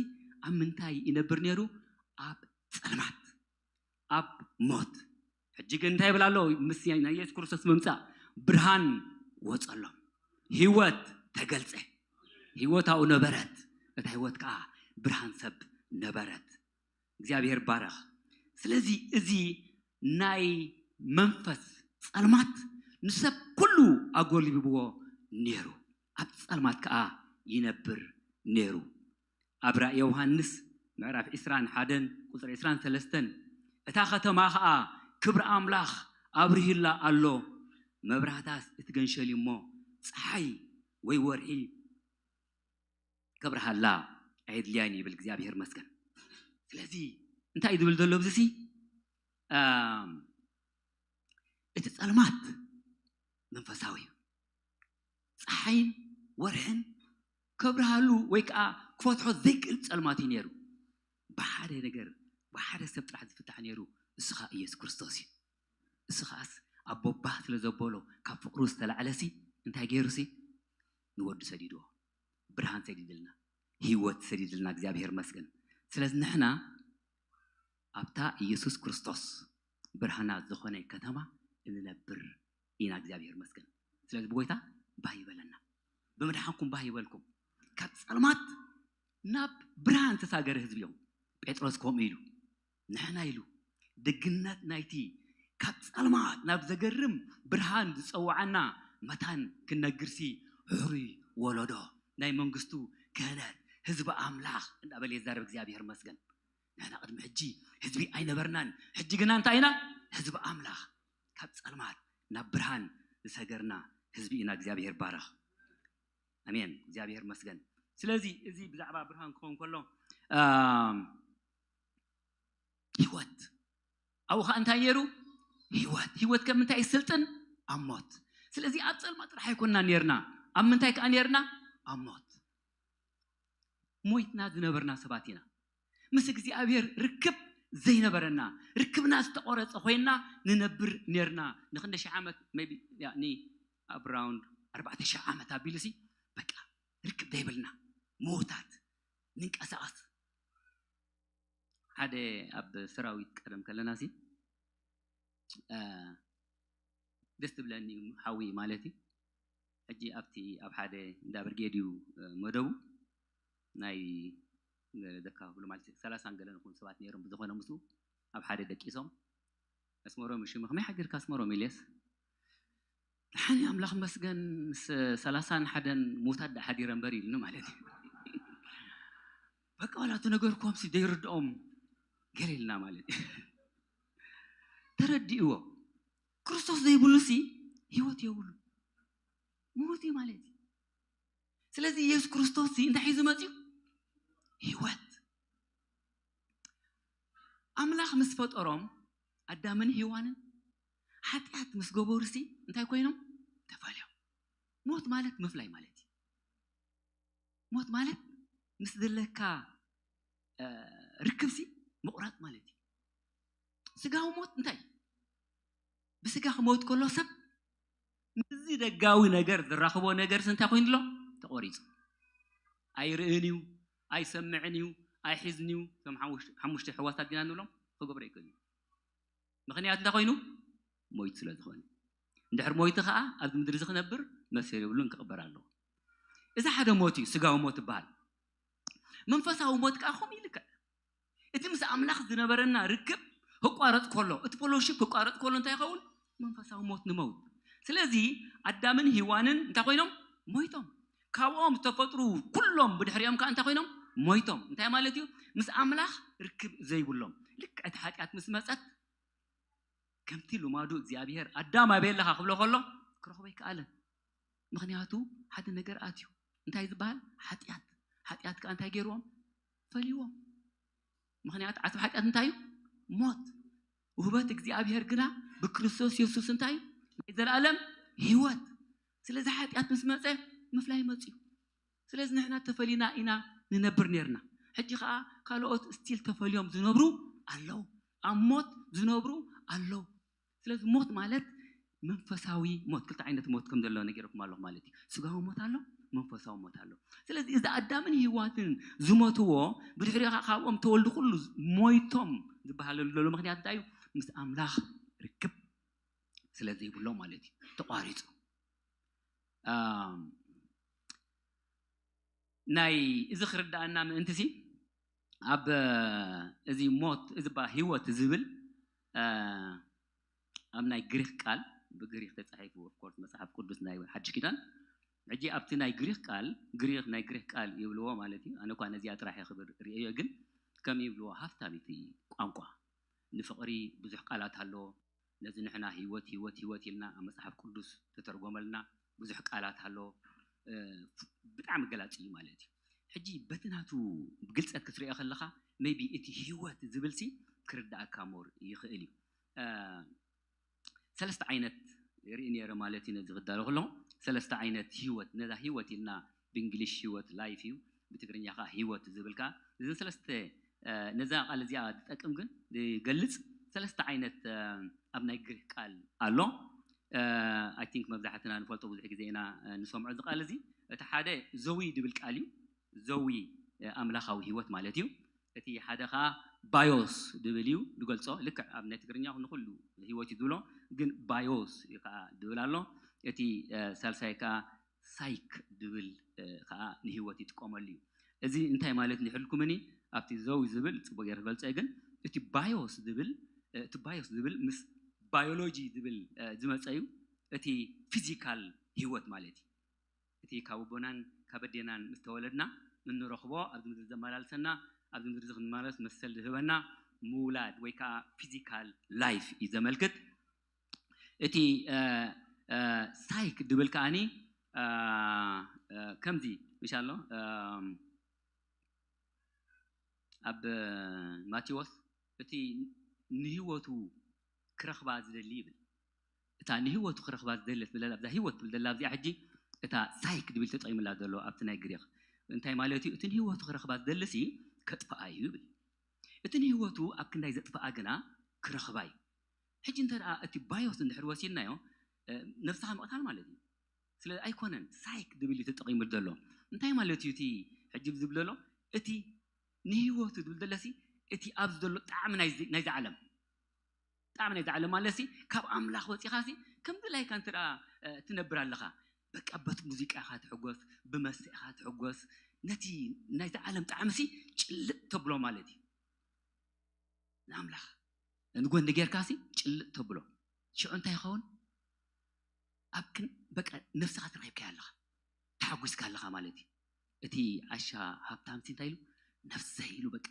ኣብ ምንታይ ይነብር ነይሩ? ኣብ ጸልማት፣ ኣብ ሞት። ሕጂ ግን እንታይ ይብል ኣሎ? ምስ ናይ የሱስ ክርስቶስ ምምጻእ ብርሃን ወጸሎም፣ ህይወት ተገልጸ። ህይወት ኣብኡ ነበረት፣ እታ ህይወት ከኣ ብርሃን ሰብ ነበረት። እግዚኣብሔር ባረኽ። ስለዚ እዚ ናይ መንፈስ ጸልማት ንሰብ ኩሉ ኣጎልቢብዎ ነይሩ፣ ኣብ ጸልማት ከኣ ይነብር ነይሩ። ኣብ ራእይ ዮሃንስ ምዕራፍ ዕስራን ሓደን ቁጽሪ ዕስራን ሰለስተን፣ እታ ከተማ ኸኣ ክብሪ ኣምላኽ ኣብሪሁላ ኣሎ፣ መብራህታስ እትገንሸል እዩ እሞ፣ ጸሓይ ወይ ወርሒ ከብርሃላ ኣየድልያን ይብል እግዚኣብሔር መስገን። ስለዚ እንታይ እዩ ዝብል ዘሎ ኣብዚ? እቲ ጸልማት መንፈሳዊ እዩ። ፀሓይን ወርሕን ከብርሃሉ ወይ ከዓ ክፈትሖ ዘይክእል ፀልማት እዩ ነይሩ። ብሓደ ነገር፣ ብሓደ ሰብ ጥራሕ ዝፍታሕ ነይሩ፣ እሱ ከዓ ኢየሱስ ክርስቶስ እዩ። እሱ ከዓስ ኣቦ ባህ ስለ ዘበሎ ካብ ፍቅሩ ዝተላዕለሲ እንታይ ገይሩሲ? ንወዱ ሰዲድዎ። ብርሃን ሰዲድልና፣ ህይወት ሰዲድልና እግዚኣብሔር መስገን። ስለዚ ንሕና ኣብታ ኢየሱስ ክርስቶስ ብርሃና ዝኾነ ከተማ እንነብር ኢና። እግዚኣብሔር መስገን። ስለዚ ብጎይታ ባህ ይበለና። ብምድሓንኩም ባህ ይበልኩም። ካብ ጸልማት ናብ ብርሃን ተሳገረ ህዝቢ እዮም። ጴጥሮስ ከምኡ ኢሉ፣ ንሕና ኢሉ፣ ደግነት ናይቲ ካብ ጸልማት ናብ ዘገርም ብርሃን ዝጸውዓና መታን ክነግርሲ፣ ሕሩይ ወለዶ፣ ናይ መንግስቱ ክህነት፣ ህዝቢ ኣምላኽ እንዳበለ የዛርብ። እግዚኣብሔር መስገን። ንሕና ቅድሚ ሕጂ ህዝቢ ኣይነበርናን፣ ሕጂ ግና እንታይ ኢና? ህዝቢ ኣምላኽ። ካብ ጸልማት ናብ ብርሃን ዝሰገርና ህዝቢ ኢና። እግዚኣብሔር ባረኽ። ኣሜን። እግዚኣብሔር መስገን። ስለዚ እዚ ብዛዕባ ብርሃን ክኸውን ከሎ፣ ኣም፣ ህይወት ኣብኡ ኸዓ እንታይ ነይሩ? ህይወት። ህይወት ከም ምንታይ ይስልጥን? ኣብ ሞት። ስለዚ ኣብ ጸልማት ጥራሕ ኣይኮንና ነይርና። ኣብ ምንታይ ከኣ ነይርና? ኣብ ሞት። ሞይትና ዝነበርና ሰባት ኢና። ምስ እግዚኣብሔር ርክብ ዘይነበረና፣ ርክብና ዝተቖረጸ ኮይንና ንነብር ነርና። ንክንደይ ሺሕ ዓመት፣ maybe፣ ያኒ፣ ኣብ ራውንድ ኣርባዕተ ሺሕ ዓመት ኣቢሉሲ፣ በቃ፣ ርክብ ዘይብልና፣ ምዉታት፣ ንንቀሳቐስ። ሓደ ኣብ ሰራዊት ቀደም ከለናሲ፣ እ፣ ደስ ትብለኒ ሓዊ ማለት እዩ። ሕጂ ኣብቲ ኣብ ሓደ እንዳ ብርጌድ እዩ፣ እ፣ መደቡ። ናይ፣ እ፣ ዘካፍሉ ማለት እዩ። ሰላሳን ገለን ይኹን ሰባት ነይሮም ብዝኾነ ምስኡ ኣብ ሓደ ደቂሶም። ኣስመሮም፣ ሽሚ ከመይ ሓዲርካ ኣስመሮም ኢልየስ? ደሓን ኣምላኽ መስገን ምስ ሰላሳን ሓደን ሙታት ደኣ ሓዲረ እምበር ኢሉኒ ማለት እዩ። በቃ ዋላ እቲ ነገርኩምሲ ዘይርድኦም ገለ ኢልና ማለት እዩ። ተረዲእዎ። ክርስቶስ ዘይብሉሲ ህይወት የብሉ። ምዉት እዩ ማለት እዩ። ስለዚ ኢየሱስ ክርስቶስ እንታይ ሒዙ መጺኡ? ህይወት። ኣምላኽ ምስ ፈጠሮም ኣዳምን ሄዋንን ሓጢኣት ምስ ገበሩሲ እንታይ ኮይኖም? ተፈልዮም። ሞት ማለት ምፍላይ ማለት እዩ። ሞት ማለት ምስ ዘለካ፣ እ፣ ርክብሲ ምቑራጽ ማለት እዩ። ስጋዊ ሞት እንታይ? ብስጋ ክመውት ከሎ ሰብ ምስዚ ደጋዊ ነገር ዝራኽቦ ነገርሲ እንታይ ኮይኑ ኣሎ? ተቖሪጹ። ኣይርእን እዩ፣ ኣይሰምዕን እዩ፣ ኣይሕዝን እዩ። እቶም ሓሙሽ-፣ ሓሙሽተ ሕዋሳት ዲና ንብሎም ክገብሮ ይክእል እዩ። ምኽንያት እንታይ ኮይኑ? ሞይቱ ስለ ዝኾነ። እንድሕር ሞይቱ ኸዓ ኣብዚ ምድሪ እዚ ክነብር መሰል የብሉን፣ ክቕበር ኣለዎ። እዚ ሓደ ሞት እዩ፣ ስጋዊ ሞት ይበሃል። መንፈሳዊ ሞት ከኣ ከምኡ ይልክዕ። እቲ ምስ ኣምላኽ ዝነበረና ርክብ ክቋረጽ ከሎ፣ እቲ ፌሎሺፕ ክቋረጽ ከሎ እንታይ ይኸውን? መንፈሳዊ ሞት ንመውት። ስለዚ ኣዳምን ሄዋንን እንታይ ኮይኖም? ሞይቶም። ካብኦም ዝተፈጥሩ ኩሎም ብድሕሪኦም ከኣ እንታይ ኮይኖም? ሞይቶም። እንታይ ማለት እዩ? ምስ ኣምላኽ ርክብ ዘይብሎም። ልክዕ እቲ ሓጢኣት ምስ መጸት ከምቲ ልማዱ እግዚኣብሔር ኣዳም ኣበይ ኣለኻ ክብሎ ከሎ ክረኽቦ ኣይከኣለን። ምኽንያቱ ሓደ ነገር ኣትዩ። እንታይ ዝበሃል? ሓጢኣት። ሓጢኣት ከኣ እንታይ ገይርዎም? ፈልይዎም። ምኽንያቱ ዓስቢ ሓጢኣት እንታይ እዩ? ሞት። ውህበት እግዚኣብሔር ግና ብክርስቶስ የሱስ እንታይ እዩ? ናይ ዘለኣለም ህይወት። ስለዚ ሓጢኣት ምስ መጸ ምፍላይ መጽዩ። ስለዚ ንሕና ተፈሊና ኢና ንነብር ነርና። ሕጂ ከዓ ካልኦት ስቲል ተፈልዮም ዝነብሩ ኣለዉ። ኣብ ሞት ዝነብሩ ኣለዉ። ስለዚ ሞት ማለት መንፈሳዊ ሞት፣ ክልተ ዓይነት ሞት ከም ዘሎ ነጊረኩም ኣለኹ ማለት እዩ። ስጋዊ ሞት ኣሎ፣ መንፈሳዊ ሞት ኣሎ። ስለዚ እዚ ኣዳምን ሂዋትን ዝሞትዎ፣ ብድሕሪኡ ከዓ ካብኦም ተወልዱ ኩሉ ሞይቶም ዝበሃለሉ ዘሎ ምክንያት እንታይ እዩ? ምስ ኣምላኽ ርክብ ስለ ዘይብሎም ማለት እዩ። ተቋሪፁ። ናይ እዚ ክርዳኣና ምእንቲ ሲ ኣብ እዚ ሞት እዚ ባ ህይወት ዝብል ኣብ ናይ ግሪክ ቃል፣ ብግሪክ ተፃሒፉ፣ ኦፍኮርስ፣ መፅሓፍ ቅዱስ ናይ ሓድሽ ኪዳን። ሕጂ ኣብቲ ናይ ግሪክ ቃል፣ ግሪክ ናይ ግሪክ ቃል ይብልዎ ማለት እዩ። ኣነ እኳ ነዚኣ ጥራሕ ክብል ርእዮ፣ ግን ከም ይብልዎ ሃፍታም እቲ ቋንቋ፣ ንፍቕሪ ብዙሕ ቃላት ኣለዎ። ነዚ ንሕና ህይወት ህይወት ህይወት ኢልና ኣብ መጽሓፍ ቅዱስ ተተርጎመልና ብዙሕ ቃላት ኣሎ። ብጣዕሚ ገላፂ እዩ ማለት እዩ። ሕጂ በቲ ናቱ ግልፀት ክትሪኦ ከለካ maybe እቲ ህይወት ዝብል ሲ ክርዳእካ ሞር ይኽእል እዩ። ሰለስተ ዓይነት ርኢ ነይረ ማለት እዩ። ነዚ ክዳሎ ከለኹ ሰለስተ ዓይነት ህይወት፣ ነዛ ህይወት ኢልና ብእንግሊሽ ህይወት ላይፍ እዩ፣ ብትግርኛ ከዓ ህይወት ዝብል ከዓ፣ እዘን ሰለስተ ነዛ ቃል እዚኣ ዝጠቅም ግን ዝገልጽ ሰለስተ ዓይነት ኣብ ናይ ግሪክ ቃል ኣሎ። I think መብዛሕትና ንፈልጦ፣ ብዙሕ ግዜ ኢና ንሰምዖ እዚ ቃል እዚ። እቲ ሓደ ዘዊ ድብል ቃል እዩ። ዘዊ ኣምላኻዊ ህይወት ማለት እዩ። እቲ ሓደ ከዓ ባዮስ ድብል እዩ ዝገልጾ። ልክዕ ኣብ ናይ ትግርኛ ንኩሉ ህይወት እዩ ዝብሎ፣ ግን ባዮስ እዩ ከዓ ድብል ኣሎ። እቲ ሳልሳይ ከዓ ሳይክ ድብል ከዓ ንህይወት ይጥቀመሉ እዩ። እዚ እንታይ ማለት ንሕልኩምኒ ኣብቲ ዘዊ ዝብል ጽቡቅ ገይረ ክገልጾ እየ፣ ግን እቲ ባዮስ ዝብል እቲ ባዮስ ዝብል ምስ ባዮሎጂ ዝብል ዝመጸ እዩ። እቲ ፊዚካል ህይወት ማለት እዩ። እቲ ካብ ኣቦናን ካብ ኣዴናን ምስ ተወለድና እንረኽቦ፣ ኣብዚ ምድሪ ዘመላልሰና፣ ኣብዚ ምድሪ ክንመላለስ መሰል ዝህበና ምውላድ ወይ ከዓ ፊዚካል ላይፍ እዩ ዘመልክት። እቲ ሳይክ ድብል ከዓኒ ከምዚ ምሻሎ ኣብ ማቴዎስ እቲ ንህይወቱ ክረኽባ ዝደሊ ይብል። እታ ንህይወቱ ክረኽባ ዝደሊ ትብል ኣብዛ ህይወት ትብል ዘላ ኣብዚኣ ሕጂ እታ ሳይክ ድብል ተጠቂምላ ዘሎ ኣብቲ ናይ ግሪክ እንታይ ማለት እዩ? እቲ ንህይወቱ ክረኽባ ዝደሊ ሲ ከጥፍኣ እዩ ይብል። እቲ ንህይወቱ ኣብ ክንዳይ ዘጥፍኣ ግና ክረኽባ እዩ። ሕጂ እንተ ደኣ እቲ ባዮስ እንድሕር ወሲድናዮ ነብስኻ ምቕታል ማለት እዩ። ስለ ኣይኮነን ሳይክ ድብል እዩ ተጠቂሙ ዘሎ። እንታይ ማለት እዩ እቲ ሕጂ ዝብል ዘሎ? እቲ ንህይወቱ ዝብል ዘለሲ እቲ ኣብዚ ዘሎ ጣዕሚ ናይዚ ዓለም፣ ጣዕሚ ናይዚ ዓለም ማለትሲ ካብ ኣምላኽ ወፂኻሲ ከምዚ ላይካ እንተ ደኣ ትነብር ኣለኻ፣ በቃ በት ሙዚቃ ኢኻ ትሕጎስ፣ ብመስተ ኢኻ ትሕጎስ። ነቲ ናይዚ ዓለም ጣዕምሲ ጭልጥ ተብሎ ማለት እዩ። ንኣምላኽ ንጎኒ ጌርካሲ ጭልጥ ተብሎ። ሽዑ እንታይ ይኸውን? ኣብ ክን በቃ ነፍስኻ ተረኺብካያ ኣለኻ፣ ተሓጒስካ ኣለኻ ማለት እዩ። እቲ ዓሻ ሃብታምሲ እንታይ ኢሉ? ነፍሰይ ኢሉ በቃ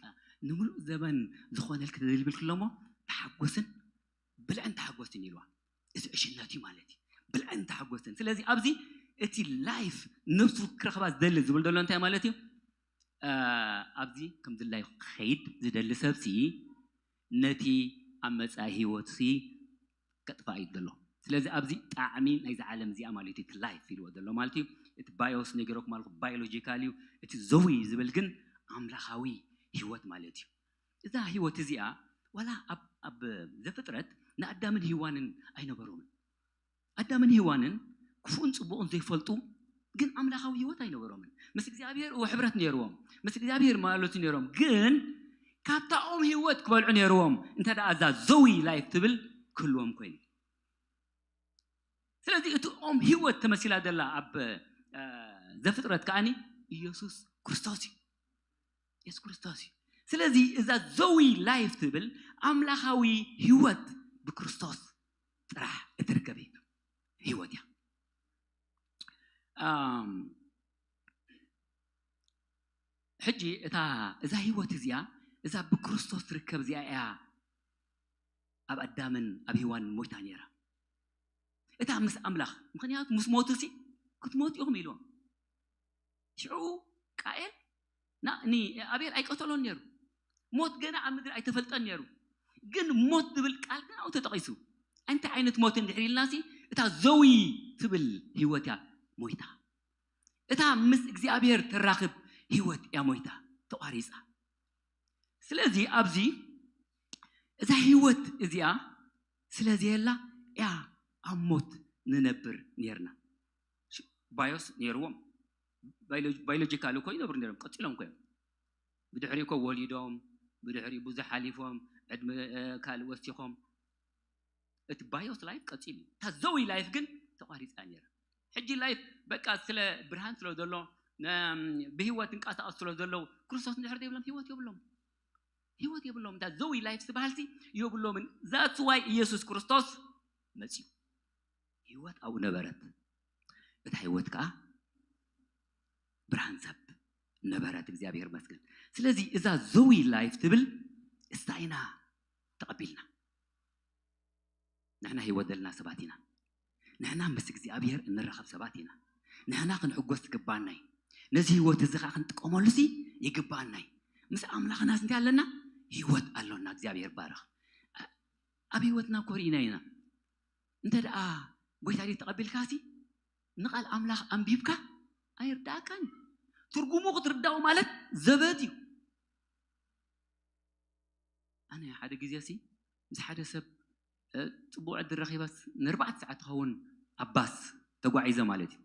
ንምሉእ ዘበን ዝኾነልክ ተደልብል ክሎሞ ተሓጎስን ብልዕን ተሓጎስን ኢልዋ። እዚ ዕሽነት እዩ ማለት እዩ። ብልዕን ተሓጎስን። ስለዚ ኣብዚ እቲ ላይፍ ነፍሱ ክረኽባ ዝደሊ ዝብል ዘሎ እንታይ ማለት እዩ? ኣብዚ ከም ድላዩ ክኸይድ ዝደሊ ሰብሲ ነቲ ኣብ መጻኢ ህይወትሲ ከጥፋእ እዩ ዘሎ። ስለዚ ኣብዚ ጣዕሚ ናይዚ ዓለም እዚኣ ማለት እዩ፣ እቲ ላይፍ ኢልዎ ዘሎ ማለት እዩ። እቲ ባዮስ ነገረኩም ኣለኩ ባዮሎጂካል እዩ። እቲ ዘዊ ዝብል ግን ኣምላኻዊ ህይወት ማለት እዩ። እዛ ህይወት እዚኣ ዋላ ኣብ ዘፍጥረት ንኣዳምን ሂዋንን ኣይነበሮምን። ኣዳምን ሄዋንን ክፉእን ጽቡቕን ዘይፈልጡ ግን ኣምላኻዊ ህይወት ኣይነበሮምን። ምስ እግዚኣብሔር እወ ሕብረት ነይርዎም፣ ምስ እግዚኣብሔር ይመላለሱ ነይሮም። ግን ካብታ ኦም ህይወት ክበልዑ ነይርዎም እንተ ደኣ እዛ ዘዊ ላይፍ ትብል ክህልዎም ኮይኑ። ስለዚ እቲ ኦም ህይወት ተመሲላ ዘላ ኣብ ዘፍጥረት ከኣኒ ኢየሱስ ክርስቶስ እዩ። የሱስ ክርስቶስ እዩ። ስለዚ እዛ ዘዊ ላይፍ ትብል ኣምላኻዊ ህይወት ብክርስቶስ ጥራሕ እትርከብ ህይወት እያ። ሕጂ እታ እዛ ህይወት እዚኣ እዛ ብክርስቶስ ትርከብ እዚኣ እያ ኣብ ኣዳምን ኣብ ሄዋንን ሞይታ ነይራ። እታ ምስ ኣምላኽ፣ ምኽንያቱ ምስ ሞቱ ሲ ክትሞቱ ኢኹም ኢልዎም። ሽዑ ቃኤል ንኣብኤል ኣይቀተሎን ነይሩ። ሞት ገና ኣብ ምድሪ ኣይተፈልጠን ነይሩ። ግን ሞት ዝብል ቃል ግን ኣብኡ ተጠቒሱ። እንታይ ዓይነት ሞት እንድሕር ኢልና ሲ እታ ዘዊ ትብል ህይወት እያ ሞይታ። እታ ምስ እግዚኣብሔር ትራኽብ ህይወት እያ ሞይታ፣ ተቋሪጻ። ስለዚ ኣብዚ እዛ ህይወት እዚኣ ስለ ዘየላ እያ ኣብ ሞት ንነብር ነርና። ሽ- ባዮስ ነርዎም። ባዮሎጂካል እኮ ይነብሩ ነሮም፣ ቀጺሎም እኮ እዮም። ብድሕሪ እኮ ወሊዶም፣ ብድሕሪ ብዙሕ ሓሊፎም፣ ዕድመ ካልእ ወሲኾም፣ እቲ ባዮስ ላይፍ ቀጺሉ እዩ። እታ ዘዊ ላይፍ ግን ተቋሪጻ ነይራ። ሕጂ ላይፍ በቃ ስለ ብርሃን ስለ ዘሎ፣ ብህይወት እንቀሳቐስ ስለ ዘለዉ፣ ክርስቶስ እንድሕር ዘይብሎም ህይወት የብሎም። ህይወት የብሎም። እታ ዘዊ ላይፍ ዝበሃልሲ የብሎምን። ዛትስ ዋይ ኢየሱስ ክርስቶስ መጺኡ፣ ህይወት ኣብኡ ነበረት። እታ ህይወት ከዓ ብርሃን ሰብ ነበረት። እግዚኣብሔር መስገን። ስለዚ እዛ ዘዊ ላይፍ ትብል እሳ ኢና ተቐቢልና። ንሕና ህይወት ዘለና ሰባት ኢና። ንሕና ምስ እግዚኣብሔር እንራኸብ ሰባት ኢና። ንሕና ክንሕጎስ ትግባና እዩ። ነዚ ህይወት እዚ ከዓ ክንጥቀመሉ ሲ ይግባና እዩ። ምስ ኣምላኽና ስንታይ ኣለና? ህይወት ኣሎና። እግዚኣብሔር ባረኽ። ኣብ ህይወትና ኮሪና ኢና። እንተ ደኣ ጎይታ ድዩ ተቐቢልካ ሲ ንቓል ኣምላኽ ኣንቢብካ ኣይርዳእካን። ትርጉሙ ክትርዳኡ ማለት ዘበት እዩ። ኣነ ሓደ ግዜ ሲ ምስ ሓደ ሰብ ጽቡቕ ዕድል ረኺበስ ንርባዕተ ሰዓት ትኸውን ኣብ ባስ ተጓዒዘ ማለት እዩ።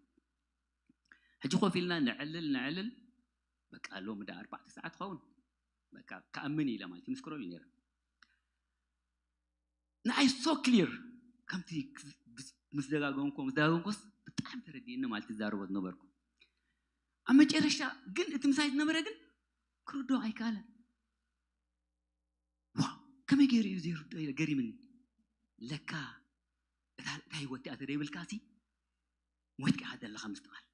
ሕጂ ኮፍ ኢልና ንዕልል ንዕልል በቃ ሎም ዳ ኣርባዕተ ሰዓት ትኸውን በቃ ክኣምን ኢለ ማለት ይምስክረሉ ነረ። ንኣይ ሶ ክሊር ከምቲ ምስ ደጋገምኮ ምስ ደጋገምኮስ ብጣዕሚ ተረዲእኒ ማለት ትዛረቦ ዝነበርኩ። ኣብ መጨረሻ ግን እቲ ምሳይ ዝነበረ ግን ክርዶ ኣይከኣለን። ዋ ከመይ ገይሩ እዩ ዘይርዶ ኢለ ገሪምኒ። ለካ እታ ህይወት እቲኣ ተደይብልካ ሲ ሞይትካ ኢኻ ዘለኻ ምስትቓል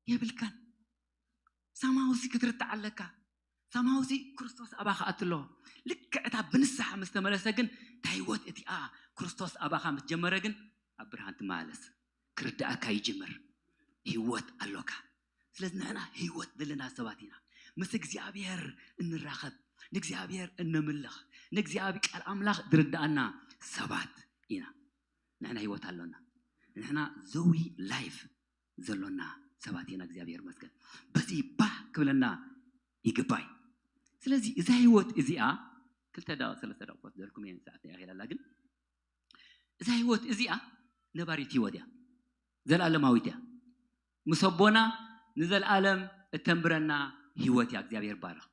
የብልካን። ሳማውሲ ክትርታዕ ኣለካ። ሳማውሲ ክርስቶስ ኣባኻ ኣትሎ። ልክዕ እታ ብንስሓ ምስ ተመለሰ ግን እታ ህይወት እቲኣ ክርስቶስ ኣባኻ ምስ ጀመረ ግን ኣብ ብርሃን ትመላለስ። ክርዳእካ ይጅምር። ህይወት ኣሎካ። ስለዚ ንሕና ህይወት ዘለና ሰባት ኢና። ምስ እግዚኣብሔር እንራኸብ፣ ንእግዚኣብሔር እነምልኽ፣ ንእግዚኣብሔር ቃል ኣምላኽ ዝርዳኣና ሰባት ኢና። ንሕና ህይወት ኣሎና። ንሕና ዘዊ ላይፍ ዘሎና ሰባት ኢና። እግዚኣብሔር መስገን። በዚ ባህ ክብለና ይግባይ። ስለዚ እዛ ህይወት እዚኣ ክልተ ደቂ ሰለስተ ደቂ ፈትደልኩም እየ ሰዓት ያኺላላ ግን እዛ ህይወት እዚኣ ነባሪት ህይወት እያ። ዘለኣለማዊት እያ። ምስ ኣቦና ንዘለኣለም እተንብረና ህይወት እያ። እግዚኣብሔር ባረኽ።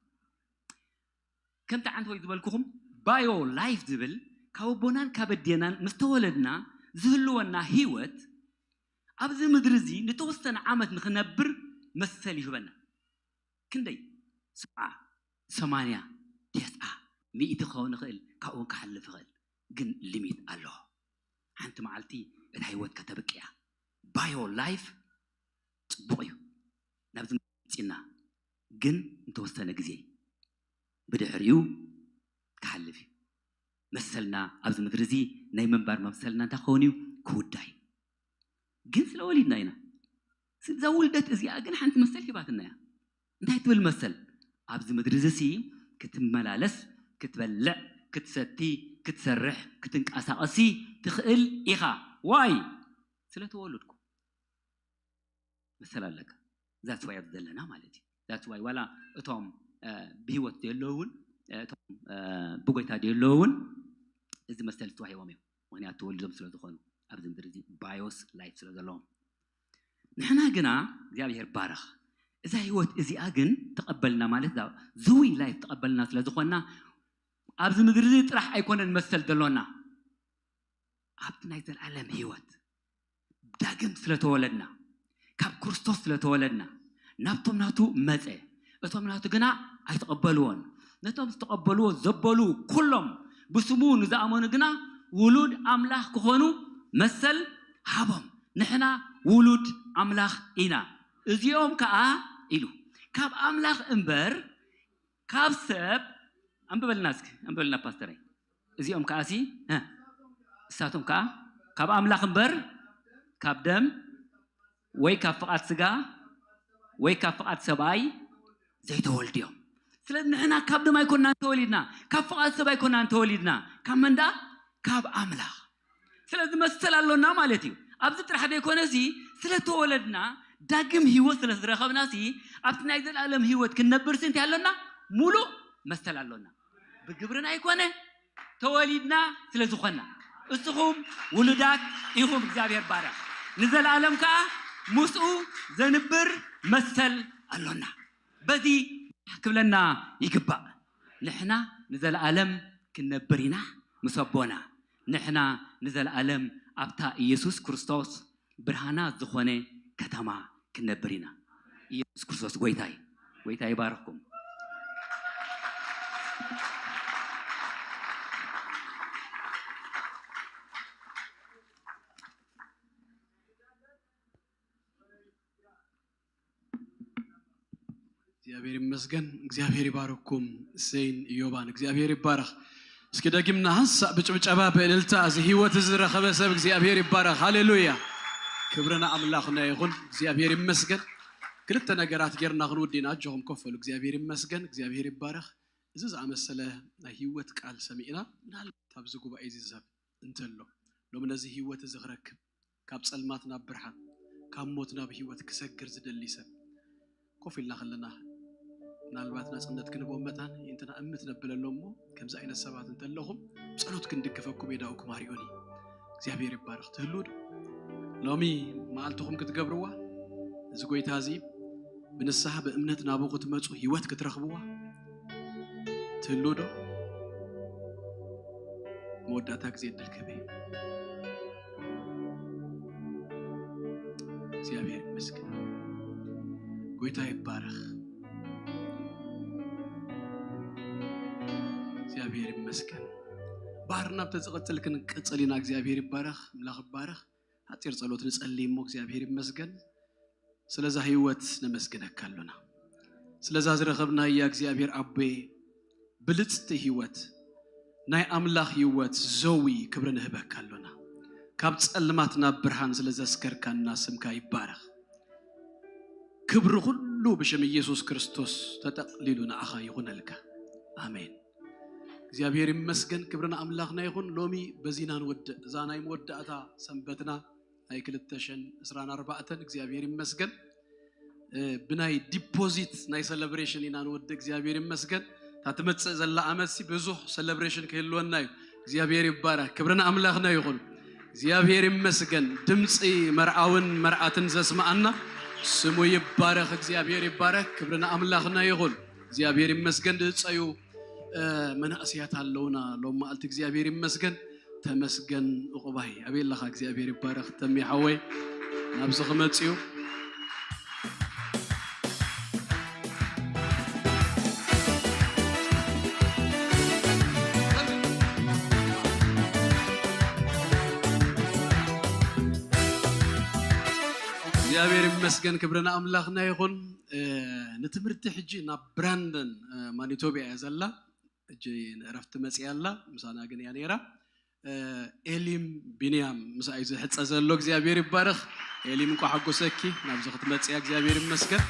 ከምቲ ዓንተ ወይ ዝበልኩኹም ባዮ ላይፍ ዝብል ካብ ኣቦናን ካብ ኣዴናን ምስ ተወለድና ዝህልወና ህይወት ኣብዚ ምድሪ እዚ ንተወሰነ ዓመት ንኽነብር መሰል ይህበና። ክንደይ ሰብዓ ሰማንያ ተስዓ ሚእቲ ክኸውን ይኽእል፣ ካብኡ ክሓልፍ ይኽእል፣ ግን ሊሚት ኣለዎ። ሓንቲ መዓልቲ እታ ህይወት ከተብቅያ ባዮ ላይፍ ጽቡቕ እዩ ናብዚ መጺና፣ ግን እንተወሰነ ግዜ ብድሕሪኡ ክሓልፍ እዩ። መሰልና ኣብዚ ምድሪ እዚ ናይ ምንባር መሰልና እንታይ ክኸውን እዩ? ክውዳይ። ግን ስለ ወሊድና ኢና። እዛ ውልደት እዚኣ ግን ሓንቲ መሰል ሂባትና እያ። እንታይ ትብል መሰል? ኣብዚ ምድሪ እዚ ሲ ክትመላለስ፣ ክትበልዕ፣ ክትሰቲ፣ ክትሰርሕ፣ ክትንቀሳቐሲ ትኽእል ኢኻ። ዋይ? ስለ ተወለድኩ መሰል ኣለካ። ዛትስ ዋይ ኣብዚ ዘለና ማለት እዩ። ዛትስ ዋይ ዋላ እቶም ብሂወት ዘለውን እቶም ብጎይታ ዘለውን እዚ መሰል ዝተዋሂቦም እዮም። ምክንያቱ ተወሊዶም ስለ ዝኾኑ ኣብዚ ምድሪ እዚ ባዮስ ላይፍ ስለ ዘለዎም። ንሕና ግና እግዚኣብሔር ባረኽ እዛ ህይወት እዚኣ ግን ተቐበልና ማለት ዘዊ ላይፍ ተቐበልና ስለ ዝኾንና ኣብዚ ምድሪ እዚ ጥራሕ ኣይኮነን መሰል ዘሎና ኣብቲ ናይ ዘለዓለም ህይወት ዳግም ስለተወለድና ካብ ክርስቶስ ስለተወለድና ናብቶም ናቱ መጸ። እቶም ናቱ ግና ኣይተቐበልዎን። ነቶም ዝተቐበልዎ ዘበሉ ኩሎም ብስሙ ንዝኣመኑ ግና ውሉድ ኣምላኽ ክኾኑ መሰል ሃቦም። ንሕና ውሉድ ኣምላኽ ኢና። እዚኦም ከኣ ኢሉ ካብ ኣምላኽ እምበር ካብ ሰብ ኣንብበልና እስኪ ኣንብበልና ፓስተረይ። እዚኦም ከኣ ሲ እሳቶም ከኣ ካብ ኣምላኽ እምበር ካብ ደም ወይ ካብ ፍቓድ ስጋ ወይ ካብ ፍቓድ ሰብኣይ ዘይተወልዱ እዮም። ስለዚ ንሕና ካብ ደም ኣይኮናን ተወሊድና፣ ካብ ፍቓድ ሰብ ኣይኮናን ተወሊድና። ካብ መን ደኣ? ካብ ኣምላኽ። ስለዚ መሰል ኣሎና ማለት እዩ። ኣብዚ ጥራሕ ዘይኮነ እዚ ስለተወለድና ዳግም ህይወት ስለ ዝረኸብና ሲ ኣብቲ ናይ ዘለኣለም ህይወት ክንነብር ሲ እንታይ ኣሎና? ሙሉእ መሰል ኣሎና። ብግብርና ኣይኮነ፣ ተወሊድና ስለ ዝኾንና። እስኹም ውሉዳት ኢኹም፣ እግዚኣብሔር ባረኽ። ንዘለኣለም ከኣ ምስኡ ዘንብር መሰል ኣሎና። በዚ ክብለና ይግባእ። ንሕና ንዘለኣለም ክንነብር ኢና ምስ ኣቦና። ንሕና ንዘለኣለም ኣብታ ኢየሱስ ክርስቶስ ብርሃና ዝኾነ ከተማ ክንነብር ኢና። ኢየሱስ ክርስቶስ ጎይታይ። ጎይታ ይባርኽኩም። እግዚኣብሔር ይመስገን። እግዚኣብሔር ይባርኩም። እሰይን እዮባን እግዚኣብሔር ይባረኽ። እስኪ ደጊምና ሃንሳእ ብጭብጨባ ብእልልታ እዚ ህይወት እዚ ዝረኸበ ሰብ እግዚኣብሔር ይባረኽ። ሃሌሉያ። ክብሪ ንኣምላኽና ይኹን። እግዚኣብሔር ይመስገን። ክልተ ነገራት ጌርና ክንውድእ ኢና። ኣጆኹም ኮፍ በሉ። እግዚኣብሔር ይመስገን። እግዚኣብሔር ይባረኽ። እዚ ዝኣመሰለ ናይ ህይወት ቃል ሰሚዕና ምናልባት ኣብዚ ጉባኤ እዚ ሰብ እንተሎ ሎም ነዚ ህይወት እዚ ክረክብ ካብ ጸልማት ናብ ብርሃን ካብ ሞት ናብ ህይወት ክሰግር ዝደሊ ሰብ ኮፍ ኢልና ከለና ምናልባት ናጽነት ክንቦ መታን ይእንትና እምት ነብለሎም እሞ ከምዚ ዓይነት ሰባት እንተለኹም ጸሎት ክንድግፈኩም የዳኡኩም ኣሪኡኒ እግዚኣብሔር ይባረኽ ትህሉ ዶ ሎሚ መዓልትኹም ክትገብርዋ እዚ ጎይታ እዚ ብንስሓ ብእምነት ናብኡ ክትመጹ ህይወት ክትረኽብዋ ትህሉ ዶ መወዳእታ ግዜ ዕድል ክህበ እግዚኣብሔር ይመስገን ጎይታ ይባረኽ እግዚኣብሔር ይመስገን ባህር ናብ ተዝቕጽል ክንቅጽል ኢና እግዚኣብሔር ይባረኽ ምላኽ ይባረኽ ሓፂር ፀሎት ንፀሊ እሞ እግዚኣብሔር ይመስገን ስለዛ ህይወት ነመስግነካ ኣሎና ስለዛ ዝረኸብናያ እግዚኣብሔር ኣቦ ብልፅቲ ህይወት ናይ ኣምላኽ ህይወት ዘዊ ክብሪ ንህበካ ኣሎና ካብ ፀልማት ናብ ብርሃን ስለ ዘስከርካና ስምካ ይባረኽ ክብሪ ኩሉ ብሽም ኢየሱስ ክርስቶስ ተጠቕሊሉ ንዓኻ ይኹነልካ ኣሜን እግዚኣብሔር ይመስገን ክብሪ ንኣምላኽና ይኹን ሎሚ በዚና ንወድእ እዛ ናይ መወዳእታ ሰንበትና ናይ ክልተ ሽሕን ዕስራን ኣርባዕተን እግዚኣብሔር ይመስገን ብናይ ዲፖዚት ናይ ሰለብሬሽን ኢና ንወዲ እግዚኣብሔር ይመስገን እታ ትመፅእ ዘላ ዓመት ሲ ብዙሕ ሰለብሬሽን ክህልወና እዩ እግዚኣብሔር ይባረክ ክብሪ ንኣምላኽና ይኹን እግዚኣብሔር ይመስገን ድምፂ መርዓውን መርዓትን ዘስማዓና ስሙ ይባረክ እግዚኣብሔር ይባረክ ክብሪ ንኣምላኽና ይኹን እግዚኣብሔር ይመስገን ዝፀዩ መናእስያት ኣለውና ሎም መዓልቲ እግዚኣብሔር ይመስገን ተመስገን እቑባይ ኣበይ ኣለኻ እግዚኣብሔር ይባረኽ ተሚ ሓወይ ናብዚ ክመፅኡ እግዚኣብሔር ይመስገን ክብሪ ንኣምላኽና ይኹን ንትምህርቲ ሕጂ ናብ ብራንደን ማኒቶብያ እያ ዘላ ሕጂ ንእረፍቲ መፅያ ኣላ ምሳና ግን እያ ነይራ ኤሊም ቢንያም ምሳይ ዝሕፀ ዘሎ እግዚኣብሔር ይባረኽ ኤሊም እንኳ ሓጎሰኪ ናብዚ ክትመፅያ እግዚኣብሔር ይመስገን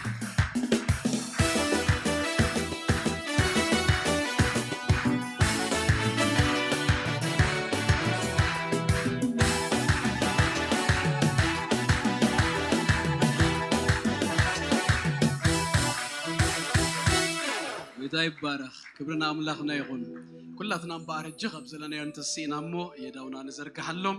ጎይታ ይባረኽ ክብሪ ንኣምላኽና ይኹን ኩላትና እምበኣር ሕጂ ካብ ዘለናዮ እንተስኢና እሞ የዳውና ንዘርግሓሎም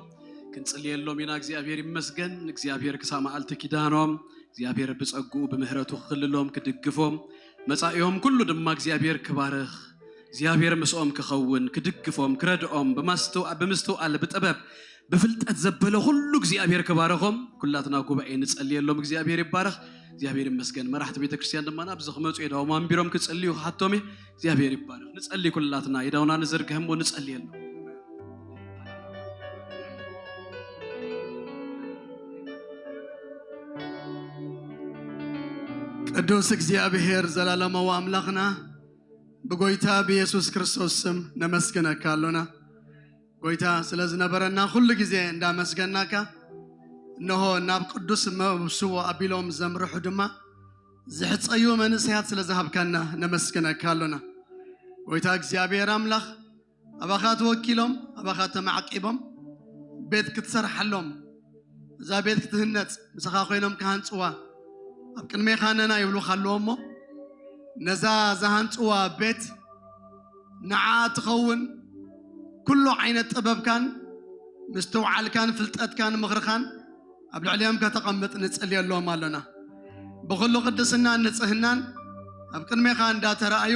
ክንጽልየሎም ኢና እግዚኣብሔር ይመስገን እግዚኣብሔር ክሳብ መዓልቲ ኪዳኖም እግዚኣብሔር ብጸግኡ ብምህረቱ ክኽልሎም ክድግፎም መጻኢኦም ኩሉ ድማ እግዚኣብሔር ክባርኽ እግዚኣብሔር ምስኦም ክኸውን ክድግፎም ክረድኦም ብምስትውኣል ብጥበብ ብፍልጠት ዘበለ ኩሉ እግዚኣብሔር ክባረኾም ኩላትና ጉባኤ ንጸልየሎም እግዚኣብሔር ይባረኽ እግዚኣብሔር ይመስገን መራሕቲ ቤተክርስትያን ድማ ናብዚ ክመፁ የዳዎም ኣንቢሮም ክጽልዩ ክሓቶም እግዚኣብሔር ይባረኽ ንጸሊ ኩላትና የዳውና ንዘርግህ እሞ ንጸልየሎም ቅዱስ እግዚኣብሔር ዘላለማዊ ኣምላኽና ብጎይታ ብየሱስ ክርስቶስ ስም ነመስግነካ ኣሎና ጎይታ ስለ ዝነበረና ኩሉ ግዜ እንዳመስገናካ እነሆ ናብ ቅዱስ መብስዎ ኣቢሎም ዘምርሑ ድማ ዝሕፀዩ መንእሰያት ስለ ዝሃብካና ነመስግነካ ኣሎና ጎይታ እግዚኣብሔር ኣምላኽ ኣባኻ ተወኪሎም ኣባኻ ተማዕቂቦም ቤት ክትሰርሓሎም እዛ ቤት ክትህነፅ ምሳኻ ኮይኖም ክሃንፅዋ ኣብ ቅድሜኻ ነና ይብሉኻ ኣለዎ እሞ፣ ነዛ ዝሃንጽዋ ቤት ንዓ ትኸውን ኩሉ ዓይነት ጥበብካን ምስትውዓልካን ፍልጠትካን ምኽርኻን ኣብ ልዕሊኦም ከተቐምጥ ንጽልየሎም ኣሎና። ብኹሉ ቅድስናን ንጽህናን ኣብ ቅድሜኻ እንዳተራእዩ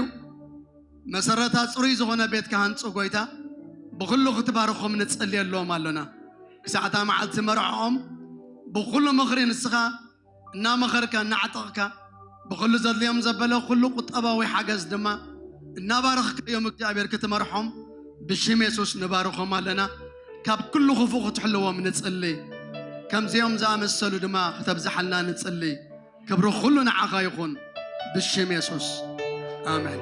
መሰረታ ጽሩይ ዝኾነ ቤት ክሃንጹ ጎይታ ብኹሉ ክትባርኾም ንጽልየሎም ኣሎና። ክሳዕታ መዓልቲ መርዕኦም ብኹሉ ምኽሪ ንስኻ እናመኸርካ እናዕጠቕካ ብኹሉ ዘድልዮም ዘበለ ኩሉ ቁጠባዊ ሓገዝ ድማ እናባረኽካዮም እግዚኣብሔር ክትመርሖም ብሽም የሱስ ንባርኾም ኣለና። ካብ ኩሉ ክፉእ ክትሕልዎም ንጽሊ። ከምዚኦም ዝኣመሰሉ ድማ ክተብዝሓልና ንጽሊ። ክብሪ ኩሉ ንዓኻ ይኹን ብሽም የሱስ ኣሜን።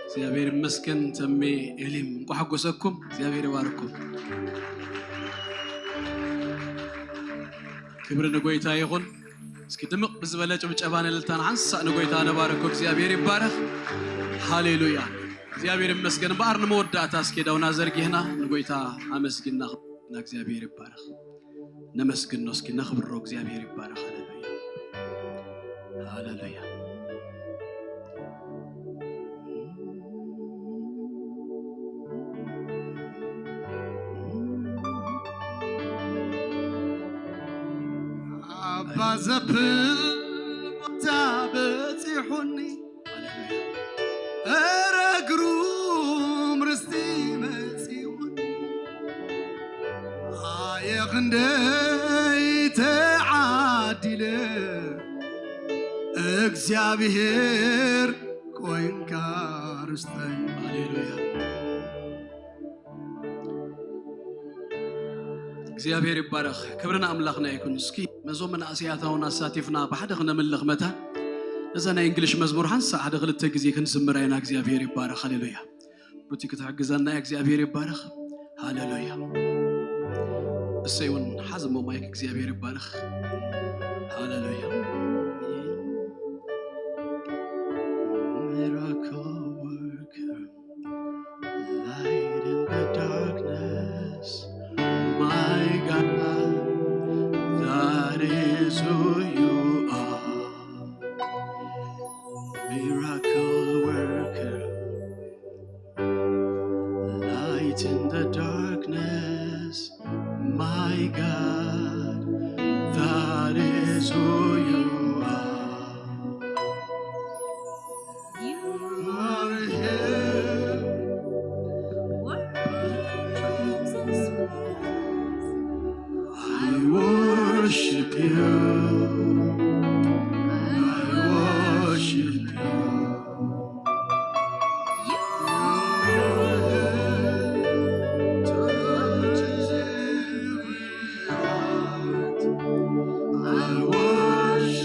እግዚኣብሔር ይመስገን። ተሜ ኤሊም እንኳ ሓጎሰኩም። እግዚኣብሔር ይባርኩም። ክብሪ ንጎይታ ይኹን። እስኪ ድምቕ ብዝበለ ጭብጨባን እልልታን ሓንሳእ ንጎይታ ነባርኮ። እግዚኣብሔር ይባረኽ። ሃሌሉያ። እግዚኣብሔር ይመስገን። እምበኣር ንመወዳእታ እስኪ ዳውና ዘርጊህና ንጎይታ ኣመስግና። እግዚኣብሔር ይባረኽ። ነመስግኖ እስኪ ነኽብሮ። እግዚኣብሔር ይባረኽ። ሃሌሉያ። ሃሌሉያ። ኣባ ዘብል ቦታ በጺሑኒ፣ እረ ግሩም ርስቲ መጺኡኒ። ኣየ ክንደይ ተዓዲለ፣ እግዚኣብሔር ኮይንካ ርስተይ። ሃሌሉያ። እግዚኣብሔር ይባረኽ። ክብሪ ንኣምላኽና ይኩን። እስኪ ነዞም መናእሰያት እውን ኣሳቲፍና ብሓደ ክነምልኽ መታን ነዛ ናይ እንግሊሽ መዝሙር ሓንሳእ ሓደ ክልተ ግዜ ክንዝምራ ኢና። እግዚኣብሔር ይባረኽ። ሃሌሉያ። ሩቲ ክትሕግዘና እያ። እግዚኣብሔር ይባረኽ። ሃሌሉያ። እሰይ እውን ሓዝሞ ማይክ። እግዚኣብሔር ይባረኽ። ሃሌሉያ። Miracle worker, light in the darkness, my God, that is who you are. Miracle worker, light in the darkness, my God, that is who you are. You are here. I worship you. I worship you. I worship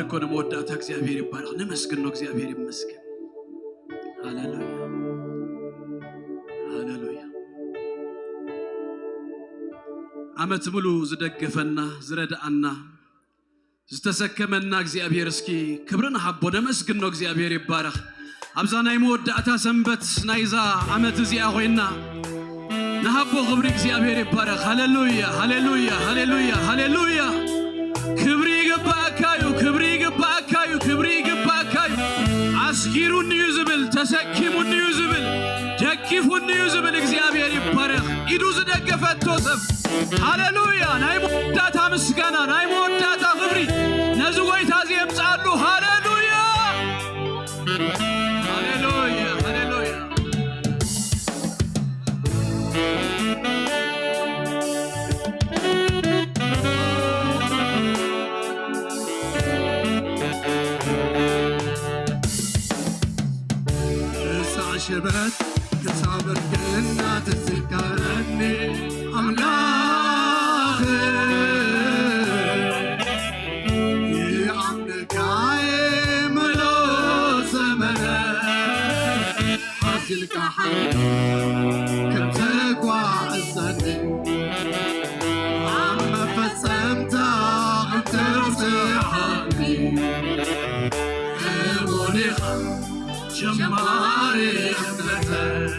እኮ ንመወዳእታ እግዚኣብሔር ይባረኽ። ነመስግኖ፣ እግዚኣብሔር ይመስገን። ሃሌሉያ፣ ሃሌሉያ። ዓመት ሙሉ ዝደገፈና፣ ዝረድኣና፣ ዝተሰከመና እግዚኣብሔር እስኪ ክብሪ ንሃቦ፣ ነመስግኖ። እግዚኣብሔር ይባረኽ። ኣብዛ ናይ መወዳእታ ሰንበት ናይዛ ዓመት እዚኣ ኮይና ንሃቦ ክብሪ እግዚኣብሔር ይባረኽ። ሃሌሉያ፣ ሃሌሉያ፣ ሃሌሉያ፣ ሃሌሉያ። ክብሪ ይግባእካ እዩ፣ ክብሪ ይግባእካ እዩ፣ ክብሪ ይግባእካ እዩ። ኣስጊሩኒ እዩ ዝብል፣ ተሰኪሙኒ እዩ ዝብል፣ ደጊፉኒ እዩ ዝብል እግዚኣብሔር ይባረኽ። ኢዱ ዝደገፈቶ ሰብ፣ ሃሌሉያ። ናይ መወዳእታ ምስጋና፣ ናይ መወዳእታ ክብሪ ነዚ ጎይታ እዚ የምጽኣሉ። ሃሌሉያ፣ ሃሌሉያ፣ ሃሌሉያ። እሳ ሽበት ክሳብ እርግና ትዝከረኒ ኣምላኽ፣ ይኣምነካ ምሉእ ዘመነ። ሓዚልካ ሓይሊ ከም ተጓዕዘኒ፣ ኣብ መፈጸምታ ከም ተብጽሓኒ፣ እሙን ኢኻ ጀማሪ እምነተይ።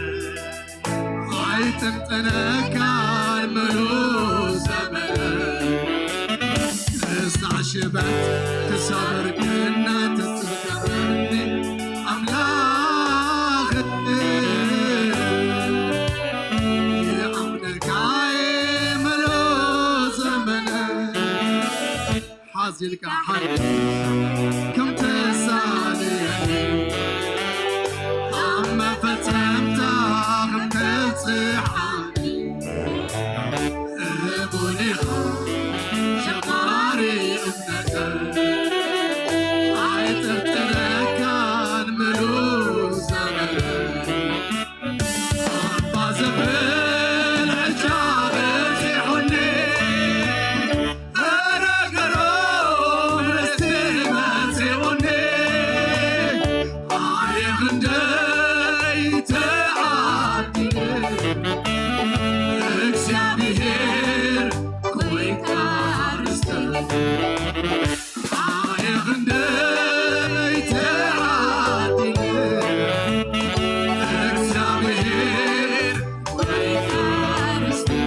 ኣይጥንጥነካን ምሉእ ዘመን፣ እሳ ሽበት ክሳብ እርግና ትዝከረኒ ኣምላኽ፣ ይኣምነካ ምሉእ ዘመን። ሓዚልካ ሓይሊ ከም ተሳልየኒ፣ ኣብ መፈጸምታ ከም ተብጽሓኒ፣ እሙን ኢኻ ጀማሪ እምነተይ። ኣይጥርጥረካን ምሉእ ዘመነይ። ኣባ ዘብል ዕጫ በጺሑኒ፣ እረ ገሮም ርስቲ መጺኡኒ። ኣየ ክንደይ ተዓዲለ፣ እግዚኣብሔር ኮይንካ ርስተይ። ኣየ ክንደይ ተዓዲለ፣ እግዚኣብሔር ኮይንካ ርስተይ።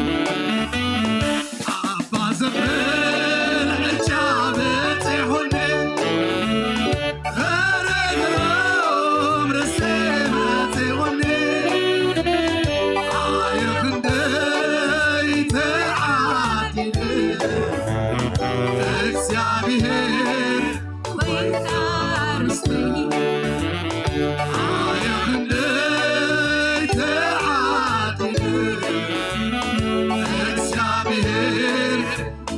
ኣባ ዘብል ዕጫ በጺሑኒ፣ እረ ገሮም ርስቲ መጺኡኒ። ኣየ ክንደይ ተዓዲለ፣ እግዚኣብሔር ኮይንካ ርስተይ። ኣየ ክንደይ ተዓዲለ፣ እግዚኣብሔር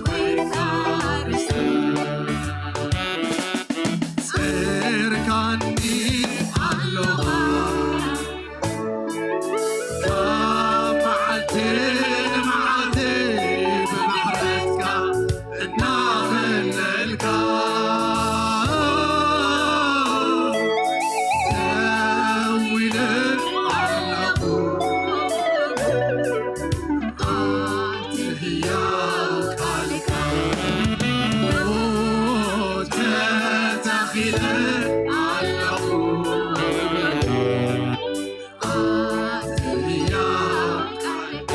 ኮይንካ ርስተይ። ጸርካኒ ኣለኻ ካብ መዓልቲ ንመዓልቲ ብምሕረትካ እናኸለልካ ደው ኢለ ኣለኹ። ኣንቲ ህያው ቃልካ ተተኺለ ኣለኹ። ኣንቲ ህያው ቃልካ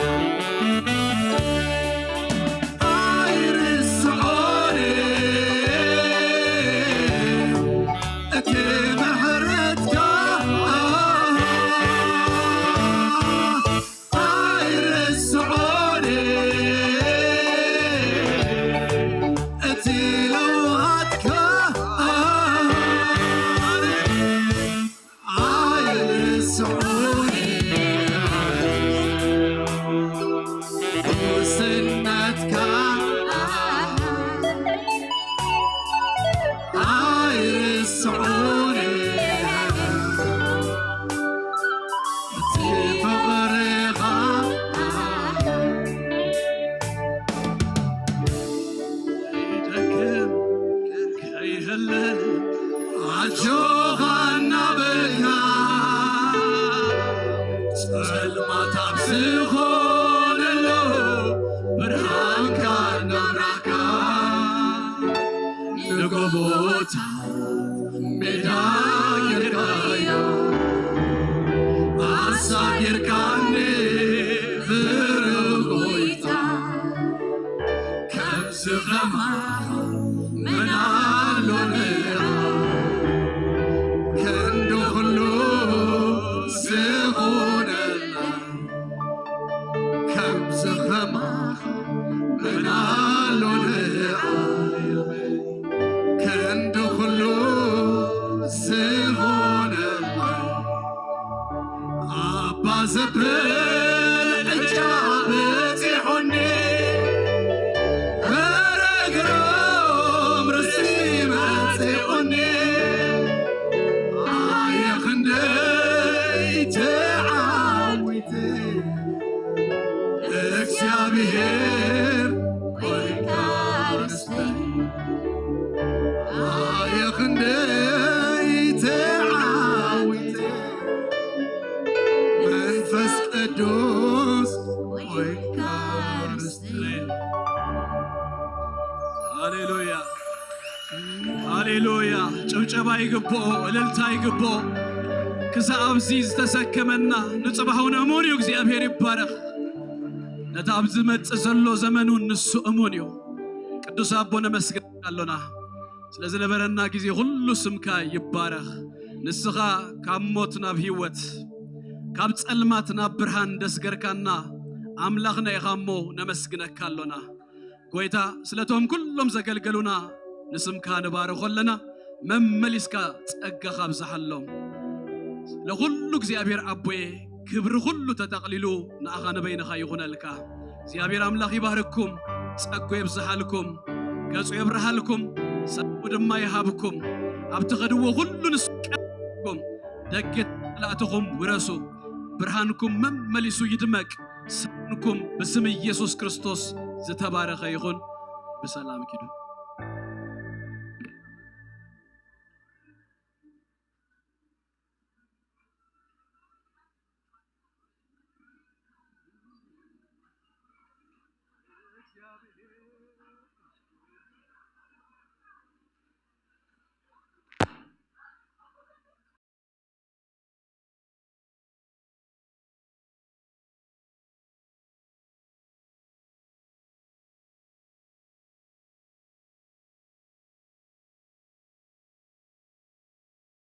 ኣይርስዖን እቲ ምሕረትካ ኣይርስዖን እቲ ለውሃትካ ኣይርስዖን ውስነትካ ኣይርስዖን እቲ ፍቕርኻ ይደክም ከይህለ ርካኒ ብርጎይታ ከምዚ ኸማኻ መን ኣሎ ንዓ ክንዲ ኹሉ ዝኾነላ ከምዚ ኸማኻ መን ኣሎ ንዓ ክንዲ ኹሉ ዝኾነላ ኣባ ዘብል ዕጫ በጺሑኒ፣ በረግሮም ርስቲ መጺኡኒ፣ ኣየ ክንደይ ተዓዊተ፣ እግዚኣብሔር ኮይንካ ርስተይ፣ ኣየ ክንደይ ተዓዊተ፣ መንፈስ ቅዱስ ኮይንካ ርስተይ። ሃሌሉያ፣ ሃሌሉያ። ጭብጨባ ይግብኦ፣ እልልታ ይግብኦ። ክሳብ ኣብዚ ዝተሰከመና ንጽባሕ እውን እሙን እዩ። እግዚኣብሔር ይባረኽ። ነቲ ኣብ ዝመጽእ ዘሎ ዘመን እውን ንሱ እሙን እዩ። ቅዱስ ኣቦ ነመስግን ኣሎና። ስለ ዝነበረና ግዜ ኩሉ ስምካ ይባረኽ። ንስኻ ካብ ሞት ናብ ህይወት፣ ካብ ጸልማት ናብ ብርሃን ደስገርካና ኣምላኽና ኢኻ እሞ ነመስግነካ ኣሎና። ጎይታ፣ ስለቶም ኩሎም ዘገልገሉና ንስምካ ንባርኾ ኣለና። መመሊስካ ጸጋኻ ኣብዝሓሎም። ንኹሉ እግዚኣብሔር ኣቦየ፣ ክብሪ ኩሉ ተጠቕሊሉ ንኣኻ ንበይንኻ ይኹነልካ። እግዚኣብሔር ኣምላኽ ይባርክኩም፣ ጸጉ የብዝሓልኩም፣ ገጹ የብርሃልኩም፣ ሰላሙ ድማ ይሃብኩም። ኣብ ትኸድዎ ኩሉ ንሱ ይቀበልኩም፣ ደገ ጸላእትኹም ውረሱ፣ ብርሃንኩም መመሊሱ ይድመቅ። ስምኩም ብስም ኢየሱስ ክርስቶስ ዝተባረኸ ይኹን። ብሰላም ኪዱ።